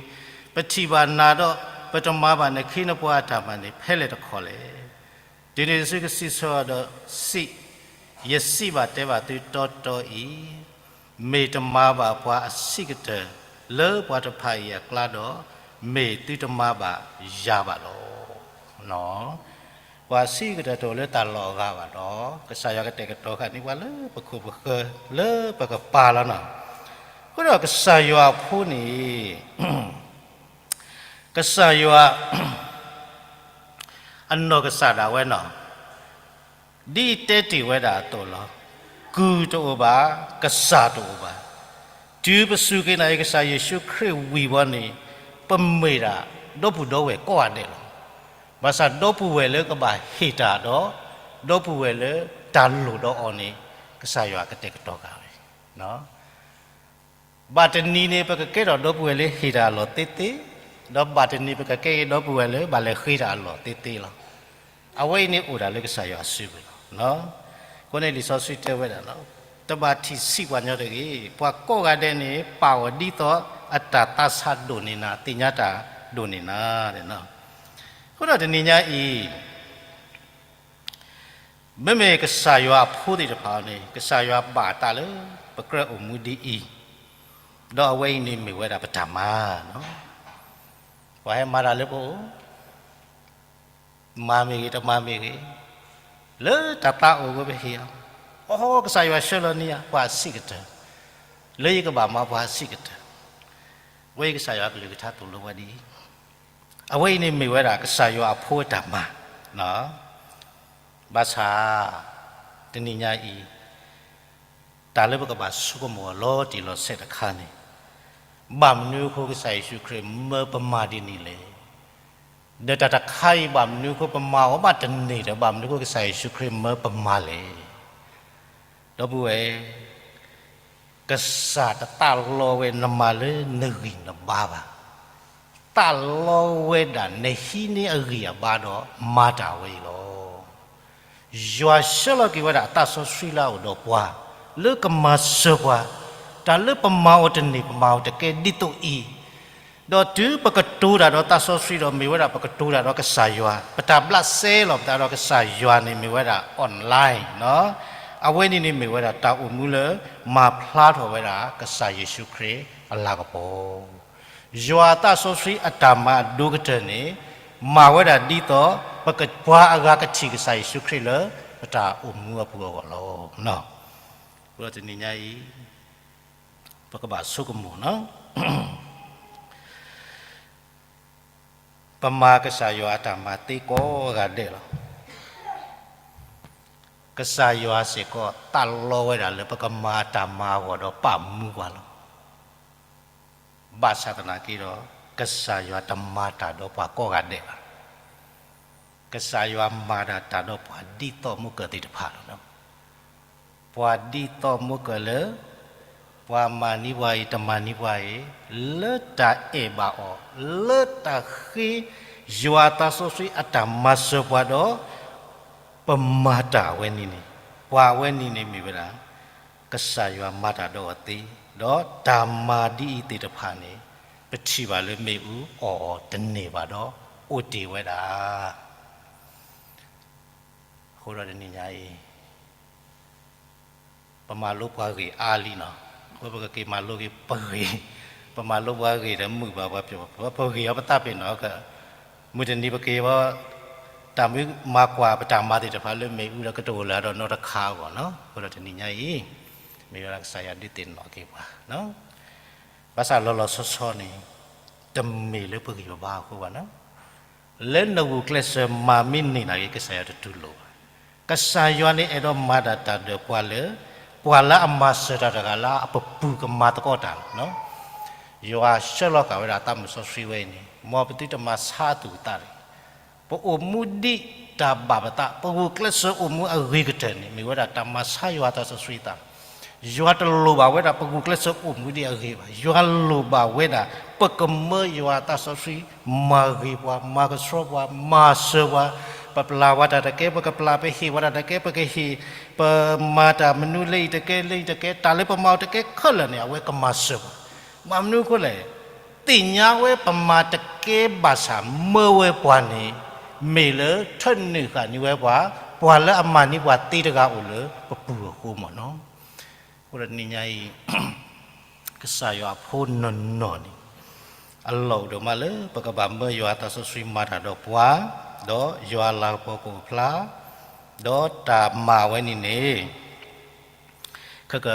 ပထံၣ်ဘၣ်နၤဒီး ပတမၤဘၣ်နခ့နပှၤအတၢ်မၤန့ၣ် ဖဲလဲၣ်တခီလဲၣ်. တုၤနုၤတစုကစံးဆၢအီၤဒီးစံး, ယစံးဘၣ်တဲဘၣ်သုတီတီအံၤ, မ့ၢ်တမၤဘၣ်ပှၤအဆံးကတၢၢ်လၢပှၤတဖၣ်အံၤအကျါဒီး, မ့ၢ်သုတမၤဘၣ်ယၤဘၣ်လီၤ. ပှၤအဆံးကတၢၢ်တအိၣ်လၢတၢ်လီၢ်အဂၤဘၣ်ဒီး, ကစၢ်ယွၤကတဲာ်ကတီၤဃာ်န့ၢ်ပှၤလၢပခိၣ်ပဃၢၤလၢပကပၤလီၤနီၤ. အဃိဒီးကစၢ်ယွၤအဖိန့ၣ် ကစၢ်ယွၤ အနီၢ်ကစၢ်ဒၣ်ဝဲနီၤ, ဒ်တဲတ့ၢ်ဝဲဒၣ်အသိးလီၤ. ကုၢ်တအိၣ်ဘၣ်, ကစၢ်တအိၣ်ဘၣ်. တုၤပစူၢ်က့ၤနာ်က့ၤကစၢ်ယ့ၣ်ၡူးခရံာ်ဝံၤဘီန့ၣ်, ပမ့ၢ်ဒၣ်ဒီပုၢ်ဒီဝဲၢ်ကိးဂၤဒဲးလီၤ. ဘၣ်ဆၣ်ဒီပုၢ်ဝဲၢ်လၢကဘၣ်ဟ့ၣ်တၢ်ဒီး, ဒီပုၢ်ဝဲၢ်လၢတၢ်လိၣ်ဒီးအီၤန့ၣ်, ကစၢ်ယွၤကတဲာ်ကတီၤဃာ်ဝဲ ဘၣ်တနံၤန့ၣ် ပကကဲထီၣ်ဒီပုၢ်ဝဲၢ်လၢဟ့ၣ်တၢ်အလီၢ်သ့သ့, ဒီးဘၣ်တနံၤပကကဲက့ၤဒီပုၢ်ဝဲၢ်လၢဘၣ်လဲၤဃ့တၢ်အလီၢ်သ့သ့လီၤ. အဝဲအံၤန့ၣ်အိၣ်ဒၣ်လၢကစၢ်ယွၤအစုပူၤလီၤ. အဃိန့ၣ်လံာ်စီဆှံတဲဝဲဒၣ်လီၤ, တဘၣ်ထံၣ်ဆံးပှၤညီတဂ့ၤ, ပှၤကိးဂၤဒဲးန့ၣ် ပာ်အီၤဒ်သိးအတၢ်သးဆးဒိၣ်န့ၢ်နၤ, သ့ၣ်ညါတၢ်ဒိၣ်န့ၢ်နၤ. အဃိဒီးတနံၤညါအံၤ မ့မ့ၢ်ကစၢ်ယွၤအဖိသ့ၣ်တဖၣ်န့ၣ် ကစၢ်ယွၤဘၣ်အသးလၢပကြၢးအိၣ်မူဒ်အံၤ, ဒီးအဝဲအံၤန့ၣ်မ့ၢ်ဝဲဒၣ်ပတၢ်မၤ, ပှၤဟဲမၤတၢ်လၢပအိၣ်, မၤမ့ၢ်ဂ့ၤတမၤမ့ၢ်ဂ့ၤ, လၢတၢ်သးအိၣ်ဝဲပဟ့ၣ်အီၤ, အိ ကစၢ်ယွၤဆှၢလီၤန့ၢ်ယၤပှၤအဆံးကတၢၢ်, လၢယကဘၣ်မၤပှၤအဆံးကတၢၢ်, အဝဲအံၤကစၢ်ယွၤကလုၢ်ကထါသိၣ်လိဝဲဒ်အံၤ, အဝဲအံၤန့ၣ်မ့ၢ်ဝဲဒၣ်ကစၢ်ယွၤအဖိအတၢ်မၤ ဘၣ်ဆၣ် တနံၤညါအံၤ တၢ်လၢပကဘၣ်ဆိကမိၣ်အီၤလီၤတံၢ်လီၤဆဲးတခါန့ၣ်, ဘၣ်မနုၤအဃိကစၢ်ယ့ၣ်ၡူးခရံာ်မၢပမၤဒ်န့ၣ်လဲၣ်. ဒီးတၢ်တခါအံၤဘၣ်မနုၤအဃိပမၤအီၤဘၣ်တန့ၢ်ဒီး ဘၣ်မနုၤအဃိကစၢ်ယ့ၣ်ၡူးခရံာ်မၢပမၤလဲၣ်. ဒီပုၢ်ဝဲၢ် ကစၢ်တသးလီဝဲနမၤလၢနဂံၢ်နဘါဘၣ်. သးလီဝဲဒၣ်နဟံးန့ၢ်အဂံၢ်အဘါဒီးမၤတၢ်ဝဲအံၤလီၤ. ယွၤဆှၢလီၤက့ၤဝဲဒၣ်အသးစီဆှံလၢအအိၣ်ဒီးပှၤ, လၢကမၤစၢၤပှၤ, တၢ်လၢပမၤအီၤတန့ၢ်ပမၤအီၤတကဲဒ်သိးအံၤ, ဒီးတုၤပကတိၤတၢ်ဒီးသးစီဆှံဒီး မ့ၢ်ဝဲဒၣ်ပကတိၤတၢ်ဒီးကစၢ်ယွၤ, ပတၢ်ဘျးစဲလီၤပသးဒီးကစၢ်ယွၤန့ၣ်မ့ၢ်ဝဲဒၣ် online နီၤ. အဝဲန့ၣ်န့ၣ်မ့ၢ်ဝဲဒၣ်တၢ်အိၣ်မူလၢ မၤဖျါထီၣ်ဝဲဒၣ်ကစၢ်ယ့ၣ်ၡူးခရံာ်အလၤကပီၤ ယွၤအသးစီဆှံအတၢ်မၤအဒိၣ်ကတၢၢ်န့ၣ် မၤဝဲဒၣ်ဒ်သိး ပကပှၤအဂၤကထံၣ်ကစၢ်ယ့ၣ်ၡူးခရံာ်လၢ ပတၢ်အိၣ်မူအပူၤအဂီၢ်လီၤ. အဃိဒီးတနံၤညါအံၤ ပကဘၣ်ဆိကမိၣ်နီၤ ပမၤကစၢ်ယွၤအတၢ်မၤသ့ကိးဂၤဒဲးလီၤ. ကစၢ်ယွၤစ့ၢ်ကီး သးလီဝဲဒၣ်လၢပကမၤအတၢ်မၤအဂီၢ်ဒီးပာ်မူပှၤလီၤ. ဘၣ်ဆၣ်သနာ်က့ဒီး ကစၢ်ယွၤတမၤတၢ်ဒီးပှၤကိးဂၤဒဲးဘၣ်. ကစၢ်ယွၤမၤတၢ်ဒီးပှၤဒ်သိးမုၢ်ကၢၢ်သ့ၣ်တဖၣ်လီၤ. ပှၤဒ်သိးမုၢ်ကၢၢ်လၢ ပှၤမၤန့ၢ်ပှၤအံၤ တမၤန့ၢ်ပှၤအံၤ လၢတၢ်အဲၣ်ဘၣ်အီၤ လၢတၢ်ဃ့ ယွၤသးစီဆှံအတၢ်မၤစၢၤပှၤဒီး ပမၤတၢ်အဝဲန့ၣ်န့ၣ် ပှၤအဝဲန့ၣ်န့ၣ်မ့ၢ်ဝဲဒၣ် ကစၢ်ယွၤမၤတၢ်ဒီးအီၤသ့, ဒီးတၢ်မၤဒ်အံၤသ့ၣ်တဖၣ်န့ၣ် ပထံၣ်ဘၣ်လၢမ့ၣ်အူအီၣ်အီၤတန့ၢ်ဘၣ်ဒီး အိၣ်တ့ၢ်ဝဲဒၣ် အဃိဒီးတနံၤညါအံၤ ပမၤလိပှၤဂ့ၢ်အါလံနီၤ, အဃိပကက့ၤမၤလိက့ၤပဂ့ၢ်, ပမၤလိပှၤဂ့ၢ်ဒီးမုာ်ဘၣ်ပှၤပျိၢ်, ပဂ့ၢ်အီၤပသးပ့ၤနီၣ်, မုၢ်တနံၤပက့ၤဝဲ တၢ်မုၢ်မၤကွၢ်ပတၢ်မၤသ့ၣ်တဖၣ်လၢမ့ၣ်အူဒီးကတအိၣ်လၢၤဒီးနီတခါအဂီၢ်နီၤ, အဃိဒီးတနံၤညါအံၤ မ့ၢ်ဝဲဒၣ်ကစၢ်ယွၤဒုးသ့ၣ်နီၣ်က့ၤပှၤ ဘၣ်ဆၣ်လီၤလီၤဆီဆီန့ၣ် တမ့ၢ်လၢပဂံၢ်ပဘါအဃိဘၣ်နီၤ, လၢနဂုာ်ကျဲးစၢးမၤမ့ၢ်န့ၢ်နာ်က့ ကစၢ်ယွၤတတူၢ်လိာ်ဘၣ်. ကစၢ်ယွၤန့ၣ်အဲၣ်ဒိးမၤဒၣ်တၢ်ဒီးပှၤလၢ ပှၤလၢအမၤစၢၤတၢ်တဂၤလၢအပပူၤကမၤသကိးတၢ်လီၤ. ယွၤဆှၢလီၤဃာ်ဝဲဒၣ်သးမုၢ်စီဆှံဝဲအံၤန့ၣ် မ်ပသုတမၤဆါအသူၣ်အသးတဂ့ၤ ပအိၣ်မူဒ်တၢ်ဘၣ်ပသး, ပဂုာ်ကျဲးစၢးအိၣ်မူအဂ့ၤကတၢၢ်န့ၣ် မ့ၢ်ဝဲဒၣ်တၢ်မၤဆါယွၤသးစီဆှံသးလီၤ. ယွၤတလိၣ်ဘၣ်ဝဲဒၣ်ပဂုာ်ကျဲးစၢးအိၣ်မူဒ်အဂ့ၤဘၣ်. ယွၤလိၣ်ဘၣ်ဝဲဒၣ် ပကမၢယွၤသးစီဆှံ မၤဂ့ၤပှၤ, မၤကဆှီပှၤ, မၤစၢၤပှၤ, ပပျၢ်ဝဲတၢ်တကဲ ပကပျၢ်, ပဟ့ၣ်ဝဲတၢ်တကဲ ပကဟ့ၣ်, ပမၤတၢ်မနုၤလၢအံၤတကဲ လၢအံၤတကဲ, တၢ်လၢပမၤအီၤတကဲခဲလၢာ်န့ၣ် အဝဲကမၤစၢၤပှၤ. ဘၣ်မနုၤအဃိလဲၣ်, သ့ၣ်ညါဝဲပမၤတကဲဘၣ်ဆၣ် မၢဝဲပှၤန့ၣ် မ့ၢ်လၢထၢနုာ်ဃာ်န့ၢ်ဝဲပှၤ, ပှၤလၢအမၤန့ၢ်ပှၤသ့တဂၤအိၣ်လၢပပူၤအဃိမ့ၢ်နီၤ. အဃိဒီးတနံၤညါအံၤ ကစၢ်ယွၤအဖိနီၢ်နီၢ်န့ၣ် အလီၢ်အိၣ်ဒိၣ်မးလၢပကဘၣ်မၢယွၤသးစီဆှံမၤတၢ်ဒီးပှၤ, ဒီးယွၤလၤကပီၤကအိၣ်ဖျါ, ဒီးတၢ်မၤဝဲန့ၣ်န့ၣ် ခဲက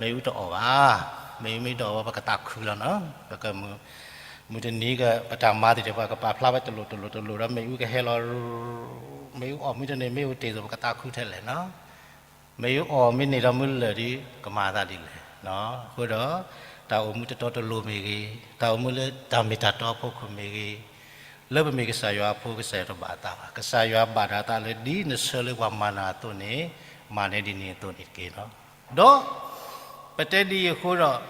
မ့ၣ်အူတအီၣ်ဘၣ်, မ့ၣ်အူမ့ၢ်တအီၣ်ဘၣ် ပကသးခုလီၤနီၤ. မုၢ်တနံၤက ပတၢ်မၤသ့ၣ်တဖၣ် ကပာ်ဖျါဝဲတလိၣ်တလိၣ်တလိၣ်ဒီး မ့ၣ်အူကဟဲလီၤ, မ့ၣ်အူအီၣ်မုၢ်တနံၤ မ့ၣ်အူတ့ၢ်သိး ပကသးခုထဲလဲၣ်နီၤ. မ့ၣ်အူအီၣ်မ့ၢ်န့ၢ်ဒီးမုၢ်လၢာ်ဒီး ကမၤအသးဒ်လဲၣ်. အဃိဒီး တၢ်အိၣ်မူတတီတလိၤမ့ၢ်ဂ့ၤ, တၢ်အိၣ်မူလၢတၢ်မ့ၢ်တၢ်တီအဖီခိၣ်မ့ၢ်ဂ့ၤ, လၢပမ့ၢ်ကစၢ်ယွၤအဖိ ကစၢ်ယွၤတဘၣ်အသးဘၣ်. ကစၢ်ယွၤဘၣ်ဒၣ်သးလၢဒ်နဆၢလၢပှၤမၤနၤအသိးန့ၣ် မၤန့ၢ်ဒ်န့ၣ်အသိးန့ၣ်တက့ၢ်လီၤ. ဒီး ပတဲဒ်အံၤအဃိဒီး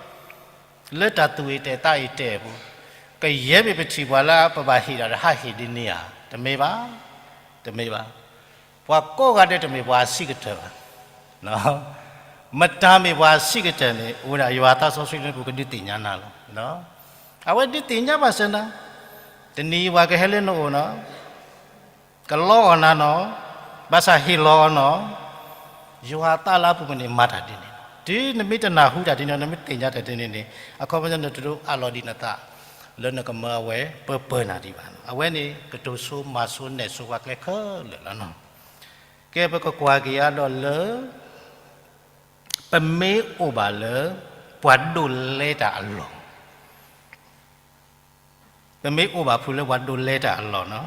လၢတၢ်သူၣ်အံၣ်တဲာ်သးအံၣ်တဲာ်အပူၤ ကယဲၢ်မ့ၢ်ပထံၣ်ပှၤလၢပဘၣ်ဟ့ၣ်ဒၣ်ဒီးဟးဟ့ၣ်ဒ်န့ၣ်ဧါ, တမ့ၢ်ဘၣ်, တမ့ၢ်ဘၣ်. ပှၤကိးဂၤဒဲးတမ့ၢ်ပှၤအဆံးကတၢၢ်ဘၣ်. မတၤမ့ၢ်ပှၤအဆံးကတၢၢ်န့ၣ် အိၣ်ဝဲဒၣ်ယွၤသးစီဆှံလၢပူၤကဒုးသ့ၣ်ညါနၤလီၤ. အဝဲဒုးသ့ၣ်ညါဘၣ်စၢၤနၤ, တနံၤအံၤပှၤကဟဲလၢနအိၣ်နီၤ ကလီအီၣ်နၤနီၤ, ဘၣ်ဆၣ်ဟ့ၣ်လီၤအီၤနီၤ, ယွၤအသးလၢအပူၤမ့ၢ်န့ၣ် မၤတၢ်ဒ်န့ၣ်လီၤ. တုၤနမ့ၢ်တနၢ်ဟူတၢ်ဒ်န့ၣ် နမ့ၢ်သ့ၣ်ညါတၢ်ဒ်န့ၣ်န့ၣ် အခီပညီနတဒိးအးလီၤဒံးနသး လၢနကမၢအဝဲပၢၢ်ပၢၢ်နၤဒံးဘၣ်. အဝဲန့ၣ် ကတိၤဆိမၤဆိနဲၣ်ဆိပှၤကျဲခဲလၢာ်လီၤနီၤ. ကဲ ပကကွၢ်က့ၤအါဒီးလၢ ပမ့ၢ်အိၣ်ဘၣ်လၢ ပှၤဒိးလဲတၢ်အလီၢ် ပမ့ၢ်အိၣ်ဘၣ်ဖုးလၢပှၤဒိးလဲတၢ်အလီၢ်နီၤ,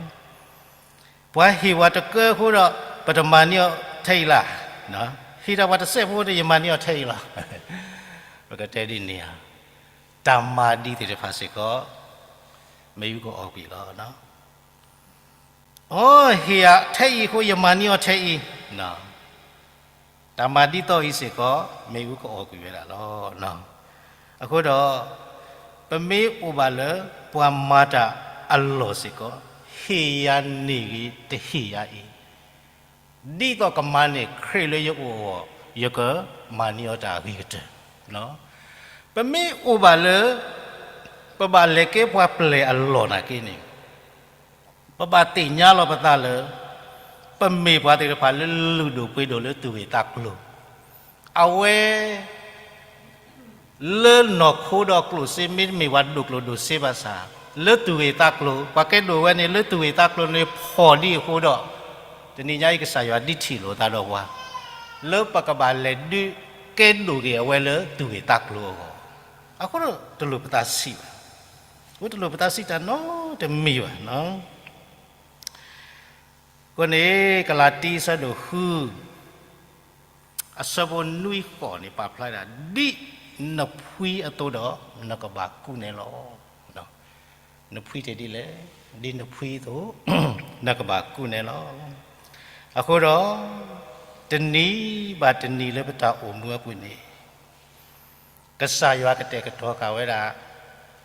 ပှၤဟ့ၣ်ပှၤတကၢအဃိဒီး ပတမၤန့ၢ်အီၤထဲအံၤလၢၤ, ဟ့ၣ်တၢ်ပှၤတစဲးဖိဒီး ယမၤန့ၢ်အီၤထဲအံၤလီၤ. ပကတဲဒ်န့ၣ်ဧါ, တၢ်မၤဒ်သ့ၣ်တဖၣ်စ့ၢ်ကီး မ့ၣ်အူကအီၣ်ကွံာ်လီၤ. အိ ဟ့ၣ်ယၤထဲအံၤအဃိ ယမၤန့ၢ်အီၤထဲအံၤ, တၢ်မၤဒ်သိးအံၤစ့ၢ်ကီး မ့ၣ်အူကအီၣ်ကွံာ်ဝဲဒၣ်လီၤ. အဃိဒီး ပမ့ၢ်အိၣ်ဘၣ်လၢ ပှၤမၤတၢ်အလီၢ်စ့ၢ်ကီး ဟ့ၣ်ယၤန့ၢ်ဂ့ၤ တဟ့ၣ်ယၤအံၤ, ဒ်သိးကမၤန့ၢ်ခရံာ်လၢယအိၣ်အဂီၢ် ယကမၤန့ၢ်အီၤတၢ်အဂ့ၤကတၢၢ်. ပမ့ၢ်အိၣ်ဘၣ်လၢ ပဘၣ်လဲၤကဲပှၤပျဲၢ်အလီၢ်နာ်က့န့ၣ် ပဘၣ်သ့ၣ်ညါလီၤပသးလၢ ပမ့ၢ်ပှၤသ့ၣ်တဖၣ်လၢလုၢ်ဒိၣ်ပှ့ၤဒိၣ်လၢသူၣ်ဂ့ၤသးကျိၤ, အဝဲ လၢနီၢ်ခိဒီးကျိၣ်စ့ မ့တမ့ၢ်ပှၤဒိၣ်ကျိၣ်ဒိၣ်စ့ဘၣ်ဆၣ်, လၢသူၣ်ဂ့ၤသးကျိၤ ပှၤကဲဒိၣ်ဝဲန့ၣ် လၢသူၣ်ဂ့ၤသးကျိၤန့ၣ်ဖှီၣ်ဒ်အဃိဒီး, တနံၤညါအံၤ ကစၢ်ယွၤဒုးထံၣ်လိာ်သးဒီးပှၤ လၢပကဘၣ်လဲၤဒုးကဲဒိၣ်က့ၤအဝဲလၢသူၣ်ဂ့ၢ်သးကျိၤအဂီၢ်, အဃိဒီးတလိၣ်ပသးဆံးဘၣ်. အဃိတလိၣ်ပသးဆံးတၢ်နီတမံၤဘၣ်. အဃိန့ၣ် ကလၤတံ အဆၢဒိၣ်ဃု အဆၢဖိနွံဃိးန့ၣ် ပာ်ဖျါဒၣ် ဒ်နဖှံအသိးဒီး နကဘၣ်ကူးနဲလီၤ. နဖှံတ့ၢ်ဒ်လဲၣ်, ဒ်နဖှံအသိး နကဘၣ်ကူးနဲလီၤ. အဃိဒီး တနံၤဘၣ်တနံၤလၢပတၢ်အိၣ်မူအပူၤန့ၣ် ကစၢ်ယွၤကတဲာ်ကတီၤဃာ်ဝဲဒၣ်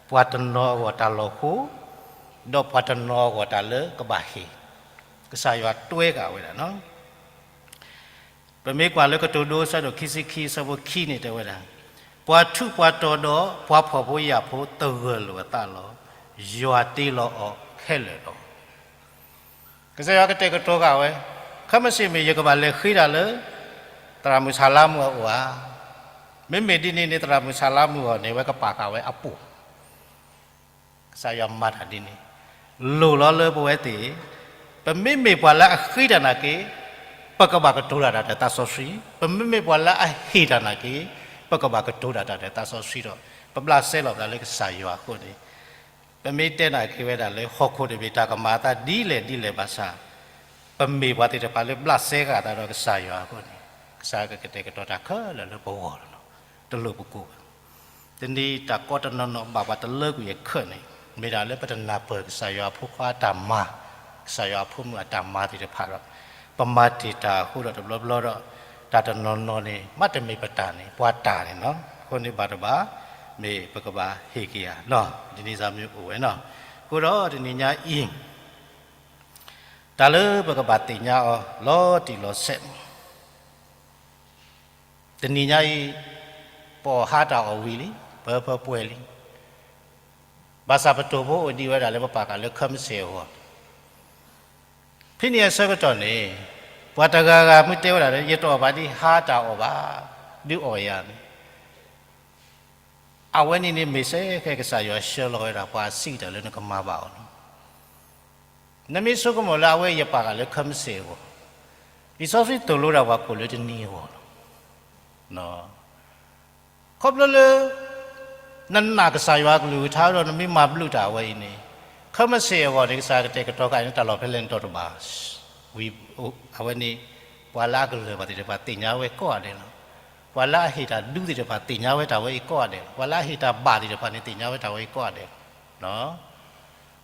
ပှၤတနီၤအဂီၢ်တၢ်လီၤဃိ, ဒီးပှၤတနီၤအဂီၢ်တၢ်လၢကဘၣ်ဟ့ၣ်, ကစၢ်ယွၤတွဲဃာ်ဝဲဒၣ်နီၤ. ပမ့ၢ်ကွၢ်လၢကတိၤဒိ အဆၢဒိၣ်ခံဆံခံ အဆၢဖိခံန့ၣ်တဲဝဲဒၣ်, ပှၤထူးပှၤတီၤဒီးပှၤဖှီၣ်ဖိယာ်ဖိသဂၢၢ်လိာ်အသးလီၤ. ယွၤတ့လီၤအီၤခဲလၢာ်လီၤ. ကစၢ်ယွၤကတဲာ်ကတီၤဃာ်ဝဲ, ခဲမုၢ်ဆ့ၣ်မ့ၢ်ယကဘၣ်လဲၤဃ့တၢ်လၢ သရၣ်မုၣ်ဆၣ်လါမုၣ်အအိၣ်ဧါ. မ့မ့ၢ်ဒ်န့ၣ်န့ၣ် သရၣ်မုၣ်ဆၣ်လါမုၣ်အဂီၢ်န့ၣ် အဝဲကပာ်ဃာ်ဝဲအပိၢ် ကစၢ်ယွၤမၤတၢ်ဒ်န့ၣ်, လိၣ်လီၤလၢပဝဲသ့ၣ်, ပမ့မ့ၢ်ပှၤလၢအဃ့တၢ်နာ်က့, ပကဘၣ်ကတိၤတၢ်ဒီးသးစီဆှံ, ပမ့မ့ၢ်ပှၤလၢအဟ့ၣ်တၢ်နာ်က့, ပကဘၣ်ကတိၤတၢ်ဒီးသးစီဆှံဒီး ပဘျးစဲလီၤပသးလၢကစၢ်ယွၤအဃိန့ၣ်, ပမ့ၢ်တဲနာ်က့ဝဲဒၣ်လၢဟီၣ်ခိၣ်တဘ့ၣ်တၢ်ကမၤအသးဒ်လဲၣ်ဒ်လဲၣ်ဘၣ်ဆၣ်, ပမ့ၢ်ပှၤသ့ၣ်တဖၣ်လၢဘျးစဲဃာ်သးဒီးကစၢ်ယွၤအဃိန့ၣ်, ကစၢ်ယွၤကကတဲာ်ကတီၤတၢ်ခဲလၢာ်လၢပဂီၢ်လီၤ. တလိၣ်ပကိၢ်ဘၣ်. တနံၤတၢ်ကီတနီၤနီၤဘၣ်ပှၤတလၢကွံာ်အခၢးန့ၣ်, မ့ၢ်ဒၣ်လၢပတနၢ်ပၢၢ်ကစၢ်ယွၤအဖိခွါအတၢ်မၤ, ကစၢ်ယွၤအဖိမုၣ်အတၢ်မၤသ့ၣ်တဖၣ်ဒီး, ပမၤတ့ၢ်တၢ်အဃိဒီးတဘျီဘျီဒီး, တၢ်တနီၤနီၤန့ၣ် မ့တမ့ၢ်ပတၢ်န့ၣ် ပှၤတၢ်န့ၣ်လီၤ. အဃိန့ၣ်ဘၣ်တဘၣ်, မ့ၢ်ပကဘၣ်ဟ့ၣ်က့ၤဧါ, ဒ်န့ၣ်စ့ၢ်မ့ၢ်အိၣ်ဝဲနီၤ. အဃိဒီးတနံၤညါအံၤ တၢ်လၢပကဘၣ်သ့ၣ်ညါအီၤလီၤတံၢ်လီၤဆဲးန့ၣ်, တနံၤညါအံၤ ပအီၣ်ဟါတၢ်အီၣ်ဝံၤလံ, ပၢပၢပှဲၤလံ, ဘၣ်ဆၣ်ပတိၢ်ဖိအိၣ်ဒံးဝဲဒၣ်လၢပပာ်ဃာ်လၢခဲမုၢ်ဆ့ၣ်အဂီၢ်, ဖဲန့ၣ်အဆၢကတီၢ်န့ၣ်, ပှၤတဂၤဂၤမ့ၢ်တဲဝဲဒၣ်လၢ ယတအီၣ်ဘၣ်ဒ်ဟါတၢ်အီၣ်ဘၣ်, ဒုးအီၣ်ယၤန့ၣ် အဝဲန့ၣ်န့ၣ်မ့ၢ်စ့ၢ်ကီးကစၢ်ယွၤဆှၢလီၤဝဲဒၣ်ပှၤစံးတၢ်လၢနကမၤဘၣ်အီၤလီၤ. နမ့ၢ်ဆိကမိၣ်လၢအဝဲအံၤယပာ်ဃာ်လၢခဲမုၢ်ဆ့ၣ်အဂီၢ်, လံာ်စီဆှံသိၣ်လိဒၣ်ပှၤကိၣ်လၢတနံၤအဂီၢ်လီၤ. ခီဖျိလၢ နနာ်ကစၢ်ယွၤအကလုၢ်ကထါဒီး နမ့ၢ်မၤဘျုးတၢ်အဝဲအံၤန့ၣ်, ခဲမုၢ်ဆ့ၣ်အဂီၢ်န့ၣ် ကစၢ်ကတဲာ်ကတီၤဃာ်န့ၢ်တၢ်လီၢ်ဖဲလဲၣ်နတီၤတဘၣ်, ဝံၤအဝဲန့ၣ် ပှၤလၢအကလၢၢ်ဘၣ်သ့ၣ်တဖၣ်သ့ၣ်ညါဝဲကိးဂၤဒဲးလီၤ. ပှၤလၢအဟ့ၣ်တၢ်ဒူသ့ၣ်တဖၣ်သ့ၣ်ညါဝဲတၢ်ဝဲအံၤကိးဂၤဒဲးလီၤ. ပှၤလၢအဟ့ၣ်တၢ်ဘၣ်သ့ၣ်တဖၣ်န့ၣ်သ့ၣ်ညါဝဲတၢ်ဝဲအံၤကိးဂၤဒဲးလီၤ.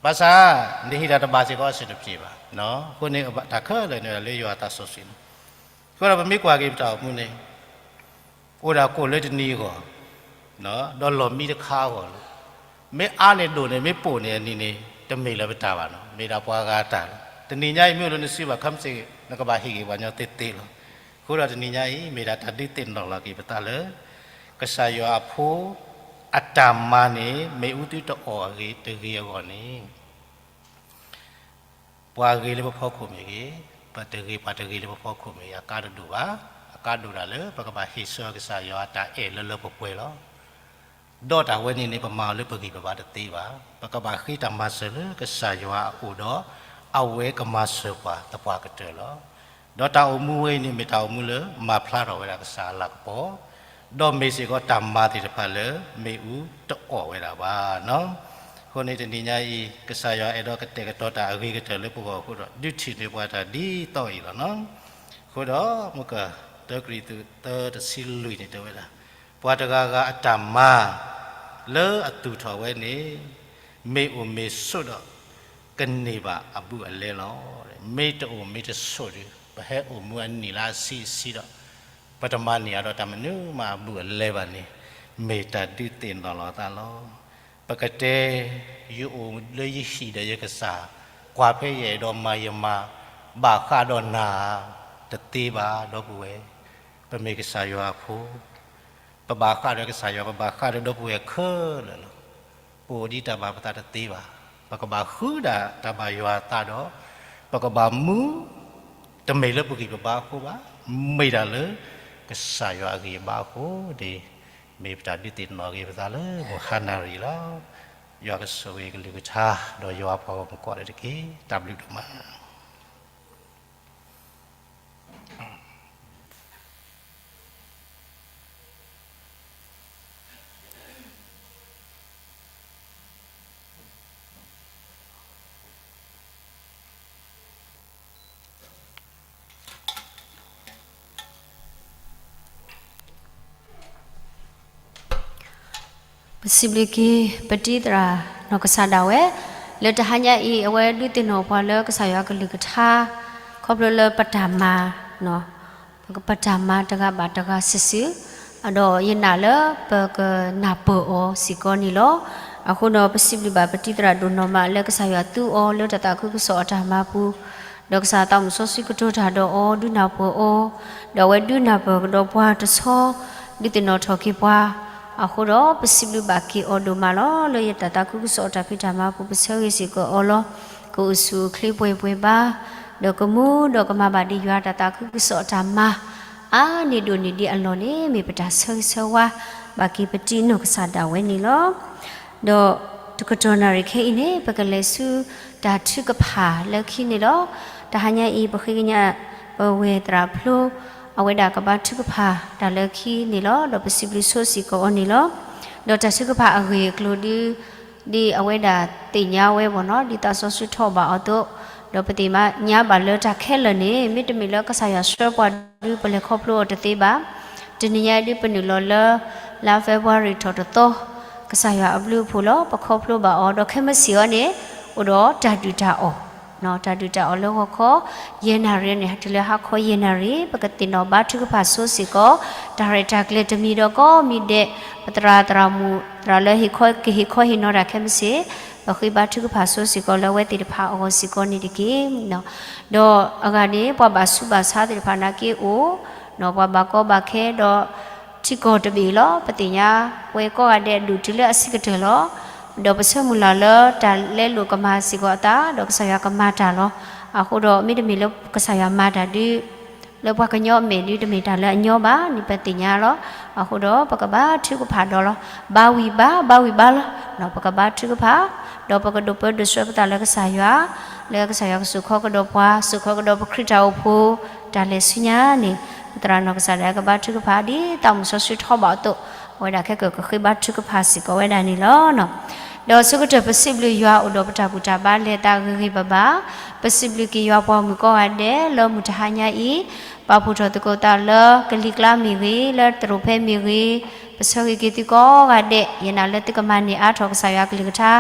ဘၣ်ဆၣ် နဟ့ၣ်တၢ်တဘၣ်စ့ၢ်ကီးအဆင်တပြေဘၣ်. အဃိန့ၣ်တၢ်ခဲလၢာ်န့ၣ်လၢယွၤအသးစီဆှံလီၤ. အဃိဒီးပမ့ၢ်ကွၢ်က့ၤပတၢ်အိၣ်မူန့ၣ် အိၣ်ဒၣ်ကိၣ်လၢတနံၤအဂီၢ်, ဒီးလီၢ်မံတခါအဂီၢ်လီၤ. မ့ၢ်အါန့ၢ်ဒိၣ်န့ၢ် မ့ၢ်ပိာ်န့ၢ်အနံၤန့ၣ် တမ့ၢ်လၢပတၢ်ဘၣ်နီၤ, မ့ၢ်ဒၣ်ပှၤဂၤတၢ်လီၤ. တနံၤညါအံၤမ့ၢ်အိၣ်လၢနစုဘၣ်ခဲမုၢ်ဆ့ၣ် နကဘၣ်ဟ့ၣ်ဂ့ၤပှၤညီသ့သ့လီၤ. အဃိဒီးတနံၤညါအံၤ မ့ၢ်ဒၣ်တၢ်ဒုးသ့ၣ်နီၣ်လီၤက့ၤပသးလၢ ကစၢ်ယွၤအဖိ အတၢ်မၤန့ၣ် မ့ၣ်အူသုတအီၣ်အဂ့ၤတဂ့ၤအဂီၢ်န့ၣ် ပှၤဂ့ၤလၢပဖီခိၣ်မ့ၢ်ဂ့ၤ, ပတဂ့ၤပှၤတဂ့ၤလၢပဖီခိၣ်မ့ၢ်ဂ့ၤ အကါတဒိၣ်ဘၣ်. အကါဒိၣ်ဒၣ်လၢ ပကဘၣ်ဟ့ၣ်ဆၢကစၢ်ယွၤအတၢ်အဲၣ်လၢလၢပှဲၤပှဲၤလီၤ. ဒီးတၢ်ဝဲန့ၣ်န့ၣ် ပမၤအီၤလၢပဂံၢ်ပဘါတသ့ဘၣ်. ပကဘၣ်ဃ့တၢ်မၤစၢၤလၢကစၢ်ယွၤအအိၣ်ဒီး အဝဲကမၤစၢၤပှၤသပှၢ်ကတၢၢ်လီၤ. ဒီးတၢ်အိၣ်မူဝဲအံၤန့ၣ် မ့ၢ်တၢ်အိၣ်မူလၢမၤဖျါထီၣ်ဝဲဒၣ်ကစၢ်အလၤကပီၤ, ဒီးမ့ၢ်စ့ၢ်ကီးတၢ်မၤသ့ၣ်တဖၣ်လၢ မ့ၣ်အူတအီၣ်ဝဲဒၣ်ဘၣ်နီၤ. အဃိန့ၣ်တနံၤညါအံၤ ကစၢ်ယွၤအဲၣ်ဒိးကတဲာ်ကတီၤတၢ်အဂ့ၤကတၢၢ်လၢပဂီၢ်အဃိဒီး ဒုးထံၣ်န့ၢ်ပှၤတၢ်ဒ်သိးအံၤလီၤနီၤ. အဃိဒီး မုက တၢကရံၣ်သူး သၢ တဆံလွံၢ်န့ၣ်တဲဝဲဒၣ်, ပှၤတဂၤဂၤအတၢ်မၤ လၢအသူၣ်ထီၣ်ဝဲန့ၣ် မ့ၢ်အိၣ်မ့ၢ်ဆိးဒီး ကန့ၢ်ဘၣ်အဘူးအလဲလီၤ. မ့ၢ်တအိၣ်မ့ၢ်တဆိးဒီး ပဟဲအိၣ်မူအနံၣ်လၢအဆံအဆံဒီး ပတမၤန့ၢ်အဒီးတၢ်မနုၤမးအဘူးအလဲဘၣ်န့ၣ် မ့ၢ်တၢ်ဒုးသ့ၣ်နီၣ်လီၤသးလီၤ. ပကတဲ ယအိၣ်လၢယဟံၣ်ဒီးယကစၢ်, ကွၢ်ဖဲယအဲၣ်ဒိးမၤယမၤ, ဘၣ်ဃးဒီးနၤဧါ, တသ့ဘၣ် ဒီပုၢ်ဝဲၢ်, ပမ့ၢ်ကစၢ်ယွၤအဖိ ပဘၣ်ဃးဒီးကစၢ်ယွၤ ပဘၣ်ဃးဒီးဒီပုၢ်ဝဲၢ်ခဲလၢာ်လီၤ. ပအိၣ်ဒ်တၢ်ဘၣ်ပသးတသ့ဘၣ်. ပကဘၣ်ဃုဒၣ်တၢ်ဘၣ်ယွၤအသးဒီး ပကဘၣ်မူ တမ့ၢ်လၢပဂံၢ်ပဘါအဃိဘၣ်, မ့ၢ်ဒၣ်လၢကစၢ်ယွၤအဂံၢ်အဘါအဃိန့ၣ် မ့ၢ်ပတၢ်ဒုးသ့ၣ်နီၣ်က့ၤပသးလၢမုၢ်ဟါနၣ်ရံၣ်လီၤ. ယွၤကဆိၣ်ဂ့ၤကလုၢ်ကထါ ဒီးယွၤပှၤဂီၢ်မုၢ်ကိးဂၤဒဲးတက့ၢ်. တၢ်ဘျုးဒိၣ်မး. ပစံးဘျုးက့ၤ ပတံၤသရၣ်နီၢ်ကစၢ်ဒၣ်ဝဲ လၢတဟါညါအံၤ အဝဲဒုးသ့ၣ်နီၣ်ပှၤလၢကစၢ်ယွၤကလုၢ်ကထါ ခီဖျိလၢပတၢ်မၤ ပတၢ်မၤတဂၤဘၣ်တဂၤစုာ်စုာ်, ဒီးယနာ်လၢပကနၢ်ပၢၢ်အီၤစ့ၢ်ကီးန့ၣ်လီၤ. အဃိဒီးပစံးဘျုးဘၣ်ပတံၤသရၣ်ဒိၣ်နီၢ်မး လၢကစၢ်ယွၤသူအီၤလၢတၢ်သးခုကစီၣ်အတၢ်မၤပူၤ, ဒီးကစၢ်သးမုၣ်စီဆှံကတိၤတၢ်ဒီးအီၤ ဒုးနၢ်ပၢၢ်အီၤ, ဒီးအဝဲဒုးနၢ်ပၢၢ်ကဒီးပှၤတဆီ ဒုးသ့ၣ်နီၣ်ထီၣ်က့ၤပှၤ, အဃိဒီးပစံးဘျုးဘၣ်က့ၤအီၤဒိၣ်မးလီၤ. လၢယတၢ်သးခုကစီၣ်အတၢ်ဖံးတၢ်မၤပူၤ ပဆၢဂ့ၤစ့ၢ်ကီးအီၤလီၤ. ကအိၣ်ဆူၣ်အိၣ်ချ့ပှဲၤပှဲၤဘၣ်, ဒီးကမူဒီးကမၤဘၣ်ဒံးယွၤတၢ်သးခုကစီၣ်အတၢ်မၤ အါန့ၢ်ဒိၣ်န့ၢ်ဒံးအလီၢ်န့ၣ် မ့ၢ်ပတၢ်ဆၢဂ့ၤဆၢဝါ ဘၣ်က့ၤပတံၤနီၢ်ကစၢ်ဒၣ်ဝဲန့ၣ်လီၤ. ဒီးတကတီၢ်နၣ်ရံၣ်ခဲအံၤန့ၣ် ပကလဲၤဆူတၢ်ထုကဖၣ်လၢခံန့ၣ်လီၤ. တဟါညါအံၤ ပဃ့ကညး ပဝဲၢ်သရၣ်ဖျိ အဝဲဒၣ်ကဘါထုကဖၣ်တၢ်လၢခံန့ၣ်လီၤ. ဒီးပစံးဘျုးဆိစ့ၢ်ကီးအီၤန့ၣ်လီၤ. ဒီးတၢ်ထုကဖၣ်အဂ့ၢ်အကျိၤဒ် ဒ်အဝဲဒၣ်သ့ၣ်ညါဝဲဘၣ်နီၤ ဒ်သးစီဆှံထီၣ်ဘၣ်အီၤအသိး, ဒီးပသ့ၣ်ညါဘၣ်လၢတၢ်ခဲလၢာ်န့ၣ် မ့တမ့ၢ်လၢကစၢ်ယွၤဆှၢပှၤဒီး ပလဲၤခီဖျိအီၤတသ့ဘၣ်. တနံၤညါအံၤဒ်ပနုာ်လီၤလၢ လါ February ထီၣ်တသီ ကစၢ်ယွၤအဘျုးအဖှိၣ်လီၤ. ပခီဖျိဘၣ်အီၤ ဒီးခဲမုၢ်ဆ့ၣ်အံၤန့ၣ် အိၣ်ဒီးတၢ်ဒုၣ်တၢ်အီၣ်, တၢ်ဒုၣ်တၢ်အီၣ်လၢဂီၤခီ ယဲၢ်နၣ်ရံၣ်န့ၣ် တုၤလၢဟါခီယဲၢ်နၣ်ရံၣ် ပကသ့ၣ်နီၣ်ဘါထုကဖၣ်ဆိစ့ၢ်ကီး တၢ်ရဲၣ်တၢ်ကျဲၤတမံၤဒီးကိးမံၤဒဲး ပသရၣ်သရၣ်မုၣ် သရၣ်လၢဟ့ၣ်ခီ ကဟ့ၣ်ခီဟ့ၣ်နီၤတၢ်ခဲမုၢ်ဆ့ၣ် ပဃ့ဘါထုကဖၣ်ဆိစ့ၢ်ကီးလၢအဝဲသ့ၣ်တဖၣ်အဂီၢ်စ့ၢ်ကီးန့ၣ်တက့ၢ်. ဒီးအဂၤန့ၣ် ပှၤဘၣ်ဆူးဘၣ်ဆါသ့ၣ်တဖၣ်နာ်က့အိၣ် ဒီးပှၤဘၣ်ကီဘၣ်ခဲဒီး ထံကီၢ်တဘ့ၣ်လီၤ. ပသ့ၣ်ညါ ပဝဲကိးဂၤဒဲးဒိၣ်တုၤလၢအဆံးကတၢၢ်လီၤ. ဒီးပဆၢမုၢ်လၢ်လၢတၢ်လဲလိာ်ကမၤစ့ၢ်ကီးအသး ဒီးကစၢ်ယွၤကမၤတၢ်လီၤ. အဃိဒီးမ့တမ့ၢ်လၢကစၢ်ယွၤမၤတၢ်ဒ် လၢပှၤကညီအမဲာ်ဒ်တမ့ၢ်တၢ်လၢအညီဘၣ်န့ၣ် ပသ့ၣ်ညါလီၤ. အဃိဒီးပကဘါထုကဖၣ်ဒီးလီၤ. ဘါဝံၤဘါ ဘါဝံၤဘါလီၤ. ဒီးပကဘါထုကဖၣ် ဒီးပကဒိးပၢဒိးဆှၢပသးလၢကစၢ်ယွၤ လၢကစၢ်ယွၤကစိာ်ခီကဒီးပှၤ စိာ်ခီကဒီးပခရံာ်တၢ်အိၣ်ဖှိၣ် တၢ်လဲၤဆူညါန့ၣ် ပသရၣ်နီၢ်ကစၢ်ဒၣ်ကဘါထုကဖၣ် ဒ်သးမုၣ်စီဆှံထီၣ်ဘၣ်အီၤအသိး အဝဲဒၣ်ခဲကၢၢ်ကဃ့ဘါထုကဖၣ်စ့ၢ်ကီးဝဲဒၣ်န့ၣ်လီၤ. ဒီးဆၢကတီၢ်ပစံးဘျုးယွၤအိၣ်ဒီးပတၢ်ဘူၣ်တၢ်ဘါလဲၤသးဂ့ၤဂ့ၤဘၣ်ဘၣ်, ပစံးဘျုးက့ၤယွၤပှၤမုၣ်ကိးဂၤဒဲး လၢမုၢ်တဟါညါအံၤ ပာ်ဖှိၣ်ထီၣ်သကိးသးလၢကလံၤကျါမ့ၢ်ဂ့ၤ, လၢတရူးဖဲမ့ၢ်ဂ့ၤ, ပဆၢဂ့ၤက့ၤသုကိးဂၤဒဲး, ယနာ်လၢသုကမၤန့ၢ်အါထီၣ်ကစၢ်ယွၤအကလုၢ်ကထါ,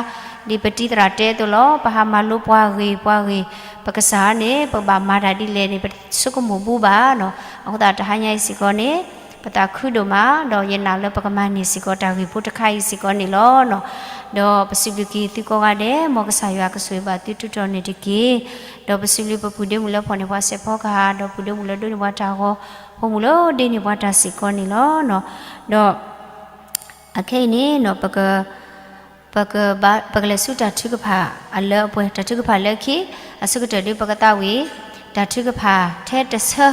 ဒ်ပတံၤသရၣ်တဲအသိးလီၤ. ပဟးမၤလိပှၤဂ့ၤပှၤဂ့ၤ, ပကစၢ်န့ၣ် ပကဘၣ်မၤတၢ်ဒ်လဲၣ်န့ၣ် ပဆိကမိၣ်ဘူးဘၣ်နီၤ. အဃိသတးတဟါညါအံၤစ့ၢ်ကီးန့ၣ် ပသးခုဒိၣ်မး, ဒီးယနာ်လၢပကမၤန့ၢ်စ့ၢ်ကီးတၢ်ဂ့ၢ်ဖိတခါအံၤစ့ၢ်ကီးန့ၣ်လီၤ. ဒီးပစံးဘျုးက့ၤသုကိးဂၤဒဲး, မ်ကစၢ်ယွၤကဆိၣ်ဂ့ၤဘၣ်သုတုၤထီၣ်န့ၣ်တက့ၢ်. ဒီးပစံးဘျုးပပုၢ်ဒ့မုၣ်လၢဖီၣ်န့ၢ်ပှၤစဲးဖီကဟၣ်, ဒီးပုၢ်ဒ့မုၣ်လၢဒိးန့ၢ်ပှၤတၢ်ဂီၤ, ဖိမုၣ်လၢဒ့န့ၢ်ပှၤတၢ်စ့ၢ်ကီးန့ၣ်လီၤ. ဒီး အခဲအံၤန့ၣ် ပက ပကလဲၤဆူတၢ်ထုကဖၣ်အလၢအပှဲၤ, တၢ်ထုကဖၣ်လၢခံ, အဆိကတၢၢ်ဒ်ပကသးဝံၣ် တၢ်ထုကဖၣ်ထဲတဆၢ,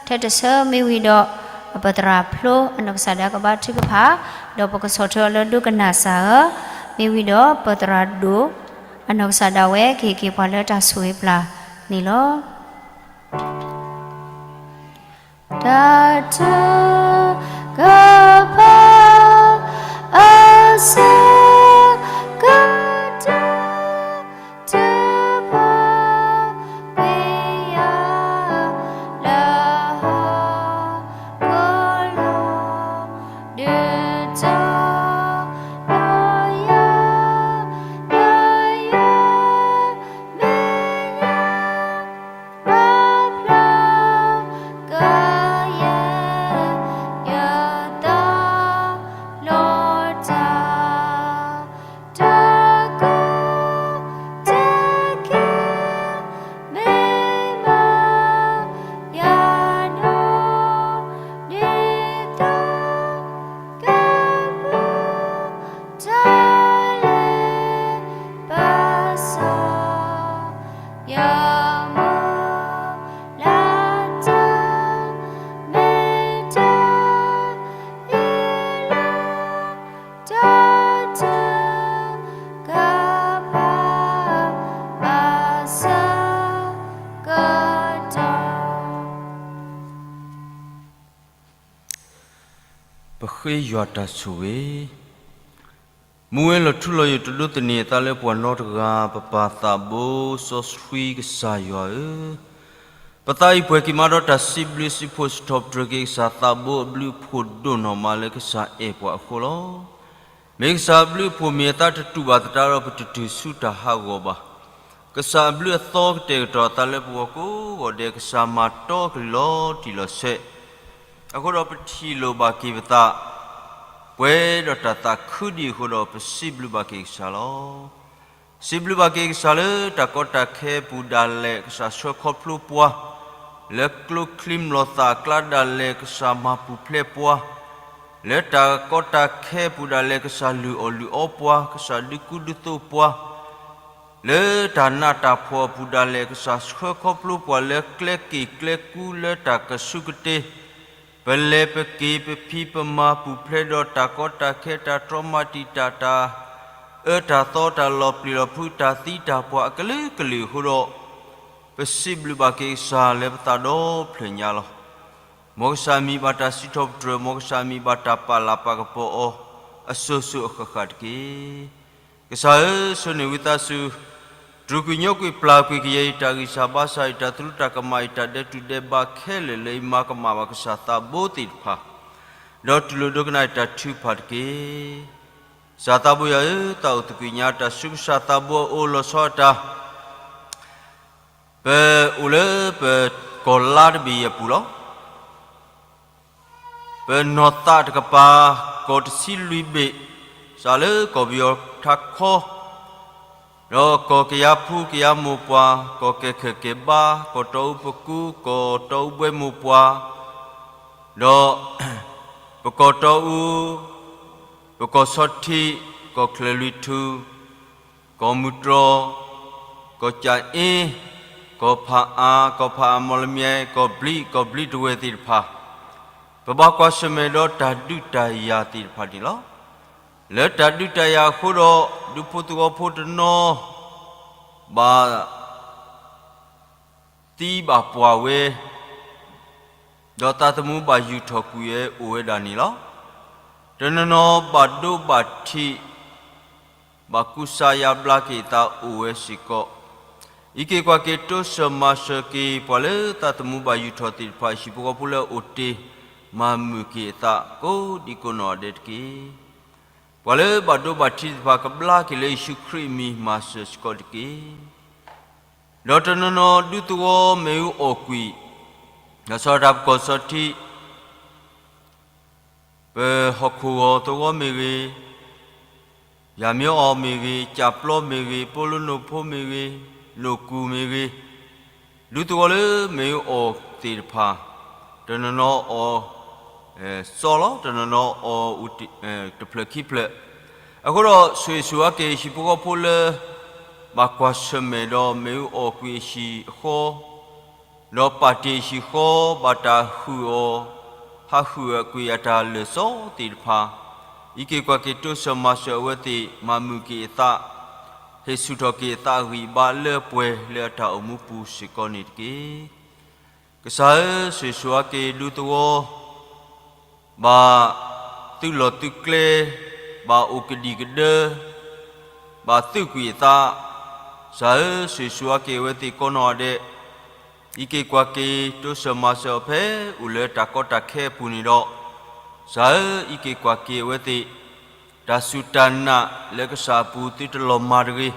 ထဲတဆၢမ့ၢ်ဝံၤဒီး ပသရၣ်ဖျိအနီၢ်ကစၢ်ဒၣ်ကဘါထုကဖၣ်, ဒီးပကဆီၣ်ထွဲအီၤလၢဒိကနၣ်စၢ်ဧၢ, မ့ၢ်ဝံၤဒီးပသရၣ်ဒိၣ် အနီၢ်ကစၢ်ဒၣ်ဝဲကဟ့ၣ်က့ၤပှၤလၢတၢ်ဆိၣ်ဂ့ၤပျၢ်န့ၣ်လီၤ. တၢ်ထုကဖၣ် အဆၢကတီၢ် တဖၣ် ပှ့ၤယၤ လၢဟီၣ်ခိၣ်လီၤ, ဒုးတီၤလီၤယၤ လၢယွၤ မဲာ်ညါ ပာ်ဖျါကယဲၢ် ယသးလီတၢ်, တၢ်ကီတၢ်ခဲ မ့ၢ်မၤယၤနီၢ် ဒ်သိး ကပူၤ တၢ်လဲၤပစီ ယမိၢ်လၢတၢ် မ့ၢ်တၢ်အံၤလီၤ. တၢ်ထုကဖၣ် အဆၢကတီၢ် ပဃ့ယွၤတၢ်ဆိၣ်ဂ့ၤ. မူဝဲလီၤထူလီၤယိာ်တဒိးသန့ၤအသးလၢပှၤနီတဂၤ, ပပၢ်သးဘိစီဆှံကစၢ်ယွၤဧၢ, ပသးအံၤပှဲၤက့ၤမးဒီးတၢ်စံးဘျုးစံးဖှိၣ် စံးထီၣ်ပတြၢၤက့ၤကစၢ်သးဘိအဘျုးအဖှိၣ်ဒိၣ်နီၢ်မးလၢကစၢ်အဲၣ်ပှၤအဃိလီၤ. မ့ၢ်ကစၢ်အဘျုးအဖှိၣ်မ့ၢ်အသးတတူာ်ဘၣ်သတးဒီး ပတတုၤဆူတၢ်ဟးဂီၤဘၣ်. ကစၢ်အဘျုးအသီကတဲာ်ကတီၤအသးလၢပဂီၢ်ကိးဂီၤဒဲး, ကစၢ်မၤတီကလုၢ်လီၤတံၢ်လီၤဆဲး, အဃိဒီးပထံၣ်လိာ်ဘၣ်က့ၤပသး, ပှဲၤဒီးတၢ်သးခုဒံးအဃိဒီး ပစံးဘျုးဘၣ်က့ၤကစၢ်လီၤ. စံးဘျုးဘၣ်က့ၤကစၢ်လၢတၢ်ကီတၢ်ခဲအပူၤဒၣ်လဲာ် ကစၢ်ဆှၢခီဖျိပှၤ, လၢကျိချံမျိာ်သၣ်အကျါဒၣ်လဲာ် ကစၢ်မၤပူၤဖျဲးပှၤ, လၢတၢ်ကီတၢ်ခဲအပူၤဒၣ်လဲာ် ကစၢ်လုၢ်အီၣ်လုၢ်အီပှၤ, ကစၢ်ဒုးကူဒုးသိးပှၤ, လၢတၢ်နးတၢ်ဖှီၣ်အပူၤဒၣ်လဲာ် ကစၢ်ဆှၢခီဖျိပှၤလၢကျဲက့ၤကျဲကူလၢတၢ်ကစူၢ်ကတ့ၤ, ပလဲၤပက့ၤပဖံးပမၤပူၤဖျဲးဒီးတၢ်ကီတၢ်ခဲ တၢ်တြီမၤတံာ်တာ် တၢ်အၢတၢ်သီ တၢ်လီၤပျံၤလီၤဖုး တၢ်သံတၢ်ပှၢ်အကလုာ်ကလုာ်အဃိဒီး, ပစံးဘျုးဘၣ်က့ၤကစၢ်လၢပသးဒီဖျၢၣ်ညါလီၤ. မ်ကစၢ်မံၤဘၣ်တၢ်စံးထီၣ်ပတြၢၤ, မ်ကစၢ်မံၤဘၣ်တၢ်ပာ်လၤပာ်ကပီၤအီၤ အစိၤစိၤအဃၣ်ဃၣ်တက့ၢ်. ကစၢ်ဧၢ, ဆိၣ်န့ၢ်ဝံသးစူၤ, တြူာ်ကွံာ်ညိကွံာ်ပျၢ်ကွံာ်ကယဲၢ်အံၤ တၢ်ဂံၢ်စၢ်ဘါစၢ်အံၤ တၢ်သရူးတၢ်ကမၣ်အံၤ တၢ်ဒဲးတူၢ်ဒဲးဘးခဲလၢာ်လၢယမၤကမၣ်ဘၣ်ကစၢ်သးဘိသ့ၣ်တဖၣ်, ဒီးတူၢ်လိာ်ဒိကနၣ်အံၤတၢ်ထုကဖၣ်တက့ၢ်. ကစၢ်သးဘိယွၤဧၢ, သးအိၣ်သကိးညါ တၢ်ဆူကစၢ်သးဘိအအိၣ်လီၤဆီအတၢ် ပအိၣ်လၢပကီၢ်လါတဘ့ၣ်အံၤအပူၤလီၤ. ပနီၢ်သးတကပၤ ကီၢ်တဆံလွံၢ်ဘ့ၣ်, စးလၢကီၢ်ပယီၤထးခီ, ဒီးကီၢ်ကယၤဖူကယၤမိၢ်ပှၢ်, ကီၢ်ကဲခၢၣ်ကဲဘါ, ကီၢ်တီအူပကူ, ကီၢ်တီအူဘှဲမိၢ်ပှၢ်, ဒီး ပကီၢ်တီအူ, ပကီၢ်ဆီထံး, ကီၢ်ချၢၣ်လွံၢ်ထူၣ်, ကီၢ်မုၢ်တြီၢ်, ကီၢ်ကၠၣ်အ့, ကီၢ်ဖးအါ, ကီၢ်ဖးအါမီၣ်လမၠဲၣ်, ကီၢ်ဘျံး, ကီၢ်ဘျံးတဝဲၢ်သ့ၣ်တဖၣ်, ပဘၣ်ကွၢ်ဆၢၣ်မဲာ်ဒီးတၢ်ဒုးတၢ်ယၤသ့ၣ်တဖၣ်န့ၣ်လီၤ. လၢတၢ်ဒုးတၢ်ယၤအဃိဒီး ဒူဖိသဝီဖိတနီၤ ဘၣ် သံဘၣ်ပှၢ်ဝဲ, ဒီးသးသမူဘၣ်ယူာ်ထီၣ်ကွံာ်ဝဲအိၣ်ဝဲဒၣ်န့ၣ်လီၤ. တနီၤနီၤဘၣ်ဒိဘၣ်ထံး, ဘၣ်ကူစါယါဘျါက့ၤအသးအိၣ်ဝဲစ့ၢ်ကီး. အံးက့ၤကွၢ်က့ၤတိစၢၤမၤစၢၤက့ၤ ပှၤလၢသးသမူဘၣ်ယူာ်ထီၣ်သ့ၣ်တဖၣ် ဟံၣ်ဖိဃီဖိလၢအအိၣ်တ့ၢ် မၤမုာ်က့ၤအသးကိးဒံကိးနီၢ်ဒဲးတက့ၢ်. ပှၤလၢဘၣ်ဒိဘၣ်ထံးသ့ၣ်တဖၣ် ကဘျါက့ၤလၢယ့ၣ်ၡူးခရံာ်အမံၤ မၤစၢၤစ့ၢ်ကီးတက့ၢ်. ဒီးတနီၤနီၤဒူသဝီမ့ၣ်အူအီၣ်ကွံာ်, ဒီးဆီဒၣ်တၢ်ပကီၢ်ဆီထံး, ပဟီၣ်ခိၣ်ဂီၤသဝီမ့ၢ်ဂ့ၤ, ယၤမ့ၢ်အီၤမ့ၢ်ဂ့ၤ, ကၠၣ်ပျီမ့ၢ်ဂ့ၤ, ပိလိနိၣ်ဖိမ့ၢ်ဂ့ၤ, နိၣ်ကူၣ်မ့ၢ်ဂ့ၤ, ဒူသဝီလၢမ့ၣ်အူအီၣ်သ့ၣ်တဖၣ်, တနီၤနီၤအီၣ် စီလီၤ, တနီၤနီၤအီၣ် တဖျၢၣ်ခံဖျၢၣ်. အဃိဒီးဆိၣ်ဂ့ၤဆိၣ်ဝါက့ၤဟံၣ်ဖိဃီဖိလၢ ဘၣ်ကွၢ်ဆၢၣ်မဲာ်ဒီးမ့ၣ်အူအီၣ်ကွံာ်အဟံၣ်အဃီ, ဒီးပာ်တ့ၢ်အဟံၣ်ဃီ ဘၣ်တၢ်ဟုၣ်အီၤ, ဟးဟုၣ်ကွံာ်အတၢ်လၢာ်စီသ့ၣ်တဖၣ်, အံးက့ၤကွၢ်က့ၤတိစၢၤမၤစၢၤအဝဲသ့ၣ် မၤမုာ်က့ၤအသး, ဟ့ၣ်ဆူၣ်ထီၣ်က့ၤအသးအဂံၢ်အဘါလၢပှဲၤလၢအတၢ်အိၣ်မူပူၤစ့ၢ်ကီးန့ၣ်တက့ၢ်. ကစၢ်ဧၢ, ဆိၣ်ဂ့ၤဆိၣ်ဝါက့ၤဒူသဝီ ဘၣ်သုးလီၢ်သုးကျဲ, ဘၣ်အိၣ်ကဒံကဒၢ, ဘၣ်သုးကွံာ်အသး, ကစၢ်ဧၢ, ဆိၣ်ဂ့ၤဆိၣ်ဝါက့ၤအဝဲသ့ၣ်ကိးနီၢ်ဒဲး, အံးက့ၤကွၢ်က့ၤ တိစၢၤမၤစၢၤအီၤဖဲအိၣ်လၢတၢ်ကီတၢ်ခဲအပူၤန့ၣ်ဒီး, ကစၢ်ဧၢ, အံးက့ၤကွၢ်က့ၤအဝဲသ့ၣ် တၢ်စူၢ်တၢ်နာ်လၢကစၢ်အပူၤသုတလီၤမၢ်တဂ့ၤ,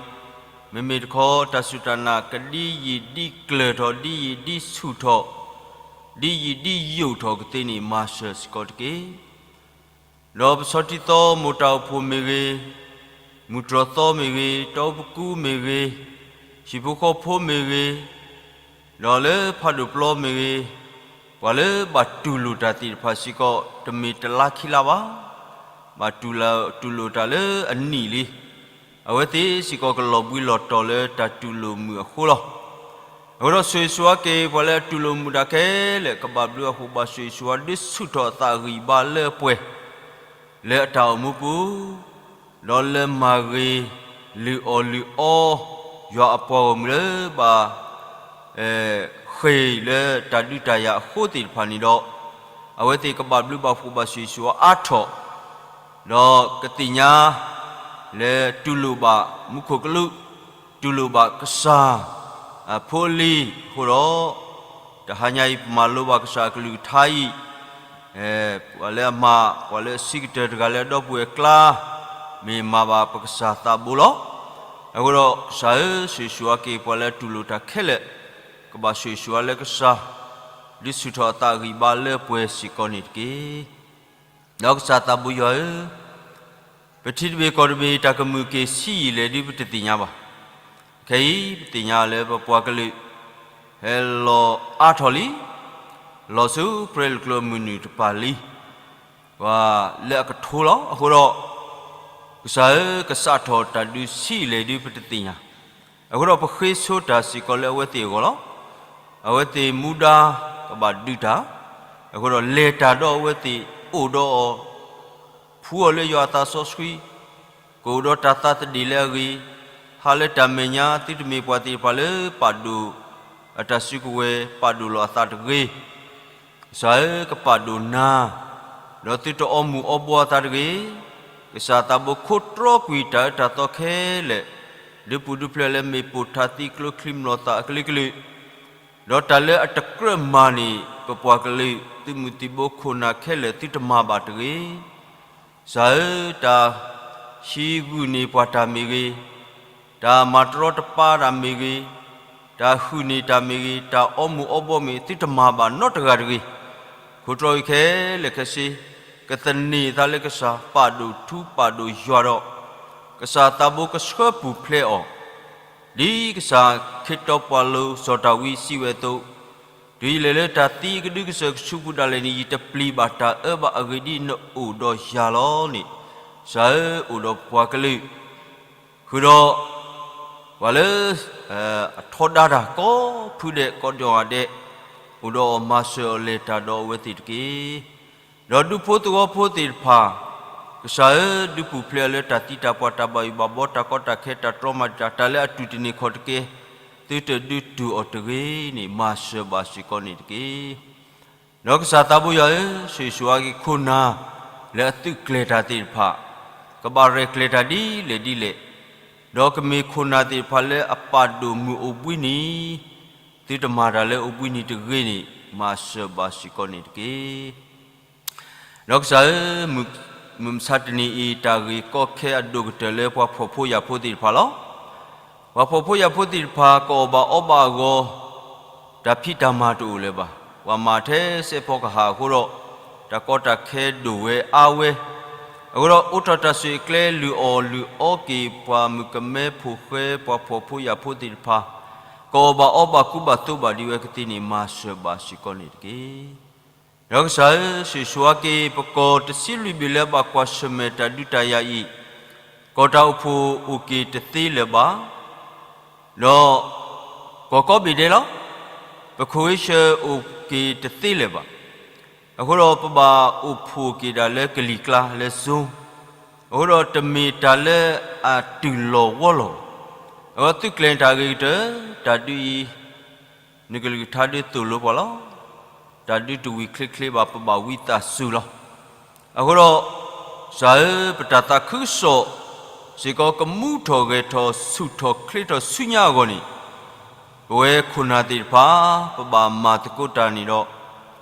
မ့မ့ၢ်တခီ တၢ်စူၢ်တၢ်နာ်ကဒ်ယံာ်ဒ်ကျၢၤထီၣ်, ဒ်ယံာ်ဒ်ဆူၣ်ထီၣ်, ဒ်ယံာ်ဒ်ယိာ်ထီၣ်ကသ့န့ၣ် မၤစၢၤစ့ၢ်ကီးတက့ၢ်. ဒီးပဆီထံသီမိၢ်တၢ်အိၣ်ဖှိၣ်မ့ၢ်ဂ့ၤ, မုၢ်တြီၢ်သီမ့ၢ်ဂ့ၤ, တီအူပကူမ့ၢ်ဂ့ၤ, ဟံၣ်ဖိဃီဖိမ့ၢ်ဂ့ၤ, ဒီးလၢဖးဒိၣ်ပျီမ့ၢ်ဂ့ၤ, ပှၤလၢဘၣ်တူၢ်လိာ်တၢ်သ့ၣ်တဖၣ်စ့ၢ်ကီး တမ့ၢ်တလါခံလါဘၣ်, ဘၣ်တူၢ်လိာ်တၢ်လၢအနံၣ်လံ. အဝဲသ့ၣ်စ့ၢ်ကီးကလီၤဘှံးလီၤတီၤလၢတၢ်တူၢ်လိာ်မုာ်အဃိလီၤ. အဃိဒီးဆိၣ်ဂ့ၤဆိၣ်ဝါက့ၤ ပှၤလၢအတူၢ်လိာ်မုာ်တၢ်ခဲလၢာ် ကဘၣ်ဘျုးအဃိ ဘၣ်ဆိၣ်ဂ့ၤဆိၣ်ဝါ ဒုးဆူၣ်ထီၣ်အသးအဂံၢ်အဘါလၢပှဲၤ လၢအတၢ်အိၣ်မူပူၤ, ဒီးလၢမၤဂ့ၤလုၢ်အီၣ်လုၢ်အီ ယွၤအပှၤဂီၢ်မုၢ်လၢဘၣ် ဃ့ၢ်လၢတၢ်ဒုးတၢ်ယၤအဃိသ့ၣ်တဖၣ်န့ၣ်ဒီး, အဝဲသ့ၣ်ကဘၣ်ဘျုးဘၣ်ဖှိၣ်ဘၣ်ဆိၣ်ဂ့ၤဆိၣ်ဝါအါထီၣ်, ဒီးကသ့ၣ်ညါ လၢတူၢ်လိာ်ဘၣ်မူခိၣ်ကလူး, တူၢ်လိာ်ဘၣ်ကစၢ် အဖိအလံၤအဃိဒီး, တဟါညါအံၤ ပမၤလိဘၣ်ကစၢ်အကလုၢ်ကထါအံၤ, ပှၤလၢအမၤ, ပှၤလၢအဆံးကတၢၢ်တဂၤလၢအဒီပုၢ်ဝဲၢ်အကျါ, မ့ၢ်မၤဘၣ်ပကစၢ်သးဘိလီၤ. အဃိဒီးကစၢ်ဧၢ, ဆိၣ်ဂ့ၤဆိၣ်ဝါက့ၤပှၤလၢအတူၢ်လိာ်တၢ်ခဲလၢာ်, ကဘၣ်ဆိၣ်ဂ့ၤဆိၣ်ဝါလၢကစၢ် ဒုးဆူၣ်ထီၣ်အသးအဂံၢ်အဘါလၢပှဲၤစ့ၢ်ကီးန့ၣ်တက့ၢ်. ဒီးကစၢ်သးဘိယွၤဧၢ, ပထံတဘ့ၣ်ကီၢ်တဘ့ၣ် တၢ်ကမုာ်က့ၤဆံးယံာ်လဲၣ်ဒုးပတသ့ၣ်ညါဘၣ်. ခဲအံၤ ပသ့ၣ်ညါလၢပပှၤကလုာ် ဟဲလီၤအါထီၣ်လံ, လီၤဆူပရဲလိာ်ကျိအမုၢ်နုာ်တပၤလံ, ပှၤလၢအကထိလီၤ. အဃိဒီး ကစၢ်ဧၢ, ကစးထီၣ်တၢ်ဒုးဆံးလဲၣ်ဒုးပတသ့ၣ်ညါ, အဃိဒီးပဃ့ဆိတၢ်စ့ၢ်ကီးလၢအဝဲသ့ၣ်အဂီၢ်လီၤ. အဝဲသ့ၣ်မူဒါကဘၣ်ဒုးတၢ်, အဃိဒီးလဲၤတၢ်ဒီးအဝဲသ့ၣ်အိၣ်ဒီးအီၤ, ဖှူအီၤလၢယွၤအသးစီဆှံ, ကအိၣ်ဒီးတၢ်သးသဒ့ၣ်လၢအဂ့ၤ, ဟးလၢတၢ်မဲာ်ညါ သုတမ့ၢ်ပှၤသ့ၣ်တဖၣ်လၢပာ်ဒိၣ်အတၢ်စုကဝဲၤ ပာ်ဒိၣ်လီၤအသးတဂ့ၤ. ကစၢ်ဧၢ, ကပာ်ဒိၣ်နၤ, ဒီးသုတအီမူၤအီဘှီအသးတဂ့ၤ. ကစၢ်သးဘိခိးတြီကွံာ်တၢ်အၢတၢ်သီခဲလၢာ်, ဒုးပူၤဒုးဖျဲးလၢမ့ၣ်ပိၢ်ထးသံကျိချံမျိာ်သၣ်အကလုာ်ကလုာ်, ဒီးတၢ်လၢအတကြၢးမၤန့ၢ် ပပှၤကလုာ် သုးမုၢ်သံၣ်ဘိခိၣ်နၢ်ခဲလၢာ် သုတမၤဘၣ်တဂ့ၤ. ကစၢ်ဧၢ, တၢ်ဟံးဂုာ်န့ၢ်ပှၤတၢ်မ့ၢ်ဂ့ၤ, တၢ်မၤတရီတပါတၢ်မ့ၢ်ဂ့ၤ, တၢ်ဟုၣ်န့ၢ်တၢ်မ့ၢ်ဂ့ၤ, တၢ်အီမူၤအီဘှီမ့ၢ် သုတမၤဘၣ်နီတဂၤတဂ့ၤ. ခိးတြီအံၤခဲလၢာ်ခဲဆ့ ကသန့ၤအသးလၢကစၢ်, ပာ်ဒိၣ်ထူပာ်ဒိၣ်ယွၤဒီး ကစၢ်သးဘိကဆှၢပူၤဖျဲးအီၤ, ဒ်ကစၢ်ခ့တီပှၤလိၤစီၤဒၤဝံးစံးဝဲအသိး, တုၤယလဲၤလၢတၢ်သံကဒုကစၢၢ်ကဆူးပူၤဒၣ်လဲာ်န့ၣ် ယတပျံၤဘၣ်တၢ်အၢဘၣ် အဂ့ၢ်ဒ်အံၤ နအိၣ်ဒီးယၤလီၤန့ၣ်, ကစၢ်ဧၢ, အိၣ်ဒီးပှၤကလုာ် ဃုာ်ဒီး ပှၤလၢ အထီဒါတၢ်ကိးဖုဒဲးကိးဒိၣ်ဂၤဒဲး, အိၣ်ဒီးအီၤမၤစၢၤအီၤလဲၤတၢ်ဒီးအဝဲသ့ၣ်တက့ၢ်. ဒီးဒူဖိသဝီဖိသ့ၣ်တဖၣ်, ကစၢ်ဧၢ, ဒုးပူၤဖျဲးအီၤလၢတၢ်သံတၢ်ပှၢ်တၢ်ဘၣ်ယိၣ်ဘၣ်ဘှီတၢ်ကီတၢ်ခဲတၢ်တြီမၤတၢ် တၢ်လၢအတူၢ်တန့ၢ်ခီၣ်တကဲ, သုတဒုးတူၢ်အီၤတဂ့ၤန့ၣ် မၤစၢၤဘၣ်စ့ၢ်ကီးန့ၣ်တက့ၢ်. ဒီးကစၢ်သးဘိယွၤဧၢ, ဆိၣ်ဂ့ၤဆိၣ်ဝါက့ၤခိၣ်နၢ် လၢအသုးကျဲၤတၢ်သ့ၣ်တဖၣ်, ကဘၣ်ရဲၣ်ကျဲၤတၢ်ဒ်လဲၣ်ဒ်လဲၣ်, ဒီးကမ့ၢ်ခိၣ်နၢ်သ့ၣ်တဖၣ်လၢအပာ်ဒိၣ်မုၢ်အိၣ်ဘှံးနံၤ, သုတမၤတၢ်လၢအိၣ်ဘှံးနံၤတဂ့ၤန့ၣ် မၤစၢၤဘၣ်စ့ၢ်ကီးန့ၣ်တက့ၢ်. ဒီးကစၢ်ဧၢ, မုၢ်မဆါတနံၤအံၤ တၢ်ဂ့ၢ်ကီခဲအဒိၣ်ကတၢၢ်လၢပှၤဖှီၣ်ဖိယာ်ဖိသ့ၣ်တဖၣ်လီၤ. ပှၤဖှီၣ်ဖိယာ်ဖိသ့ၣ်တဖၣ် ကအီၣ်ဘၣ်အီဘၣ်အဂီၢ်, တၢ်ဖံးတၢ်မၤတအိၣ်လၢၤဘၣ်. ပှၤမၤထဲစဲးဖီကဟၣ်အဃိဒီး တၢ်ကီတၢ်ခဲဒိၣ်ဝဲအါဝဲ, အဃိဒီးအိးထီၣ်တၢ်ဆိၣ်အကျဲလုၢ်အီၣ်လုၢ်အီက့ၤ ပှၤမုၣ်ကမဲဖိဃဲ ပှၤဖှီၣ်ဖိယာ်ဖိသ့ၣ်တဖၣ်, ကအီၣ်ဘၣ်အီဘၣ်ကူဘၣ်သိးဘၣ်ဒံးဝဲကသ့န့ၣ် မၤစၢၤဘၣ်စ့ၢ်ကီးန့ၣ်တက့ၢ်. ဒီးကစၢ်ဧၢ, ဆိၣ်ဂ့ၤဆိၣ်ဝါက့ၤ ပကီၢ်တဆံလွံၢ်ဘ့ၣ်လၢအဘၣ်ကွၢ်ဆၢၣ်မဲာ်တၢ်ဒုးတၢ်ယၤအံၤ, ကီၢ်တၢ်အိၣ်ဖှိၣ်အိၣ်က့ၤတသ့လၢၤဘၣ်, ဒီး ကီၢ်ကိးဘ့ၣ်ဒဲးလီၤ, ပခိၣ်ဂ့ၤဆၢအိၣ်က့ၤတသ့လၢၤဘၣ်. အဃိဒီးပဘၣ်အိၣ်ဖှိၣ်က့ၤဒၣ်လၢကလံၤကျါလၢ Zoom, အဃိဒီးတမ့ၢ်တၢ်လၢအတုၤလီၤဝီလီၤဘၣ်. အဝဲသုးကျဲၤတၢ်ဂ့ၤကတၢၢ်, တၢ်ဒုးအံၤ နကလုၢ်ကထါဒုးသိၣ်လိပှၤလီၤ. တၢ်ဒုးတဝံၤချ့ချ့ဘၣ် ပဘၣ်ဝံသးစူၤလီၤ. အဃိဒီး ကစၢ်ဧၢ, ပတၢ်သးခုကစီၣ်စ့ၢ်ကီး ကမူထီၣ်ဂဲၤထီၣ်ဆူၣ်ထီၣ်ချ့ထီၣ်ဆူညါအဂီၢ်န့ၣ်, ပဝဲခိၣ်နၢ်သ့ၣ်တဖၣ် ပဘၣ်မၤသကိးတၢ်န့ၣ်ဒီး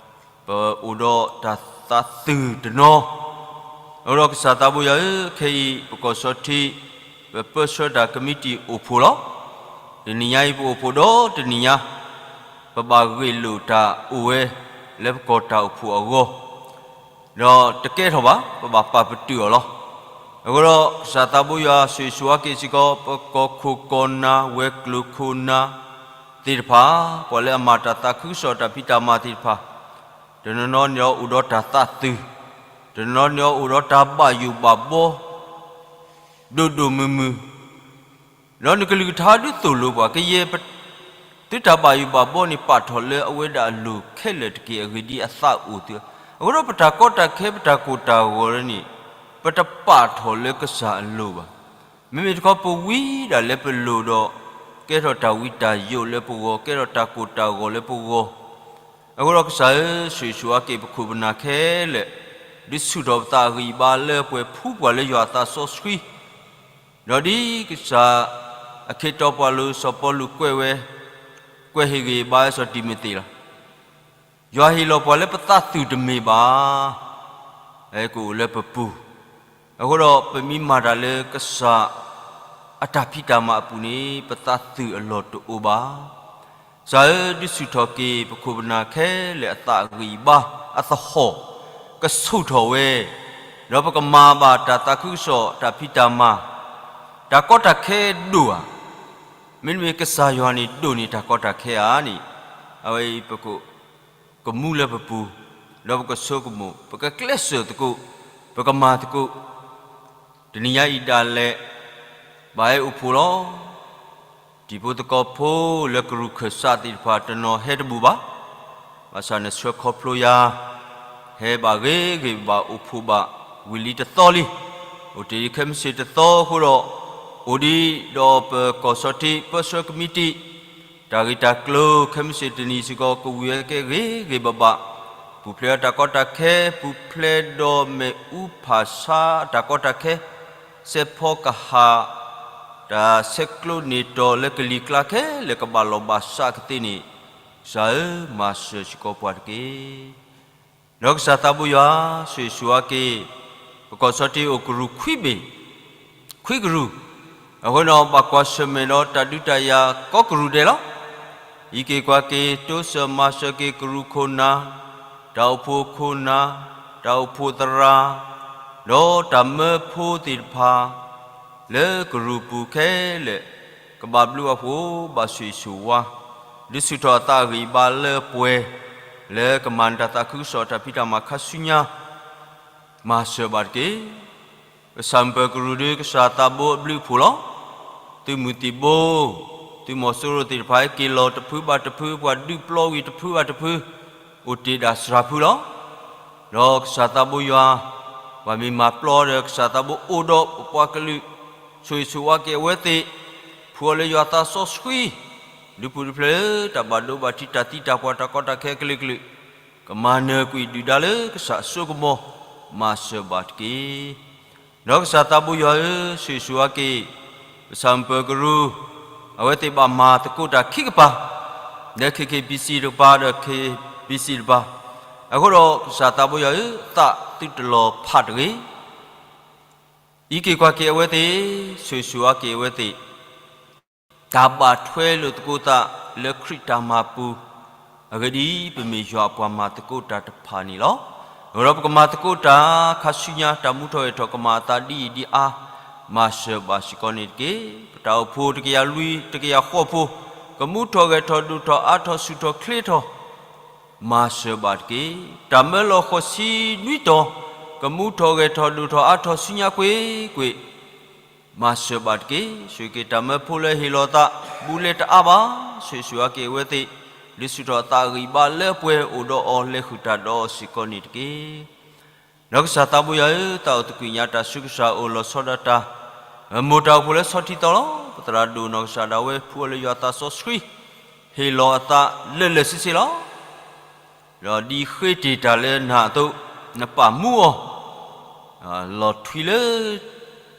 ပအိၣ်ဒီးတၢ်သးသုၣ်တနီၤ, အဃိဒီးကစၢ်သးဘိယွၤဧၢ, ခဲအံၤပကီၢ်စီထံ ပပၢဆှၢတၢ်ကမံးတံာ်အိၣ်ဖှိၣ်လီၤ. တနံၤညါအံၤပအိၣ်ဖှိၣ်ဒီးတနံၤညါ, ပဘၣ်ဂ့ၢ်လိာ်တၢ်အိၣ်ဝဲ လၢပကီၢ်တၢ်အိၣ်ဖှိၣ်အဂီၢ်, ဒီးတကဲထီၣ်ဘၣ်, ပဘၣ်ပာ်ပတုာ်အီၤလီၤ. အဃိဒီးကစၢ်သးဘိယွၤဆိၣ်ဂ့ၤဆိၣ်ဝါက့ၤစ့ၢ်ကီး ပကီၢ်ခိၣ်ကီၢ်နၢ်ဝဲၤကျိၤခိၣ်နၢ်သ့ၣ်တဖၣ်, ပှၤလၢအမၤတၢ်သးခုကစီၣ်တၢ်ဖံးတၢ်မၤသ့ၣ်တဖၣ်, တနီၤနီၤန့ၣ်အိၣ်ဒီးတၢ်သးသုၣ်, တနီၤနီၤန့ၣ်အိၣ်ဒီးတၢ်ဘၣ်ယိၣ်ဘၣ်ဘှီ ဒိၣ်ဒိၣ်မုၢ်မုၢ်, ဒီးနကလုၢ်ကထါဒုးသိၣ်လိပှၤ ကယဲၢ် သုတၢ်ဘၣ်ယိၣ်ဘၣ်ဘှီန့ၣ် ပာ်ထီၣ်လၢအဝဲဒၣ်အလိၤခဲလၢာ်တက့ၢ်. အဂ့ၢ်ဒ်အံၤ အသးအိၣ်သု, အဃိဒီးပတၢ်ကီတၢ်ခဲ ပတၢ်ကိၢ်တၢ်ဂီၤလၢန့ၣ် ပတပာ်ထီၣ်လၢကစၢ်အလိၤဘၣ်. မ့မ့ၢ်တခီ ပဝံဒၣ်လၢပလိၤဒီး ကဲထီၣ်တၢ်ဝံတၢ်ယိးလၢပဂီၢ်, ကဲထီၣ်တၢ်ကိၢ်တၢ်ဂီၤလၢပဂီၢ်. အဃိဒီးကစၢ်ဧၢ, ဆိၣ်ဂ့ၤဆိၣ်ဝါက့ၤပခိၣ်ပနၢ်ခဲလၢာ်, ဒုးဆူၣ်ထီၣ်ပသးအဂံၢ်အဘါလၢပှဲၤ ဖှူပှၤလၢယွၤအသးစီဆှံ, ဒီးဒ်ကစၢ်အခ့တီပှၤလိၤစီၤပီလူးကွဲးဝဲ, ကွဲးဟ့ၣ်ဂံၢ်ဘါစီၤတံၤမသ့းလီၤ. ယွၤဟ့ၣ်လီၤပှၤလၢပသးသုၣ်တမ့ၢ်ဘၣ်, ကအိၣ်လၢပပူၤ, အဃိဒီးပမ့ၢ်မၤတၢ်လၢကစၢ်အတၢ်ဖံးတၢ်မၤအပူၤန့ၣ် ပသးသုးအလီၢ်တအိၣ်ဘၣ်. ကစၢ်ဧၢ, ဒုးဆူၣ်ထီၣ်က့ၤ ပခိၣ်ပနၢ်ခဲလၢာ်အသးအဂံၢ်အဘါအသဟီၣ် ကဆူၣ်ထီၣ်ဝဲ, ဒီးပကမၤဘၣ်တၢ်သးခုကစီၣ်တၢ်ဖံးတၢ်မၤ, တၢ်ကီတၢ်ခဲဒိၣ်ဧါ. မ့တမ့ၢ်ကစၢ်ယွၤန့ၣ်ဒိၣ်န့ၢ်တၢ်ကီတၢ်ခဲဧါန့ၣ်, အဝဲအံၤပက ကမူလၢပပူၤ, ဒီးပကဆိကမိၣ်, ပကကျဲးစၢးသကိး, ပကမၤသကိး, တနံၤညါအံၤဒၣ်လဲာ် ဘၣ်ဟဲအိၣ်ဖှိၣ်လီၤ. တံၤဖိသကိးဖိလၢကရူၢ်ခၢၣ်စးသ့ၣ်တဖၣ် တနီၤဟဲတဘူၣ်ဘၣ်, ဘၣ်ဆၣ်နဆှၢခီဖျိယၤ, ဟဲဘၣ်ဂ့ၤဂ့ၤဘၣ် အိၣ်ဖှိၣ်ဘၣ်ဝံၤလံတသီလံ. အိၣ်တ့ၢ်ဒံးခဲမုၢ်ဆ့ၣ်တသီအဃိဒီး, အိၣ်ဒံးဒီးပကီၢ်ဆီၣ်ထံးပၢဆှၢကမံးတံာ် တၢ်ဂ့ၢ်တၢ်ကျိၤ ခဲမုၢ်ဆ့ၣ်တနံၤစ့ၢ်ကီး ကဝံၤဝဲကဲဂ့ၤဂ့ၤဘၣ်ဘၣ်, ပူၤဖျဲးအတၢ်ကီတၢ်ခဲ, ပူၤဖျဲးဒီးမ့ၣ်အူဖၣ်ဆါအတၢ်ကီတၢ်ခဲ, စဲးဖီကဟၣ်, တၢ်ဆဲးကျိးန့ၢ်တီၤလၢကလံၤကျါခဲလၢာ် ကဘၣ်လီၢ်ဘၣ်စးကသ့န့ၣ်, ကစၢ်ဧၢ, မၤစၢၤစ့ၢ်ကီးပှၤတက့ၢ်. ဒီးကစၢ်သးဘိယွၤ, ဆိၣ်ဂ့ၤဆိၣ်ဝါက့ၤ, ပကီၢ်ဆီၣ်ထံးအိၣ်ကရူၢ်ခွံဘ့ၣ်, ခွံကရူၢ်, အဃိဒီး ဘၣ်ကွၢ်ဆၢၣ်မဲာ်ဒီးတၢ်ဒုးတၢ်ယၤကိးကရူၢ်ဒဲးလီၤ. အံးက့ၤကွၢ်က့ၤ တိစၢၤမၤစၢၤက့ၤကရူၢ်ခိၣ်နၢ်, တၢ်အိၣ်ဖှိၣ်ခိၣ်နၢ်, တၢ်အိၣ်ဖှိၣ်သရၣ်, ဒီးတၢ်မၢဖိသ့ၣ်တဖၣ် လၢကရူၢ်ပူၤခဲလၢာ်, ကဘၣ်ဘျုးအဖှိၣ်ဘၣ်ဆိၣ်ဂ့ၤဆိၣ်ဝါ, ဒုးဆူၣ်ထီၣ်အသးအဂံၢ်အဘါလၢပှဲၤ, လၢကမၤနတၢ်သးခုကစီၣ်တၢ်ဖံးတၢ်မၤခါဆူညါ, မၤစၢၤဘၣ်တက့ၢ်. ပဆၣ်မုၢ်ပၢၤကရူၢ်ဒီး ကစၢ်သးဘိအဘျုးအဖှိၣ်လီၤ. သုးမုၢ်သံၣ်ဘိ, သုးမီၤစိရိၤသ့ၣ်တဖၣ် ဟဲက့ၤလီၤတဖုဘၣ်တဖု, ပှၤဒုးပျီဝံၤတဖုဘၣ်တဖု, အိၣ်တ့ၢ်ဒၣ်စှၤဖုလီၤ. ဒီးကစၢ်သးဘိယွၤ, ပှၤမ့ၢ်မၤပျီဒီး ကစၢ်သးဘိအိၣ်ဒီးပပှၤကလုာ်, ဆိၣ်ဂ့ၤဆိၣ်ဝါက့ၤအဝဲသ့ၣ်, ဖှူအီၤလၢယွၤသးစီဆှံ, ဒုးပူၤဒုးဖျဲးလၢတၢ်ဘၣ်ဒိဘၣ်ထံး တၢ်သံတၢ်ပှၢ်တၢ်ကီတၢ်ခဲကလုာ်ကလုာ်, ကမၤနၢၤကွံာ်ဒုၣ်ဒါလၢကစၢ်အစိကမီၤ, မၤစၢၤဘၣ်တက့ၢ်. ဒီးကစၢ်သးဘိယွၤဧၢ, ဆိၣ်ဂ့ၤဆိၣ်ဝါက့ၤ, ပဆၣ်မုၢ်ပၢၤကရူၢ်, အဝဲသ့ၣ်ဘၣ်မၤသကိးတၢ်ခံကပၤ, လၢ ခ့ခ့ဘံစံ တကပၤဒီး ခ့ဘံစံ တကပၤ, အဃိဒီးကစၢ်သးဘိယွၤဧၢ, သးသုတလီၤဖးတဂ့ၤ. အံးက့ၤကွၢ်က့ၤအဝဲသ့ၣ်, ဆိၣ်ဂ့ၤဆိၣ်ဝါက့ၤအဝဲသ့ၣ်, တၢ်ဘၣ်ထွဲလိာ်သကိးသးလၢခရံာ်တၢ်မၤပူၤ, အဂ့ၢ်ဒ်အံၤ, ပမ့ၢ်ယွၤအပှၤမၤသကိးတၢ်တဖၣ်န့ၣ်လီၤ. အဃိဒီးပကမၤသကိးတၢ်ခါဆူညါ, တၢ်မူထီၣ်ဂဲၤထီၣ်ကမၤအသးဒ်အံၤဒ်အါ, မၤစၢၤဘၣ်စ့ၢ်ကီးန့ၣ်တက့ၢ်. ပတၢ်အိၣ်ဖှိၣ်တကယၤလွံၢ်, တကယၤဃိးဖိ, ကမူထီၣ်ဂဲၤထီၣ်ဒိၣ်ထီၣ်အါထီၣ်ဆူၣ်ထီၣ်ချ့ထီၣ် မၤစၢၤဘၣ်တက့ၢ်. တၢ်မၢလီၤဃိးဆံနွံတီၤ, ကမူထီၣ်ဂဲၤထီၣ်ဒိၣ်ထီၣ်အါထီၣ်ဆူညါကွ့ၢ်ကွ့ၢ်, မၤစၢၤဘၣ်တက့ၢ်. ဆိၣ်ဂ့ၤက့ၤတၢ်မၢဖိလၢဟ့ၣ်လီၤသး, ဘူးလဲတအါဘၣ်, ဆိၣ်ဂ့ၤဆိၣ်ဝါက့ၤအဝဲသ့ၣ်, ဒုးဆူၣ်ထီၣ်အသးအဂံၢ်အဘါလၢပှဲၤအိၣ်ဒီးအီၤ လဲၤဃုာ်တၢ်ဒီးအီၤစ့ၢ်ကီးန့ၣ်တက့ၢ်. ဒီးကစၢ်သးဘိယွၤဧၢ, သးအိၣ်သကွံာ်ညါတၢ်ဆူကစၢ်အိၣ်လီၤဆီဒၣ်တၢ်, မိၢ်တၢ်အိၣ်ဖှိၣ်လၢဆီထံသီလီၤ. ပသရၣ်ဒိၣ်နီၢ်ကစၢ်ဒၣ်ဝဲ ဖှူအီၤလၢယွၤသးစီဆှံ, ဟ့ၣ်လီၤအသးလၢာ်လၢာ်ဆ့ဆ့လီၤ. ဒီးဒ်ဃ့တ့ၢ်တၢ်လၢနၤအသိး, နပာ်မူအီၤ, လီၤထွံလၢ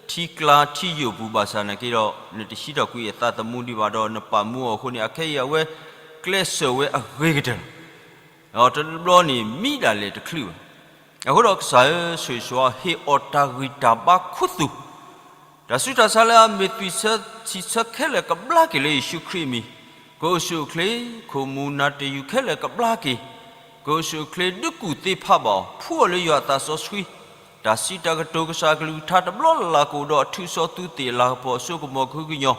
ထံကျါထံယိာ်ပူၤဘၣ်ဆၣ်နာ်က့ဒီး, နတဟံးထီၣ်ကွံာ်အသးသမူဒံးဘၣ်ဒီး နပာ်မူအီၤအဃိန့ၣ် အခဲအံၤအဝဲကျဲးစၢးဝဲအဂ့ၤကတၢၢ်လီၤ. ဒီးတဘျီန့ၣ် မံဒၣ်လဲာ်တချုးဘၣ်. အဃိဒီးကစၢ်ဧၢ, ဆိၣ်ဂ့ၤဆိၣ်ဝါဟ့ၣ်အီၤတၢ်ဂံၢ်တၢ်ဘါခူသူၣ်, တၢ်ဆူးတၢ်ဆါလၢအမ့ၢ်သွံၣ်ဆၢဆံးဆၢခဲလၢာ်ကဘျါက့ၤလၢယ့ၣ်ၡူးခရံာ်အမံၤ, ကအိၣ်ဆူၣ်အိၣ်ချ့, ခိၣ်မူနၤတယုၢ်ခဲလၢာ်ကဘျါက့ၤ, ကအိၣ်ဆူၣ်အိၣ်ချ့ဒုးကူၣ်သ့ဖးဘၣ်အီၤ, ဖှူအီၤလၢယွၤအသးစီဆှံ, တၢ်စံးတၢ်ကတိၤကစၢ်အကလုၢ်ကထါတဘျီလၢ်လၢ်ကအိၣ်ဒီးအထူးအစီၤသူသ့ၣ်လၤကပီၤအစိကမီၤကဟုကညီၤ,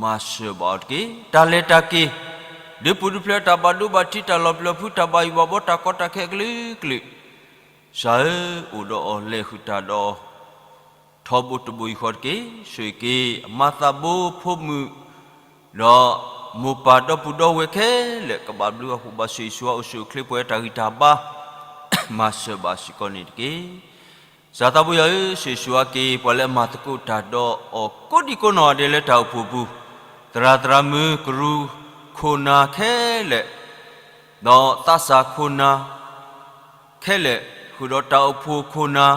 မၤစၢၤဘၣ်အီၤတက့ၢ်. တၢ်လဲၤတၢ်က့ၤ, ဒုးပူၤဒုးဖျဲးတၢ်ဘၣ်ဒိဘၣ်ထံးတၢ်လီၤပျံၤလီၤဖုး တၢ်ဘၣ်ယိၣ်ဘၣ်ဘီတၢ်ကီတၢ်ခဲအကလုာ်ကလုာ်, ကစၢ်ဧၢ, အိၣ်ဒီးအီၤလဲၤဃုာ်တၢ်ဒီးအီၤ ထီဘိတဘိယူၢ်ဃီတက့ၢ်. ဆိၣ်ဂ့ၤက့ၤအမၤသးဘိဖိမုၣ်, ဒီးမိၢ်ပၢ်ဒီပုၢ်ဒီဝဲၢ်ခဲလၢာ် ကဘၣ်ဘျုးဘၣ်ဖှိၣ်ဘၣ်ဆိၣ်ဂ့ၤဆိၣ်ဝါအိၣ်ဆူၣ်အိၣ်ချ့ပှဲၤတၢ်ဂံၢ်တၢ်ဘါ, မၤစၢၤဘၣ်စ့ၢ်ကီးန့ၣ်တက့ၢ်. ကစၢ်သးဘိယွၤဧၢ, ဆိၣ်ဂ့ၤဆိၣ်ဝါက့ၤ ပှၤလၢအမၤသကိးတၢ်ဒီးအီၤကိးဒံကိးနီၢ်ဂၤဒဲးလၢတၢ်အိၣ်ဖှိၣ်ပူၤ, သရၣ်သရၣ်မုၣ်ကရူၢ်ခိၣ်နၢ်ခဲလၢာ်, ဒီးသးစၢ်ခိၣ်နၢ်ခဲလၢာ်, ဃုာ်ဒီးတၢ်အိၣ်ဖှိၣ်ခိၣ်နၢ်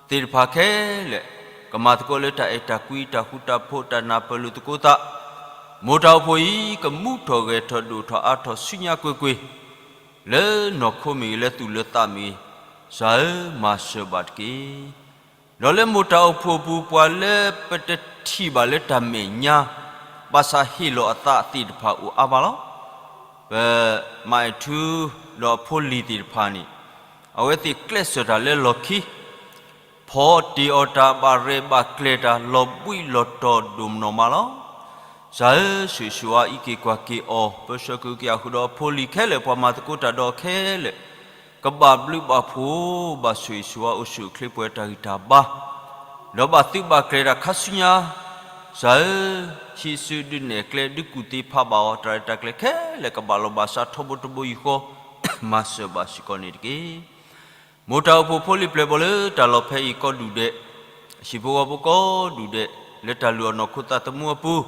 သ့ၣ်တဖၣ်ခဲလၢာ်, ကမၤသကိးလၢတၢ်အဲၣ်တၢ်ကွံတၢ်ဃူတၢ်ဖိးတၢ်နၢ်ပၢၢ်လိာ်သကိးသး, မိၢ်တၢ်အိၣ်ဖှိၣ်အံၤ ကမူထီၣ်ဂဲၤထီၣ်ဒိၣ်ထီၣ်အါထီၣ်ဆူညါကွ့ၢ်ကွ့ၢ်, လၢနီၢ်ခိမ့ၢ်ဂ့ၤလၢသူၣ်လၢသးမ့ၢ်ဂ့ၤ, ကစၢ်ဧၢ, မၤစၢၤဘၣ်တက့ၢ်. ဒီးလၢမိၢ်တၢ်အိၣ်ဖှိၣ်အပူၤ ပှၤလၢပတထံၣ်ဘၣ်လၢတၢ်မဲာ်ညါ ဘၣ်ဆၣ်ဟ့ၣ်လီၤအသးသ့ၣ်တဖၣ်အိၣ်အါမးလီၤ. ပမၤအဲၣ်ထူဒီးအဖိလံၤသ့ၣ်တဖၣ်န့ၣ် အဝဲသ့ၣ်ကျဲးစၢးတၢ်လၢလီၢ်ခံ ဖီတ့ၢ်အီၣ်တၢ် ဘၣ်ရဲၣ်ဘၣ်ကျဲၤတၢ် လီၤဘှံးလီၤတီၤဒိၣ်မးနီၢ်မးလီၤ. ကစၢ်ဧၢ, ဆိၣ်ဂ့ၤဆိၣ်ဝါအံးက့ၤကွၢ်က့ၤအီၤ ပၢဆှၢကဟုကယာ်ဃုာ်ဒီးအဖိလံၤခဲလၢာ် ပှၤမၤသကိးတၢ်ဒီးခဲလၢာ် ကဘၣ်ဘျုးဘၣ်ဖှိၣ် ဘၣ်ဆိၣ်ဂ့ၤဆိၣ်ဝါ အိၣ်ဆူၣ်အိၣ်ချ့ပှဲၤတၢ်ဂံၢ်တၢ်ဘါ ဒီးဘၣ်သုးဘၣ်ကျဲၤတၢ်ခါဆူညါ, ကစၢ်ဧၢ, ဟံးစုဒုးနဲၣ်ကျဲ ဒုးကူၣ်သ့ဖးဘၣ်အီၤ တၢ်ရဲၣ်တၢ်ကျဲၤခဲလၢာ် ကဘၣ်လီၤဘၣ်စးထီဘိတဘိယူၢ်ဃီ မၤစၢၤဘၣ်စ့ၢ်ကီးန့ၣ်တက့ၢ်. မိၢ်တၢ်အိၣ်ဖှိၣ်ဖိလံၤပျဲၢ်ဘီၣ်လၢတၢ်လီၢ်ဖဲအံၤကိးဒူၣ်ဒဲး, ဟံၣ်ဖိဃီဖိကိးဒူၣ်ဒဲး လၢတၢ်လုၢ်အီၣ်နီၢ်ခိသးသမူအပူၤ,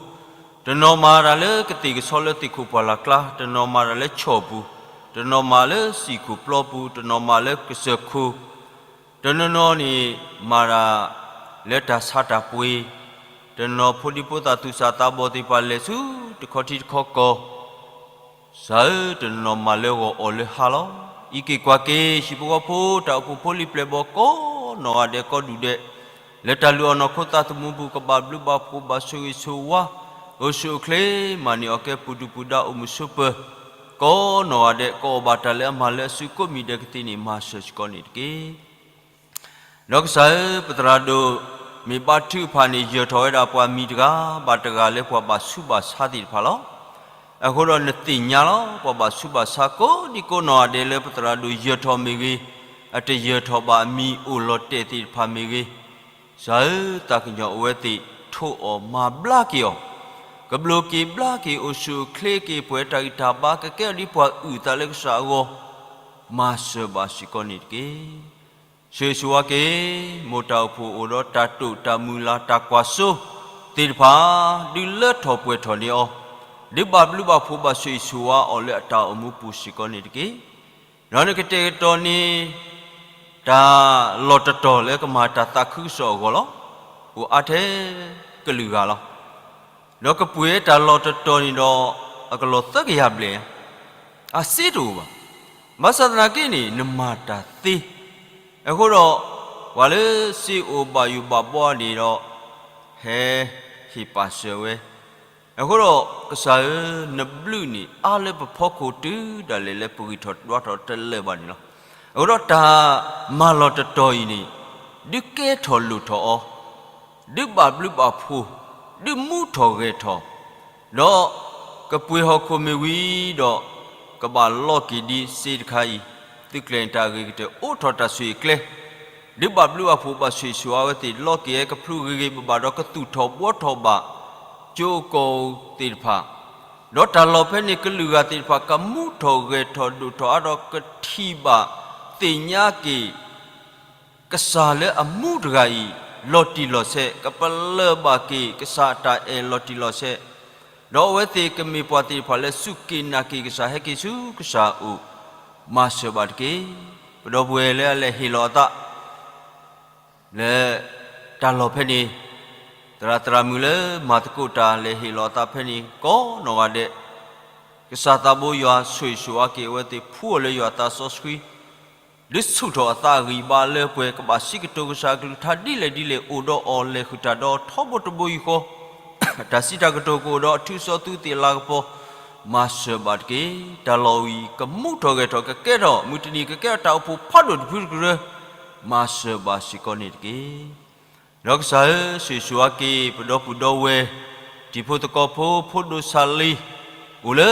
တနီၤမၤတၢ်လၢကသ့ၣ်ကဆီလၢသ့ၣ်ခိၣ်ပှၢ်လၢ်ကျါ, တနီၤမၤတၢ်လၢဆီၣ်ပူၤ, တနီၤမၤလၢစံၣ်ခိၣ်ပျီပူၤ, တနီၤမၤလၢကစၢၢ်ခိၣ်, တနီၤနီၤန့ၣ် မၤတၢ်လၢတၢ်ဆါတၢ်ပှ့ၤ, တနီၤဖိဒံဖိသၣ်သူၣ်စၢ်သးဘီၣ်သ့ၣ်တဖၣ်လဲၤဆူတခီထံတခီကီၢ် ကစၢ်ဧၢ, တနီၤနီၤမၤလၢဂီၤအီၤလၢဟါလီၤ. အံးက့ၤကွၢ်က့ၤ ဟံၣ်ဖိဃီဖိ တၢ်အိၣ်ဖှိၣ်ဖိလံၤပျဲၢ်ဘီၣ်ကိးနီၢ်ဂၤဒဲးကိးဒူၣ်ဒဲး, လၢတၢ်လုၢ်အီၣ်နီၢ်ခိသးသမူပူၤ ကဘၣ်ဘျုးဘၣ်ဖှိၣ် ဘၣ်ဆိၣ်ဂ့ၤဆိၣ်ဝါ, အိၣ်ဆူၣ်အိၣ်ချ့ မၤန့ၢ်အီၣ်ကဲပူၤဒုၣ်ပူၤဒါ အိၣ်မုာ်ဆိးပၢၤ, ကိးနီၢ်ဂၤဒဲး ကအီၣ်ဘၣ်တၢ်လၢအမၤလၢအစုကိးမံၤဒဲးကသ့န့ၣ် မၤစၢၤစ့ၢ်ကီးန့ၣ်တက့ၢ်. ဒီးကစၢ်ဧၢ, ပသရၣ်ဒိၣ်မ့ၢ်ဘါထုကဖၣ်န့ၣ် ယၢၤထီၣ်ဝဲဒၣ်ပှၤမံၤတဂၤဘၣ်တဂၤလၢပှၤဘၣ်ဆူးဘၣ်ဆါသ့ၣ်တဖၣ်လီၤ. အဃိဒီးနသ့ၣ်ညါလီၤ, ပှၤဘၣ်ဆူးဘၣ်ဆါကိးဒံကိးနီၢ်ဂၤဒဲးလၢပသရၣ်ဒိၣ်ယၢၤထီၣ်မ့ၢ်ဂ့ၤ, အတယၢၤထီၣ်ဘၣ်အမံၤအိၣ်လီၤတဲာ်သ့ၣ်တဖၣ်မ့ၢ်ဂ့ၤ, ကစၢ်ဧၢ, သးကညီၤအဝဲသ့ၣ် ထိးအီၣ်မၤဘျါက့ၤအီၤ, ကဘျိးက့ၤဘျါက့ၤ အိၣ်ဆူၣ်အိၣ်ချ့က့ၤ ပှဲၤတၢ်ဂံၢ်တၢ်ဘါ ကကဲထီၣ်ဒ်ပှၤအုၣ်သးလၢကစၢ်အဂီၢ်, မၤစၢၤဘၣ်စ့ၢ်ကီးန့ၣ်တက့ၢ်. ဆိၣ်ဂ့ၤဆိၣ်ဝါက့ၤ မိၢ်တၢ်အိၣ်ဖှိၣ်အိၣ်ဒီးတၢ်တိာ်တၢ်မုၢ်လၢ်တၢ်ကွၢ်စိသ့ၣ်တဖၣ်, ဒုးလၢထီၣ်ပှဲၤထီၣ်န့ၢ်အီၤ, ဒုးဘၣ်ဘျုးဘၣ်ဖှိၣ်ဘၣ်ဆိၣ်ဂ့ၤဆိၣ်ဝါအီၤလၢအတၢ်အိၣ်မူပူၤစ့ၢ်ကီးန့ၣ်တက့ၢ်. ဒီးနကတဲာ်ကတီၤန့ၢ် တၢ်လီၢ်တတီၤလၢကမၤတၢ်သးခုကစီၣ်အဂီၢ်လီၤ. အိၣ်အါထဲကလုာ်ဂၤလီၤ. ဒီးကပှ့ၤတၢ်လီၢ်တတီၤန့ၣ်ဒီး အကလီၢ်သၢကယၤဘျဲၣ်, အစ့တအိၣ်ဘၣ်. ဘၣ်ဆၣ်သနာ်က့န့ၣ် နမၤတၢ်သ့. အဃိဒီး ပှၤလၢစ့အိၣ်ဘၣ်ယိၣ်ဘၣ်ဘှီန့ၣ်ဒီး ဟဲဟ့ၣ်ပာ်စၢၤဝဲ အဃိဒီး ကစၢ်ဧၢ, နဘျုးန့ၣ် အါလၢပဖီခိၣ်တုၤဒၣ်လဲာ်လၢပဂံၢ်ထီၣ်ဒွးထီၣ်တလၢာ်ဘၣ်န့ၣ်လီၤ. အဃိဒီးတၢ်မၤလီၢ်တတီၤအံၤန့ၣ် ဒုးကဲထီၣ်လိၣ်ထီၣ်အီၤ, ဒုးဘၣ်ဘျုးဘၣ်ဖှိၣ်, ဒုးမူထီၣ်ဂဲၤထီၣ်, ဒီးကပှ့ၤဟီၣ်ခိၣ်မ့ၢ်ဝံၤဒီး ကဘၣ်လီၤက့ၤဒ်စ့တခါအံၤ, သုးကျဲၤန့ၣ်တၢ်အဂ့ၤကတၢၢ် အိးထီၣ်တၢ်ဆိၣ်ဂ့ၤကျဲ ဒုးဘၣ်ဘျုးဘၣ်ဖှိၣ်ဘၣ်ဆိၣ်ဂ့ၤဆိၣ်ဝါဝဲသ့ၣ် လီၤက့ၤဝဲကဖျူဂ့ၤဂ့ၤဘၣ်ဘၣ်ဒီး ကသူၣ်ထီၣ်ဘှီထီၣ်ဘၣ် ကၠိကီၢ်သ့ၣ်တဖၣ်, ဒီးတၢ်လီၢ်ဖဲန့ၣ် ကလုာ်ဂၤသ့ၣ်တဖၣ် ကမူထီၣ်ဂဲၤထီၣ်ဒိၣ်ထီၣ်အါဒီး ကထံၣ်ဘၣ်သ့ၣ်ညါက့ၤ ကစၢ်လၢအမူတဂၤအံၤ လီၤတံၢ်လီၤဆဲး, ကပလၢၢ်ဘၣ်က့ၤ ကစၢ်အတၢ်အဲၣ်လီၤတံၢ်လီၤဆဲး, ဒီးအဝဲသ့ၣ်ကမ့ၢ်ပှၤသ့ၣ်တဖၣ်လၢစူၢ်က့ၤနာ်က့ၤကစၢ် ဟဲက့ၤဆူကစၢ်အအိၣ်, မၤစၢၤဘၣ်တက့ၢ်. ပဒီပုၢ်ဝဲၢ်လၢအလဲၤဟ့ၣ်လီၤအသး လၢတၢ်လီၢ်ဖဲန့ၣ်, သရၣ်သရၣ်မုၣ်လၢမၤသကိးတၢ်လဲၤဟ့ၣ်လီၤအသးဖဲန့ၣ် ကိးနီၢ်ဂၤဒဲး, ကစၢ်သးဘိယွၤဆိၣ်ဂ့ၤဆိၣ်ဝါက့ၤအဝဲသ့ၣ် ဖှူအီၤလၢယွၤအသးစီဆှံ, ဒုးဆူၣ်ထီၣ်အသးအဂံၢ်အဘါလၢပှဲၤ ကဘၣ်စံးကတိၤကစၢ်အကလုၢ်ကထါဒ်လဲၣ်ဒ်လဲၣ် အိၣ်ဒီးအီၤလဲၤဃုာ်တၢ်ဒီးထီဘိတဘိယူၢ်ဃီ, တၢ်စံးတၢ်ကတိၤကအိၣ်ဒီးအထူးအစီၤသူသ့ၣ်လၤကပီၤ, မၤစၢၤဘၣ်တက့ၢ်. တၢ်လီၢ်ဝံၤကမူထီၣ်ဂဲၤထီၣ် ကကဲထီၣ်မုၢ်တနံၤ ကကဲထီၣ်တၢ်အိၣ်ဖှိၣ်ဖးဒိၣ်တဖုတကရၢ, မၤစၢၤဘၣ်စ့ၢ်ကီးန့ၣ်တက့ၢ်. ဒီးကစၢ်ဧၢ, ဆိၣ်ဂ့ၤဆိၣ်ဝါက့ၤ ပဒီပုၢ်ဒီဝဲၢ်, တံၤဖိသကိးဖိ ဖိဒိၣ်ဆၣ်လံၤ, အိၣ်လၢ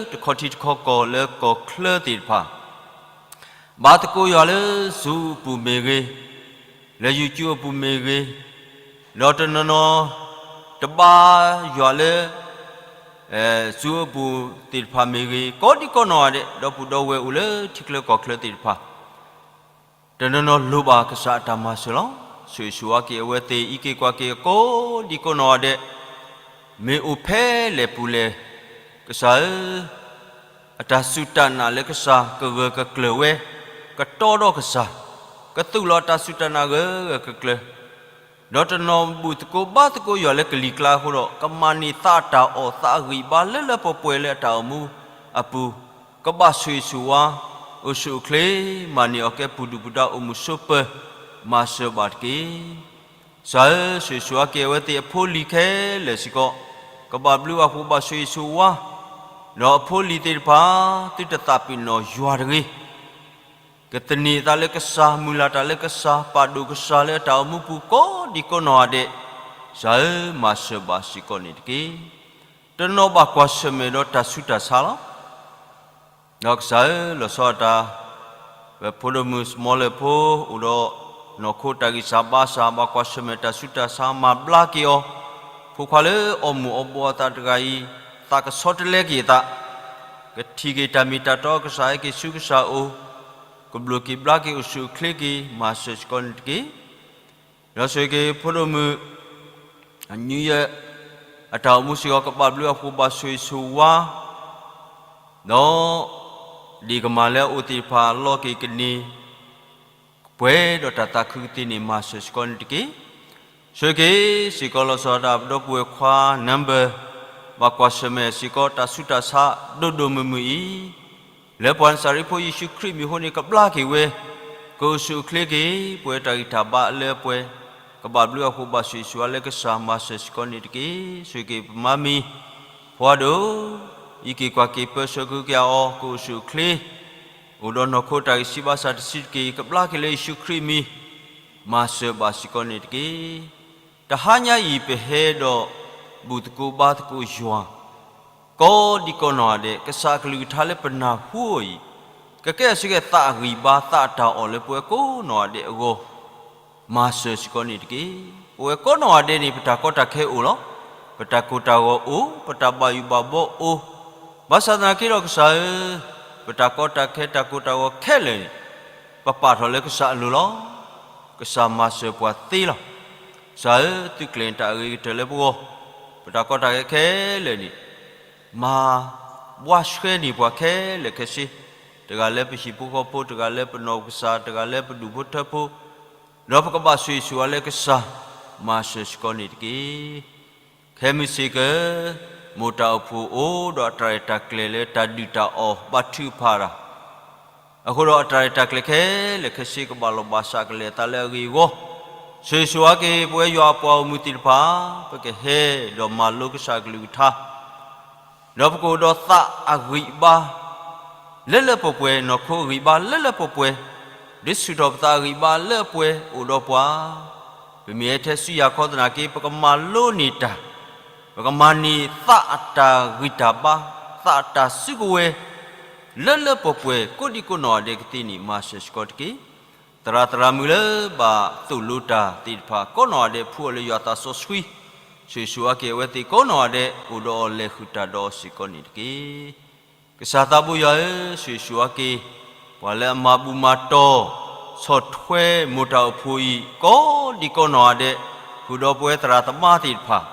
တခီထံတခီကီၢ်လၢကီၢ်ချၢသ့ၣ်တဖၣ်, ဘါသကိးယွၤလၢ Zoom အပူၤမ့ၢ်ဂ့ၤ, လၢ YouTube အပူၤမ့ၢ်ဂ့ၤ, ဒီးတနီၤနီၤ တဘါယွၤလၢ Zoom အပူၤသ့ၣ်တဖၣ်မ့ၢ်ဂ့ၤ, ကိးဒံကိးနီၢ်ဂၤဒဲး ဒီပုၢ်ဒီဝဲၢ်အိၣ်လၢထံချၢကီၢ်ချၢသ့ၣ်တဖၣ် တနီၤနီၤလိၣ်ဘၣ်ကစၢ်အတၢ်မၤစၢၤလီၤ. ဆိၣ်ဂ့ၤဆိၣ်ဝါက့ၤအဝဲသ့ၣ် အံးက့ၤကွၢ်က့ၤအကိးဒံကိးနီၢ်ဂၤဒဲး, မ့ၢ်အိၣ်ဖဲလဲၣ်ပူၤလဲၣ်, ကစၢ်ဧၢ, အတၢ်စူၢ်တၢ်နာ်လၢကစၢ်ကဂၢၢ်ကကျၢၤဝဲ, ကတီဒီးကစၢ်, ကသူၣ်လီၤအတၢ်စူၢ်တၢ်နာ်ဂၢၢ်ဂၢၢ်ကျၢၤကျၢၤ ဒီးတနီၤဘူၣ်သကိးဘါသကိးယွၤလၢကလံၤကျါအဃိဒီး ကမၤန့ၢ်သးတၢ်အီၣ်သးအဂံၢ်အဘါလၢလၢပှဲၤပှဲၤလၢအတၢ်အိၣ်မူအပူၤ, ကဘၣ်ဆိၣ်ဂ့ၤဆိၣ်ဝါ, အိၣ်ဆူၣ်အိၣ်ချ့, မၤန့ၢ်အီၣ်ကဲပူၤဒုၣ်ပူၤဒါ အိၣ်မုာ်ဆိးပၢၤ, မၤစၢၤဘၣ်တက့ၢ်. ကစၢ်ဧၢ, ဆိၣ်ဂ့ၤဆိၣ်ဝါက့ၤအဝဲသ့ၣ်အဖိအလံၤခဲလၢာ်စ့ၢ်ကီး, ကဘၣ်ဘျုးဘၣ်ဖှိၣ်ဘၣ်ဆိၣ်ဂ့ၤဆိၣ်ဝါ, ဒီးအဖိအလံၤသ့ၣ်တဖၣ်, သုတသးပ့ၤနီၣ်ယွၤတဂ့ၤ. ကသန့ၤအသးလၢကစၢ်, မုၢ်လၢ်တၢ်လၢကစၢ်, ပာ်ဒိၣ်ကစၢ်လၢအတၢ်အိၣ်မူပူၤကိးဒံကိးနီၢ်ဂၤဒဲး, ကစၢ်ဧၢ, မၤစၢၤဘၣ်စ့ၢ်ကီးန့ၣ်တက့ၢ်. တနီၤဘၣ်ကွၢ်ဆၢၣ်မဲာ်ဒီးတၢ်ဆူးတၢ်ဆါလီၤ. ဒီးကစၢ်ဧၢ, လီၤဆီဒၣ်တၢ်, ပဖိဒိၣ်မုၣ် Smaller ဖိ, အိၣ်ဒီးနီၢ်ခိတၢ်ဂံၢ်စၢ်ဘါစၢ်, ဘၣ်ကွၢ်ဆၢၣ်မဲာ်တၢ်ဆူးတၢ်ဆါ, မၤဘျါက့ၤအီၤ, ဖိခွါလၢအီမူၤအီဘှီအသးတဂၤအံၤ, သးကဆှီတလဲက့ၤအသး, ကထံၣ်က့ၤတၢ်မ့ၢ်တၢ်တီကစၢ်, ဟဲက့ၤဆူကစၢ်အအိၣ်, ကဘျိးက့ၤဘျါက့ၤအိၣ်ဆူၣ်အိၣ်ချ့က့ၤ, မၤစၢၤစ့ၢ်ကီးန့ၣ်တက့ၢ်. ဒီးဆိၣ်ဂ့ၤက့ၤဖိဒိၣ်မုၣ် အညွံယဲၢ် အတၢ်အိၣ်မူစ့ၢ်ကီး ကဘၣ်ဘျုးဘၣ်ဖှိၣ်ဘၣ်ဆိၣ်ဂ့ၤဆိၣ်ဝါ, ဒီးဒ့ၣ်ကမၢ်လၢအအိၣ်သ့ၣ်တဖၣ်အလီၢ်က့ၤကန့ၢ် ပှဲၤဒီးတၢ်သးခုကသ့န့ၣ် မၤစၢၤစ့ၢ်ကီးန့ၣ်တက့ၢ်. ဆိၣ်ဂ့ၤက့ၤစ့ၢ်ကီးလီၤဆီဒၣ်တၢ် ပဒီပုၢ်ဝဲၢ်ခွါ Number, ဘၣ်ကွၢ်ဆၢၣ်မဲာ်စ့ၢ်ကီးတၢ်ဆူးတၢ်ဆါဒိၣ်ဒိၣ်မုၢ်မုၢ်အံၤ, လၢပှၤနစၤရ့းဖိယ့ၣ်ၡူးခရံာ်မံၤအဃိန့ၣ် ကဘျါက့ၤဝဲ, ကအိၣ်ဆူၣ်အိၣ်ချ့က့ၤ, ပှဲၤတၢ်ဂံၢ်တၢ်ဘါလၢအပှဲၤ, ကဘၣ်ဘျုးဘၣ်ဖှိၣ်ဘၣ်ဆိၣ်ဂ့ၤဆိၣ်ဝါလၢကစၢ်, မၤစၢၤစ့ၢ်ကီးန့ၣ်တက့ၢ်. ဆိၣ်ဂ့ၤက့ၤပမါမံၤ, ဖှိၣ်ဒိၣ်, အံးက့ၤကွၢ်က့ၤပၢဆှၢကဟုက့ၤအီၤ, ကအိၣ်ဆူၣ်အိၣ်ချ့, အိၣ်ဒီးနီၢ်ခိတၢ်ဂံၢ်ဆံးဘါစၢ်တဆံးတက့ၢ်, ကဘျါက့ၤလၢယ့ၣ်ၡူးခရံာ်မံၤ, မၤစၢၤဘၣ်စ့ၢ်ကီးန့ၣ်တက့ၢ်. တဟါညါအံၤ ပဟဲဒီးဘူၣ်သကိးဘါသကိးယွၤ ကိးဒံကိးနီၢ်ဂၤဒဲး, ကစၢ်အကလုၢ်ကထါလၢပနၢ်ဟူအီၤအံၤ, ကကဲအဆိကဲသးအဂံၢ်ဘါ သးအတၢ်အီၣ်လၢပဝဲကိးနီၢ်ဂၤဒဲးအဂီၢ်, မၤစၢၤစ့ၢ်ကီးန့ၣ်တက့ၢ်. ပဝဲကိးနီၢ်ဂၤဒဲးန့ၣ် ပတၢ်ကီတၢ်ခဲအိၣ်လီၤ. ပတၢ်ကိၢ်တၢ်ဂီၤအိၣ်, ပတၢ်ဘၣ်ယိၣ်ဘၣ်ဘှီအိၣ်, ဘၣ်ဆၣ်သနာ်က့ဒီးကစၢ်ဧၢ, ပတၢ်ကီတၢ်ခဲတၢ်ကိၢ်တၢ်ဂီၤခဲလၢာ်န့ၣ်, ပပာ်ထီၣ်လၢကစၢ်အလိၤလီၤ. ကစၢ်မၤစၢၤပှၤသ့လီၤ. ကစၢ်ဧၢ, သုးကျဲၤတၢ်အဂ့ၤကတၢၢ်လၢပဂီၢ်, ပတၢ်ကီတၢ်ခဲခဲလၢာ်န့ၣ်, မၤဘှါဆှဲန့ၢ်ပှၤခဲလၢာ်ခဲဆ့, တဂၤလၢပဟံၣ်ဖိဃီဖိ, တဂၤလၢပနီၢ်ကစၢ်, တဂၤလၢပဒူၣ်ဖိထၢဖိ, ဒီးပကဘၣ်ဆိၣ်ဂ့ၤဆိၣ်ဝါလၢကစၢ်, မၤစၢၤစ့ၢ်ကီးန့ၣ်တက့ၢ်. ခဲမုၢ်ဆ့ၣ်ကၢ, မိၢ်တၢ်အိၣ်ဖှိၣ်အိၣ်ဒီးအတၢ်ရဲၣ်တၢ်ကျဲၤလၢတၢ်ဒုၣ်တၢ်အီၣ်ဘါထုကဖၣ်တၢ်, အဃိဒီးအတၢ်ရဲၣ်တၢ်ကျဲၤခဲလၢာ်ခဲဆ့ ကဘၣ်လီၤဘၣ်စးကလဲာ်အသးလၢအဂ့ၤအဂီၢ်, ဆိၣ်ဂ့ၤဆိၣ်ဝါက့ၤ ပဝဲယွၤအပှၤဂီၢ်မုၢ်သ့ၣ်တဖၣ်, ပကဟဲဒီးမၤလိကစၢ်အကလုၢ်ကထါ ဒီးပကအိၣ်ဒီးသးအဂံၢ်အဘါ လၢလၢပှဲၤပှဲၤ, နီၢ်ခိအဂံၢ်အဘါလၢလၢပှဲၤပှဲၤ, ဒုးဆူၣ်ထီၣ်ပသးအဂံၢ်အဘါလၢအပှဲၤအိၣ်ဒီးပှၤ, ပမ့ၢ်ဟဲထဲဆူယၤခီသနာ်က့ ပကမၤလိန့ၢ်တၢ်, ပကမၤန့ၢ်သးအတၢ်ဂံၢ်တၢ်ဘါ, သးအတၢ်စုကဝဲၤ, လၢလၢပှဲၤပှဲၤ ကိးဒံကိးနီၢ်ဂၤဒဲးကသ့န့ၣ် မၤစၢၤစ့ၢ်ကီးတက့ၢ်. သရၣ်သရၣ်မုၣ်လၢဘၣ်သိၣ်လိတၢ်သ့ၣ်တဖၣ် ကိးနီၢ်ဂၤဒဲး ဖှူအီၤလၢယွၤသးစီဆှံ, ဆိၣ်ဂ့ၤဆိၣ်ဝါက့ၤအဝဲသ့ၣ်ကိးနီၢ်ဂၤဒဲး အိၣ်ဒီးအီၤလဲၤဃုာ်တၢ်ဒီးအီၤစ့ၢ်ကီးန့ၣ်တက့ၢ်. ကစၢ်သးဘိယွၤဧၢ, ဆိၣ်ဂ့ၤဆိၣ်ဝါက့ၤ ပှၤလၢအမၤဘူၣ်မၤတီၢ် ဆီၣ်ထွဲမိၢ်တၢ်အိၣ်ဖှိၣ်အံၤ ကိးဒံကိးနီၢ်ဂၤဒဲး, ဃုာ်ဒီးပဝဲသရၣ်သမါသ့ၣ်တဖၣ်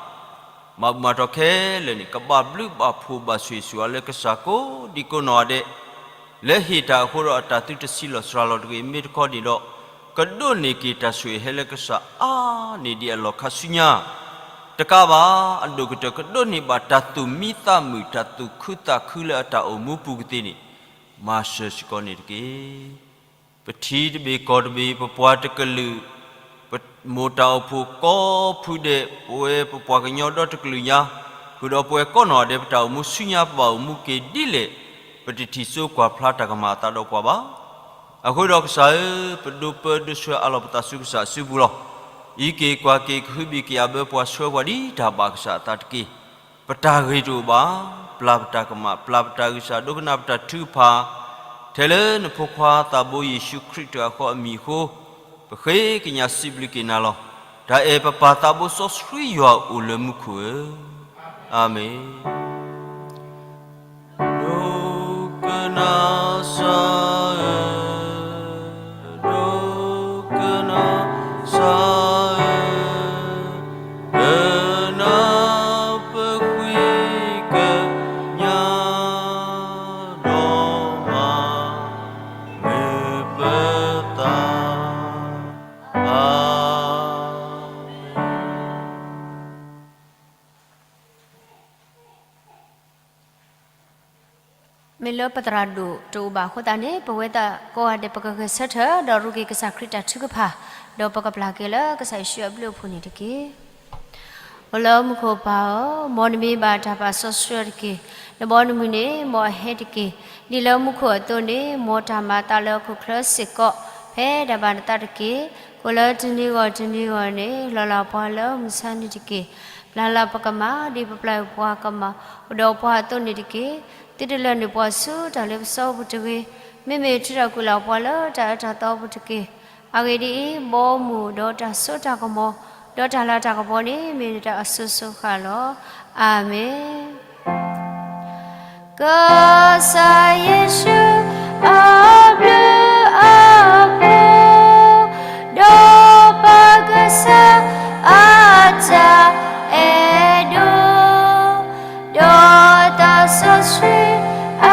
မၤဘူၣ်မၤတီၢ်ခဲလၢာ်န့ၣ် ကဘၣ်ဘျုးဘၣ်ဖှိၣ်ဘၣ်ဆိၣ်ဂ့ၤဆိၣ်ဝါလၢကစၢ်ကိးဒံကိးနီၢ်ဂၤဒဲး, လၢဟ့ၣ်တၢ်အဃိဒီးအတၢ်သုတဆံးလီၤစှၤလီၤတဂ့ၤ မ့ၢ်တခီန့ၣ်ဒီး, ကဒိးန့ၢ်က့ၤတၢ်ဆိၣ်ဂ့ၤဟဲလၢကစၢ်အါန့ၢ်ဒံးအလီၢ်ခါဆူညါ တကးဘၣ်, အဒိၣ်ကတၢၢ်ကဒိးန့ၢ်ဘၣ်တၢ်သူၣ်မံသးမုာ် တၢ်သူၣ်ခုသးခုလၢအတၢ်အိၣ်မူပူၤကသ့န့ၣ်, မၤစၢၤစ့ၢ်ကီးန့ၣ်တက့ၢ်. ပထံတဘ့ၣ်ကီၢ်တဘ့ၣ် ပပှၤတကလုာ်, ပမိၢ်တၢ်အိၣ်ဖှိၣ်ကိးဖုဒဲး ပဝဲပပှၤကညီဒီတကလုာ်ညါ, ဃုာ်ဒီးပဝဲကိးနီၢ်ဂၤဒဲး ပတၢ်အိၣ်မူဆူညါ ပဘၣ်အိၣ်မူက့ၤဒ်လဲၣ်, ပတထံၣ်စိကွၢ်ဖျါတၢ်ကမၤအသးဒီးပှၤဘၣ်. အဃိဒီးကစၢ်ဧၢ, ပဒိးပၢဒိးဆှၢအလီၢ်ပသးဆူကစၢ်စုပူၤလီၤ. အံးက့ၤကွၢ်က့ၤ ကဟုဘံၣ်က့ၤအဘၢ ပှၤဆှၢပှၤဒ်တၢ်ဘၣ်ကစၢ်အသးတက့ၢ်. ပတၢ်ဂ့ၤတအိၣ်ဘၣ်, ပျၢ်ပတၢ်ကမၣ်, ပျၢ်ပတၢ်ဂံၢ်စၢ်, ဒိကနၣ်ပတၢ်ထုကဖၣ်, ထဲလၢနဖိခွါသးဘိယ့ၣ်ၡူးခရံာ်တၢ်ဃီအမံၤအဃိ, ပဃ့ကညးစံးဘျုးက့ၤနၤလီၤ. တၢ်အဲၣ်ပပၢ်သးဘိစီဆှံယွၤအိၣ်လၢမူခိၣ်ဧၢ, အၤမ့ၣ်. ဒိကနၣ်စၢ်ဧၢ, ဒိကနၣ်စၢ်ဧၢ, ကနၢ်ပဃံကညး, ဒီးမၤမုာ်ပသး, အၤမ့ၣ်. မ့ၢ်လၢပသရၣ်ဒိၣ်တအိၣ်ဘၣ်အဃိသတးန့ၣ် ပဝဲသ့ၣ်ကိးဂၤဒဲး ပကဂဲၤဆၢထၢၣ်ဒီးရူးက့ၤကစၢ်ခရံာ်တၢ်ထုကဖၣ်, ဒီးပကပျၢ်က့ၤလၢကစၢ်ယ့ၣ်ၡူးအဘျုးအဖှိၣ်န့ၣ်တက့ၢ်. အိၣ်လၢမူခိၣ်ပၢ်ဧၢ, မ်နမံၤဘၣ်တၢ်ပာ်စီဆှံအီၤတက့ၢ်. နဘီနမုၢ်န့ၣ် မ်အဟဲတက့ၢ်. ဒ်လၢမူခိၣ်အသိးန့ၣ် မ်တၢ်မၤအသးလၢဟီၣ်ခိၣ်ချၢစ့ၢ်ကီး ဖဲဒၣ်ဘၣ်နသးတက့ၢ်. ကိၣ်လၢတနံၤဂီၢ်တနံၤဂီၢ်န့ၣ် လီၤလးပှၤလၢမုၢ်ဆါနံၤတက့ၢ်. ပျၢ်လၢပကမၢ် ဒ်ပပျၢ်ပှၤကမၢ် အိၣ်ဒီးပှၤအသိးန့ၣ်တက့ၢ်. သုတလဲၤနုာ်ပှၤဆူတၢ်လ့ပစီပူၤတဂ့ၤ. မ့မ့ၢ်ထုးထီၣ်ကွံာ်လီၤပှၤလၢတၢ်အၢတၢ်သီပူၤတက့ၢ်. အဂ့ၢ်ဒ်အံၤ, ဘီမုၢ်ဒီးတၢ်စိတၢ်ကမီၤ ဒီးတၢ်လၤတၢ်ကပီၤန့ၣ် မ့ၢ်နတၢ်အစိၤစိၤဃၣ်လီၤ. အၤမ့ၣ်. ကစၢ်ယ့ၣ်ၡူးအဘျုးအဖှိၣ်, ဒီးပၢ်ကစၢ်အတၢ်အဲၣ်ဒိၣ်, ဒီးတၢ်စီဆှံအ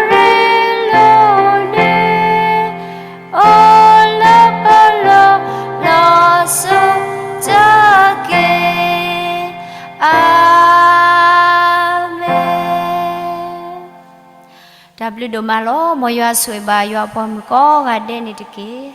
ရ့လိာ်န့ၣ် အိၣ်လၢပလိၤလီၤစိၤတက့ၢ်. အၤမ့ၣ်. တၢ်ဘျုးဒိၣ်မးလီၤ. မ်ယွၤဆိၣ်ဂ့ၤဘၣ်ယွၤအပှၤမုၣ်ကိးဂၤဒဲးန့ၣ်တက့ၢ်.